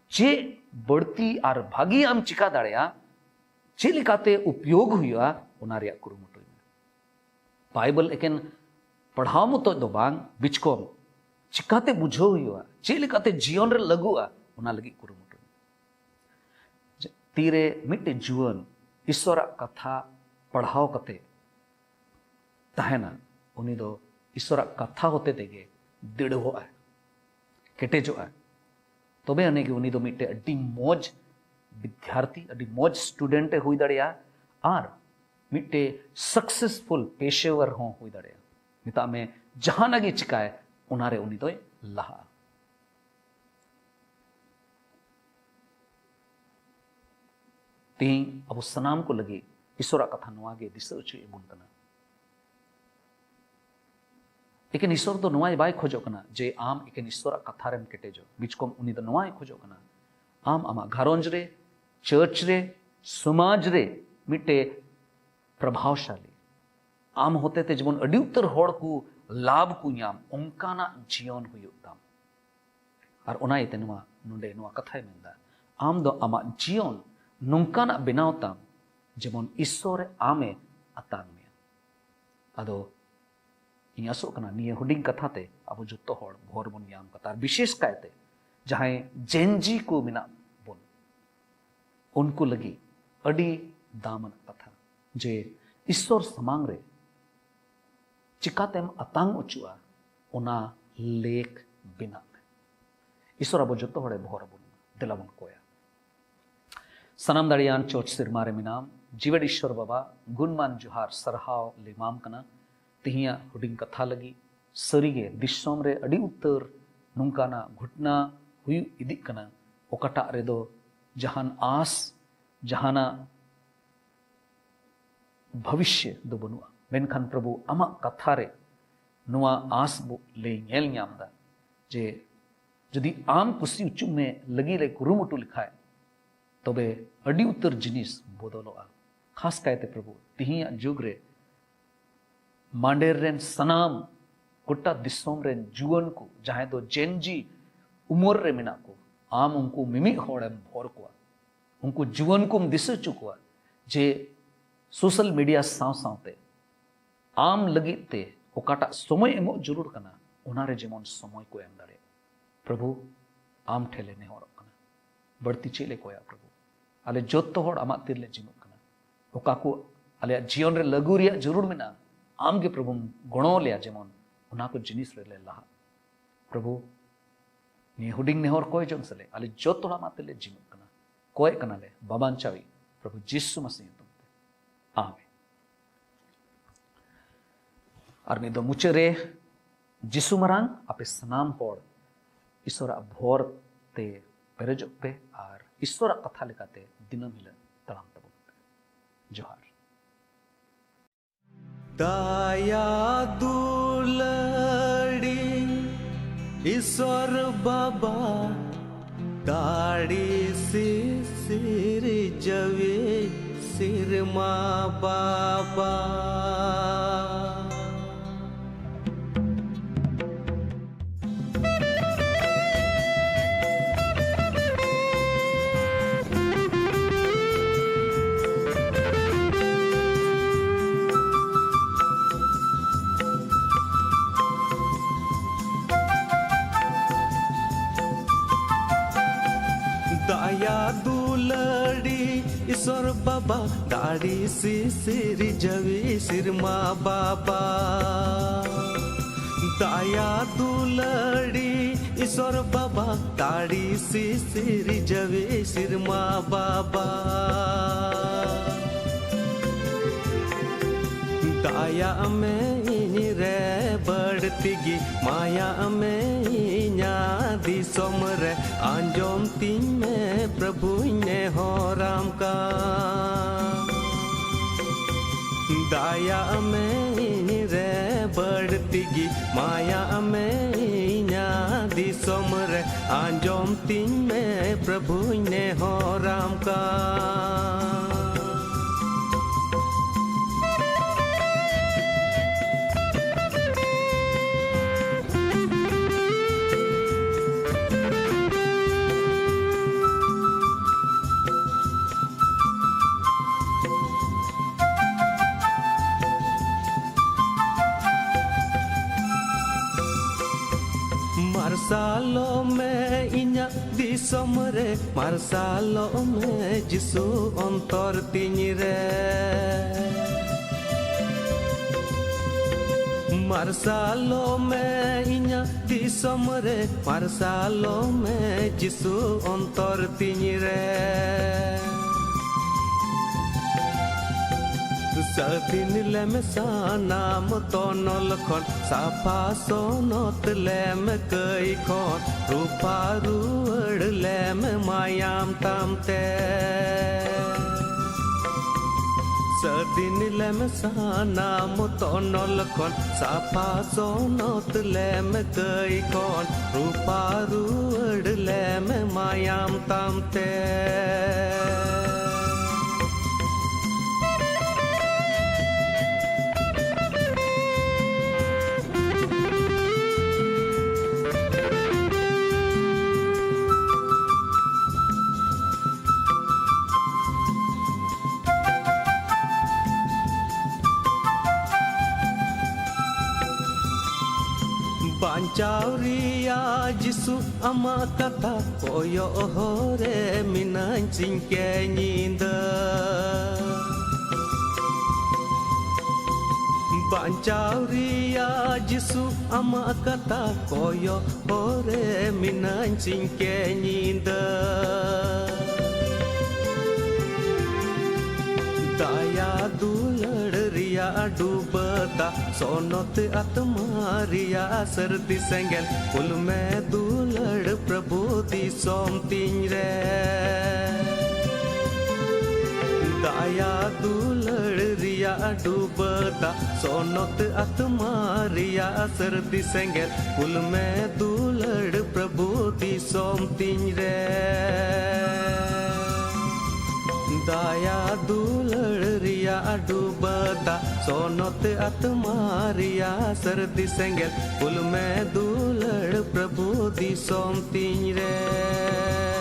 ᱪᱮᱫ ᱵᱟᱹᱲᱛᱤ ᱟᱨ ᱵᱷᱟᱹᱜᱤ ᱟᱢ ᱪᱤᱠᱟ ᱫᱟᱲᱮᱭᱟᱜᱼᱟ, ᱪᱮᱫ ᱞᱮᱠᱟᱛᱮ ᱩᱯᱭᱳᱜᱽ ᱦᱩᱭᱩᱜᱼᱟ, ᱚᱱᱟ ᱨᱮᱭᱟᱜ ᱠᱩᱨᱩᱢᱩᱴᱩᱭ ᱢᱮ᱾ ᱵᱟᱭᱵᱮᱞ ᱮᱠᱮᱱ ᱯᱟᱲᱦᱟᱣ ᱢᱚᱛᱚᱡ ᱫᱚ ᱵᱟᱝ, ᱵᱤᱪᱠᱚᱢ ᱪᱤᱠᱟᱛᱮ ᱵᱩᱡᱷᱟᱹᱣ ᱦᱩᱭᱩᱜᱼᱟ, ᱪᱮᱫ ᱞᱮᱠᱟᱛᱮ ᱡᱤᱭᱚᱱ ᱨᱮ ᱞᱟᱹᱜᱩᱜᱼᱟ, ᱚᱱᱟ ᱞᱟᱹᱜᱤᱫ ᱠᱩᱨᱩᱢᱩᱴᱩᱭ ᱢᱮ᱾ ᱛᱤᱨᱮ ᱢᱤᱫᱴᱮᱡ ᱡᱩᱣᱟᱹᱱ ᱤᱥᱥᱚᱨᱟᱜ ᱠᱟᱛᱷᱟ ᱯᱟᱲᱦᱟᱣ ᱠᱟᱛᱮ ᱛᱟᱦᱮᱱᱟ, ᱩᱱᱤ ᱫᱚ ᱤᱥᱚᱨᱟᱜ ᱠᱟᱛᱷᱟ ᱦᱚᱛᱮ ᱛᱮᱜᱮ ᱫᱤᱲᱦᱚᱜᱼᱟᱭ, ᱠᱮᱴᱮᱡᱚᱜᱼᱟᱭ᱾ ᱛᱚᱵᱮ ᱟᱹᱱᱤᱡ ᱜᱮ ᱩᱱᱤ ᱫᱚ ᱢᱤᱫᱴᱮᱡ ᱟᱹᱰᱤ ᱢᱚᱡᱽ ᱵᱤᱫᱽᱭᱟᱨᱛᱷᱤ, ᱟᱹᱰᱤ ᱢᱚᱡᱽ ᱥᱴᱩᱰᱮᱱᱴ ᱮ ᱦᱩᱭ ᱫᱟᱲᱮᱭᱟᱜᱼᱟ ᱟᱨ ᱢᱤᱫᱴᱮᱡ ᱥᱟᱠᱥᱮᱥᱯᱷᱩᱞ ᱯᱮᱥᱮᱣᱟᱨ ᱦᱚᱸ ᱦᱩᱭ ᱫᱟᱲᱮᱭᱟᱜᱼᱟ᱾ ᱢᱮᱛᱟᱜ ᱢᱮ, ᱡᱟᱦᱟᱱᱟᱜ ᱜᱮ ᱪᱤᱠᱟᱭ, ᱚᱱᱟᱨᱮ ᱩᱱᱤ ᱫᱚᱭ ᱞᱟᱦᱟᱜᱼᱟ᱾ ᱛᱮᱦᱮᱧ ᱟᱵᱚ ᱥᱟᱱᱟᱢ ᱠᱚ ᱞᱟᱹᱜᱤᱫ ᱤᱥᱚᱨᱟᱜ ᱠᱟᱛᱷᱟ ᱱᱚᱣᱟ ᱜᱮ ᱫᱤᱥᱟᱹ ᱦᱚᱪᱚᱭᱮᱫ ᱵᱚᱱ ᱠᱟᱱᱟ᱾ ᱮᱠᱮᱱ ᱤᱥᱚᱨ ᱫᱚ ᱱᱚᱣᱟ ᱵᱟᱭ ᱠᱷᱚᱡᱚᱜ ᱠᱟᱱᱟ ᱡᱮ ᱟᱢ ᱮᱠᱮᱱ ᱤᱥᱚᱨᱟᱜ ᱠᱟᱛᱷᱟ ᱨᱮᱢ ᱠᱮᱴᱮᱡᱚᱜ᱾ ᱵᱤᱪᱠᱚᱢ ᱩᱱᱤ ᱫᱚ ᱱᱚᱣᱟᱭ ᱠᱷᱚᱡᱚᱜ ᱠᱟᱱᱟ, ᱟᱢ ᱟᱢᱟᱜ ᱜᱷᱟᱨᱚᱸᱡᱽ ᱨᱮ, ᱪᱟᱨᱪ ᱨᱮ, ᱥᱚᱢᱟᱡᱽ ᱨᱮ ᱢᱤᱫᱴᱮᱡ ᱯᱨᱚᱵᱷᱟᱣᱥᱟᱞᱤ, ᱟᱢ ᱦᱚᱛᱮᱛᱮ ᱡᱮᱢᱚᱱ ᱟᱹᱰᱤ ᱩᱛᱟᱹᱨ ᱦᱚᱲ ᱠᱚ ᱞᱟᱵᱷ ᱠᱚ ᱧᱟᱢ, ᱚᱱᱠᱟᱱᱟᱜ ᱡᱤᱭᱚᱱ ᱦᱩᱭᱩᱜ ᱛᱟᱢ᱾ ᱟᱨ ᱚᱱᱟ ᱤᱭᱟᱹᱛᱮ ᱱᱚᱣᱟ, ᱱᱚᱰᱮ ᱱᱚᱣᱟ ᱠᱟᱛᱷᱟᱭ ᱢᱮᱱᱫᱟ, ᱟᱢ ᱫᱚ ᱟᱢᱟᱜ ᱡᱤᱭᱚᱱ ᱱᱚᱝᱠᱟᱱᱟᱜ ᱵᱮᱱᱟᱣ ᱛᱟᱢ ᱡᱮᱢᱚᱱ ᱤᱥᱚᱨ ᱟᱢᱮ ᱟᱛᱟᱝ ᱢᱮᱭᱟ᱾ ᱟᱫᱚ ᱤᱧ ᱟᱥᱚᱜ ᱠᱟᱱᱟ ᱱᱤᱭᱟᱹ ᱦᱩᱰᱤᱧ ᱠᱟᱛᱷᱟ ᱛᱮ ᱟᱵᱚ ᱡᱚᱛᱚ ᱦᱚᱲ ᱵᱷᱳᱨ ᱵᱚᱱ ᱧᱟᱢ ᱠᱟᱫᱟ, ᱟᱨ ᱵᱤᱥᱮᱥ ᱠᱟᱭᱛᱮ ᱡᱟᱦᱟᱸᱭ ᱡᱮᱱᱡᱤ ᱠᱚ ᱢᱮᱱᱟᱜ ᱵᱚᱱ, ᱩᱱᱠᱩ ᱞᱟᱹᱜᱤᱫ ᱟᱹᱰᱤ ᱫᱟᱢᱟᱱᱟᱜ ᱠᱟᱛᱷᱟ ᱡᱮ ᱤᱥᱚᱨ ᱥᱟᱢᱟᱝ ᱨᱮ ᱪᱤᱠᱟᱛᱮᱢ ᱟᱛᱟᱝ ᱚᱪᱚᱜᱼᱟ, ᱚᱱᱟ ᱞᱮᱠ ᱵᱮᱱᱟᱜ ᱢᱮ᱾ ᱤᱥᱚᱨ ᱟᱵᱚ ᱡᱚᱛᱚ ᱦᱚᱲᱮ ᱵᱷᱳᱨ ᱟᱵᱚᱱ, ᱫᱮᱞᱟ ᱵᱚᱱ ᱠᱚᱭᱟ᱾ ᱥᱟᱱᱟᱢ ᱫᱟᱲᱮᱭᱟᱱ ᱪᱚᱴ ᱥᱮᱨᱢᱟ ᱨᱮ ᱢᱮᱱᱟᱢ, ᱡᱤᱣᱮᱫ ᱤᱥᱚᱨ ᱵᱟᱵᱟ, ᱜᱩᱱᱢᱟᱱ ᱡᱚᱦᱟᱨ ᱥᱟᱨᱦᱟᱣ ᱞᱮ ᱮᱢᱟᱢ ᱠᱟᱱᱟ᱾ ᱛᱮᱦᱮᱧᱟᱜ ᱦᱩᱰᱤᱧ ᱠᱟᱛᱷᱟ ᱞᱟᱹᱜᱤᱫ᱾ ᱥᱟᱹᱨᱤᱜᱮ ᱫᱤᱥᱚᱢ ᱨᱮ ᱟᱹᱰᱤ ᱩᱛᱟᱹᱨ ᱱᱚᱝᱠᱟᱱᱟᱜ ᱜᱷᱚᱴᱱᱟ ᱦᱩᱭᱩᱜ ᱤᱫᱤᱜ ᱠᱟᱱᱟ, ᱚᱠᱟᱴᱟᱜ ᱨᱮᱫᱚ ᱡᱟᱦᱟᱱ ᱟᱸᱥ, ᱡᱟᱦᱟᱱᱟᱜ ᱵᱷᱚᱵᱤᱥᱥᱚ ᱫᱚ ᱵᱟᱹᱱᱩᱜᱼᱟ᱾ ᱢᱮᱱᱠᱷᱟᱱ ᱯᱨᱚᱵᱷᱩ, ᱟᱢᱟᱜ ᱠᱟᱛᱷᱟ ᱨᱮ ᱱᱚᱣᱟ ᱟᱸᱥ ᱵᱚ ᱞᱮ ᱧᱮᱞ ᱧᱟᱢ ᱮᱫᱟ ᱡᱮ ᱡᱩᱫᱤ ᱟᱢ ᱠᱩᱥᱤ ᱚᱪᱚᱜ ᱢᱮ ᱞᱟᱹᱜᱤᱫ ᱞᱮ ᱠᱩᱨᱩᱢᱩᱴᱩ ᱞᱮᱠᱷᱟᱡ, ᱛᱚᱵᱮ ᱟᱹᱰᱤ ᱩᱛᱟᱹᱨ ᱡᱤᱱᱤᱥ ᱵᱚᱫᱚᱞᱚᱜᱼᱟ᱾ ᱠᱷᱟᱥ ᱠᱟᱭᱛᱮ ᱯᱨᱚᱵᱷᱩ, ᱛᱮᱦᱮᱧᱟᱜ ᱡᱩᱜᱽ ᱨᱮ ᱢᱟᱰᱮᱨ ᱨᱮᱱ ᱥᱟᱱᱟᱢ ᱜᱚᱴᱟ ᱫᱤᱥᱚᱢ ᱨᱮᱱ ᱡᱩᱣᱟᱹᱱ ᱠᱚ, ᱡᱟᱦᱟᱸᱭ ᱫᱚ ᱡᱮᱱ ᱡᱤ ᱩᱢᱮᱨ ᱨᱮ ᱢᱮᱱᱟᱜ ᱠᱚ, ᱟᱢ ᱩᱱᱠᱩ ᱢᱤᱢᱤᱫ ᱦᱚᱲᱮᱢ ᱵᱷᱳᱨ ᱠᱚᱣᱟ᱾ ᱩᱱᱠᱩ ᱡᱩᱣᱟᱹᱱ ᱠᱚᱢ ᱫᱤᱥᱟᱹ ᱦᱚᱪᱚ ᱠᱚᱣᱟ ᱡᱮ ᱥᱳᱥᱟᱞ ᱢᱤᱰᱤᱭᱟ ᱥᱟᱶ ᱥᱟᱶᱛᱮ ᱟᱢ ᱞᱟᱹᱜᱤᱫ ᱛᱮ ᱚᱠᱟᱴᱟᱜ ᱥᱚᱢᱚᱭ ᱮᱢᱚᱜ ᱡᱟᱹᱨᱩᱲ ᱠᱟᱱᱟ, ᱚᱱᱟᱨᱮ ᱡᱮᱢᱚᱱ ᱥᱚᱢᱚᱭ ᱠᱚ ᱮᱢ ᱫᱟᱲᱮᱭᱟᱜ᱾ ᱯᱨᱚᱵᱷᱩ, ᱟᱢ ᱴᱷᱮᱱ ᱞᱮ ᱱᱮᱦᱚᱨᱚᱜ ᱠᱟᱱᱟ᱾ ᱵᱟᱹᱲᱛᱤ ᱪᱮᱫ ᱞᱮ ᱠᱚᱭᱟ ᱯᱨᱚᱵᱷᱩ? ᱟᱞᱮ ᱡᱚᱛᱚ ᱦᱚᱲ ᱟᱢᱟᱜ ᱛᱤ ᱨᱮᱞᱮ ᱡᱤᱢᱟᱹᱜ ᱠᱟᱱᱟ᱾ ᱚᱠᱟ ᱠᱚ ᱟᱞᱮᱭᱟᱜ ᱡᱤᱭᱚᱱ ᱨᱮ ᱞᱟᱹᱜᱩ ᱨᱮᱭᱟᱜ ᱡᱟᱹᱨᱩᱲ ᱢᱮᱱᱟᱜᱼᱟ, ᱟᱢ ᱜᱮ ᱯᱨᱚᱵᱷᱩᱢ ᱜᱚᱲᱚ ᱞᱮᱭᱟ, ᱡᱮᱢᱚᱱ ᱚᱱᱟ ᱠᱚ ᱡᱤᱱᱤᱥ ᱨᱮᱞᱮ ᱞᱟᱦᱟᱜ᱾ ᱯᱨᱚᱵᱷᱩ, ᱱᱤᱭᱟᱹ ᱦᱩᱰᱤᱧ ᱱᱮᱦᱚᱨ ᱠᱚᱭ ᱡᱚᱝ ᱥᱟᱞᱮ ᱟᱞᱮ ᱡᱚᱛᱚ ᱦᱚᱲ ᱟᱢᱟᱜ ᱛᱮᱞᱮ ᱡᱤᱢᱟᱹᱜ ᱠᱟᱱᱟ, ᱠᱚᱭᱮᱜ ᱠᱟᱱᱟᱞᱮ ᱵᱟᱵᱟᱧᱪᱟᱣᱤᱡ ᱯᱨᱚᱵᱷᱩ ᱡᱤᱥᱩ ᱢᱟᱥᱤ ᱧᱩᱛᱩᱢ ᱛᱮ, ᱟᱢᱮᱱ᱾ ᱟᱨ ᱢᱤᱫ ᱫᱚ ᱢᱩᱪᱟᱹᱫ ᱨᱮ, ᱡᱤᱥᱩ ᱢᱟᱨᱟᱝ ᱟᱯᱮ ᱥᱟᱱᱟᱢ ᱦᱚᱲ ᱤᱥᱚᱨᱟᱜ ᱵᱷᱚᱨ ᱛᱮ ᱯᱮᱨᱮᱡᱚᱜ ᱯᱮ ᱟᱨ ᱤᱥᱚᱨᱟᱜ ᱠᱟᱛᱷᱟ ᱞᱮᱠᱟᱛᱮ ᱫᱤᱱᱟᱹᱢ ᱦᱤᱞᱳᱜ ᱛᱟᱲᱟᱢ ᱛᱟᱵᱚᱱ ᱯᱮ᱾ ᱡᱚᱦᱟᱨ᱾ ᱫᱟᱭᱟ ᱫᱩᱞᱟᱹᱲᱤ ᱤᱥᱚᱨ ᱵᱟᱵᱟ, ᱫᱟᱲᱮ ᱥᱤᱥᱤᱨ ᱡᱟᱹᱣᱤ ᱥᱤᱨᱢᱟ ᱵᱟᱵᱟ᱾ ᱫᱟᱭᱟ ᱫᱩᱞᱟᱹᱲᱤ ᱤᱥᱚᱨ ᱵᱟᱵᱟ, ᱫᱟᱲᱮ ᱥᱤᱥᱤᱨ ᱡᱟᱹᱣᱤ ᱥᱤᱨᱢᱟ ᱵᱟᱵᱟ᱾ ᱫᱟᱭᱟ ᱫᱩᱞᱟᱹᱲᱤ ᱤᱥᱚᱨ ᱵᱟᱵᱟ, ᱫᱟᱲᱮ ᱥᱤᱥᱤᱨ ᱡᱟᱹᱣᱤ ᱥᱤᱨᱢᱟ ᱵᱟᱵᱟ᱾ ᱫᱟᱭᱟᱜ ᱢᱮ ᱤᱧ ᱨᱮ ᱵᱟᱹᱲᱛᱤ ᱜᱮ, ᱢᱟᱭᱟᱜ ᱢᱮ ᱤᱧᱟᱹᱜ ᱫᱤᱥᱚᱢ ᱨᱮ, ᱟᱸᱡᱚᱢ ᱛᱤᱧ ᱢᱮ ᱯᱨᱚᱵᱷᱩᱧ ᱱᱮᱦᱚᱨᱟᱢ ᱠᱟᱱ᱾ ᱫᱟᱭᱟᱜ ᱢᱮ ᱤᱧ ᱨᱮ ᱵᱟᱹᱲᱛᱤ ᱜᱮ, ᱢᱟᱭᱟᱜ ᱢᱮ ᱤᱧᱟᱹᱜ ᱫᱤᱥᱚᱢ ᱨᱮ, ᱟᱸᱡᱚᱢ ᱛᱤᱧ ᱢᱮ ᱯᱨᱚᱵᱷᱩᱧ ᱱᱮᱦᱚᱨᱟᱢ ᱠᱟᱱ᱾ ᱢᱟᱨᱥᱟᱞᱚᱜ ᱢᱮ ᱤᱧᱟᱹᱜ ᱫᱤᱥᱚᱢ ᱨᱮ, ᱢᱟᱨᱥᱟᱞᱚᱜ ᱢᱮ ᱡᱤᱥᱩ ᱚᱱᱛᱚᱨ ᱛᱤᱧ ᱨᱮ᱾ ᱢᱟᱨᱥᱟᱞᱚᱜ ᱢᱮ ᱤᱧᱟᱹᱜ ᱫᱤᱥᱚᱢ ᱨᱮ, ᱢᱟᱨᱥᱟᱞᱚᱜ ᱢᱮ ᱡᱤᱥᱩ ᱚᱱᱛᱚᱨ ᱛᱤᱧ ᱨᱮ᱾ ᱥᱟᱹᱫᱷᱤᱱ ᱞᱮᱢ ᱥᱟᱱᱟᱢ ᱛᱚᱱᱚᱞ ᱠᱷᱚᱱ, ᱥᱟᱯᱷᱟ ᱥᱚᱱᱚᱛ ᱞᱮᱢ ᱠᱟᱹᱭ ᱠᱷᱚᱱ, ᱨᱩᱯᱟ ᱨᱩᱣᱟᱹᱲ ᱞᱮᱢ ᱢᱟᱭᱟᱢ ᱛᱟᱢ ᱛᱮ᱾ ᱥᱟᱹᱫᱷᱤᱱ ᱞᱮᱢ ᱥᱟᱱᱟᱢ ᱛᱚᱱᱚᱞ ᱠᱷᱚᱱ, ᱥᱟᱯᱷᱟ ᱥᱚᱱᱚᱛ ᱞᱮᱢ ᱠᱟᱹᱭ ᱠᱷᱚᱱ, ᱨᱩᱯᱟ ᱨᱩᱣᱟᱹᱲ ᱞᱮᱢ ᱢᱟᱭᱟᱢ ᱛᱟᱢ ᱛᱮ᱾ ᱵᱟᱧᱪᱟᱣ ᱨᱮᱭᱟᱜ ᱡᱤᱥᱩ ᱟᱢᱟᱜ ᱠᱟᱛᱷᱟ, ᱠᱚᱭᱚᱜ ᱦᱚᱨ ᱨᱮ ᱢᱤᱱᱟᱹᱧ ᱥᱤᱧ ᱠᱮ ᱧᱤᱫᱟᱹ᱾ ᱵᱟᱧᱪᱟᱣ ᱨᱮᱭᱟᱜ ᱡᱤᱥᱩ ᱟᱢᱟᱜ ᱠᱟᱛᱷᱟ, ᱠᱚᱭᱚᱜ ᱦᱚᱨ ᱨᱮ ᱢᱤᱱᱟᱹᱧ ᱥᱤᱧ ᱠᱮ ᱧᱤᱫᱟᱹ᱾ ᱫᱟᱭᱟ ᱫᱩᱞᱟᱹᱲ ᱨᱮᱭᱟᱜ ᱰᱩᱵᱟᱹ ᱫᱟᱜ, ᱥᱚᱱᱚᱛ ᱟᱛᱢᱟ ᱨᱮᱭᱟᱜ ᱥᱟᱹᱨᱫᱤ ᱥᱮᱸᱜᱮᱞ, ᱠᱩᱞ ᱢᱮ ᱫᱩᱞᱟᱹᱲ ᱯᱨᱚᱵᱷᱩ ᱫᱤᱥᱚᱢ ᱛᱤᱧ ᱨᱮ᱾ ᱫᱟᱭᱟ ᱫᱩᱞᱟᱹᱲ ᱨᱮᱭᱟᱜ ᱰᱩᱵᱟᱹ ᱫᱟᱜ, ᱥᱚᱱᱚᱛ ᱟᱛᱢᱟ ᱨᱮᱭᱟᱜ ᱥᱟᱹᱨᱫᱤ ᱥᱮᱸᱜᱮᱞ, ᱠᱩᱞ ᱢᱮ ᱫᱩᱞᱟᱹᱲ ᱯᱨᱚᱵᱷᱩ ᱫᱤᱥᱚᱢ ᱛᱤᱧ ᱨᱮ᱾ ᱫᱟᱭᱟ ᱫᱩᱞᱟᱹᱲ ᱨᱮᱭᱟᱜ ᱰᱩᱵᱟᱹ ᱫᱟᱜ, ᱥᱚᱱᱚᱛ ᱟᱛᱢᱟ ᱨᱮᱭᱟᱜ ᱥᱟᱹᱨᱫᱤ ᱥᱮᱸᱜᱮᱞ, ᱠᱩᱞ ᱢᱮ ᱫᱩᱞᱟᱹᱲ ᱯᱨᱚᱵᱷᱩ ᱫᱤᱥᱚᱢ ᱛᱤᱧ ᱨᱮ᱾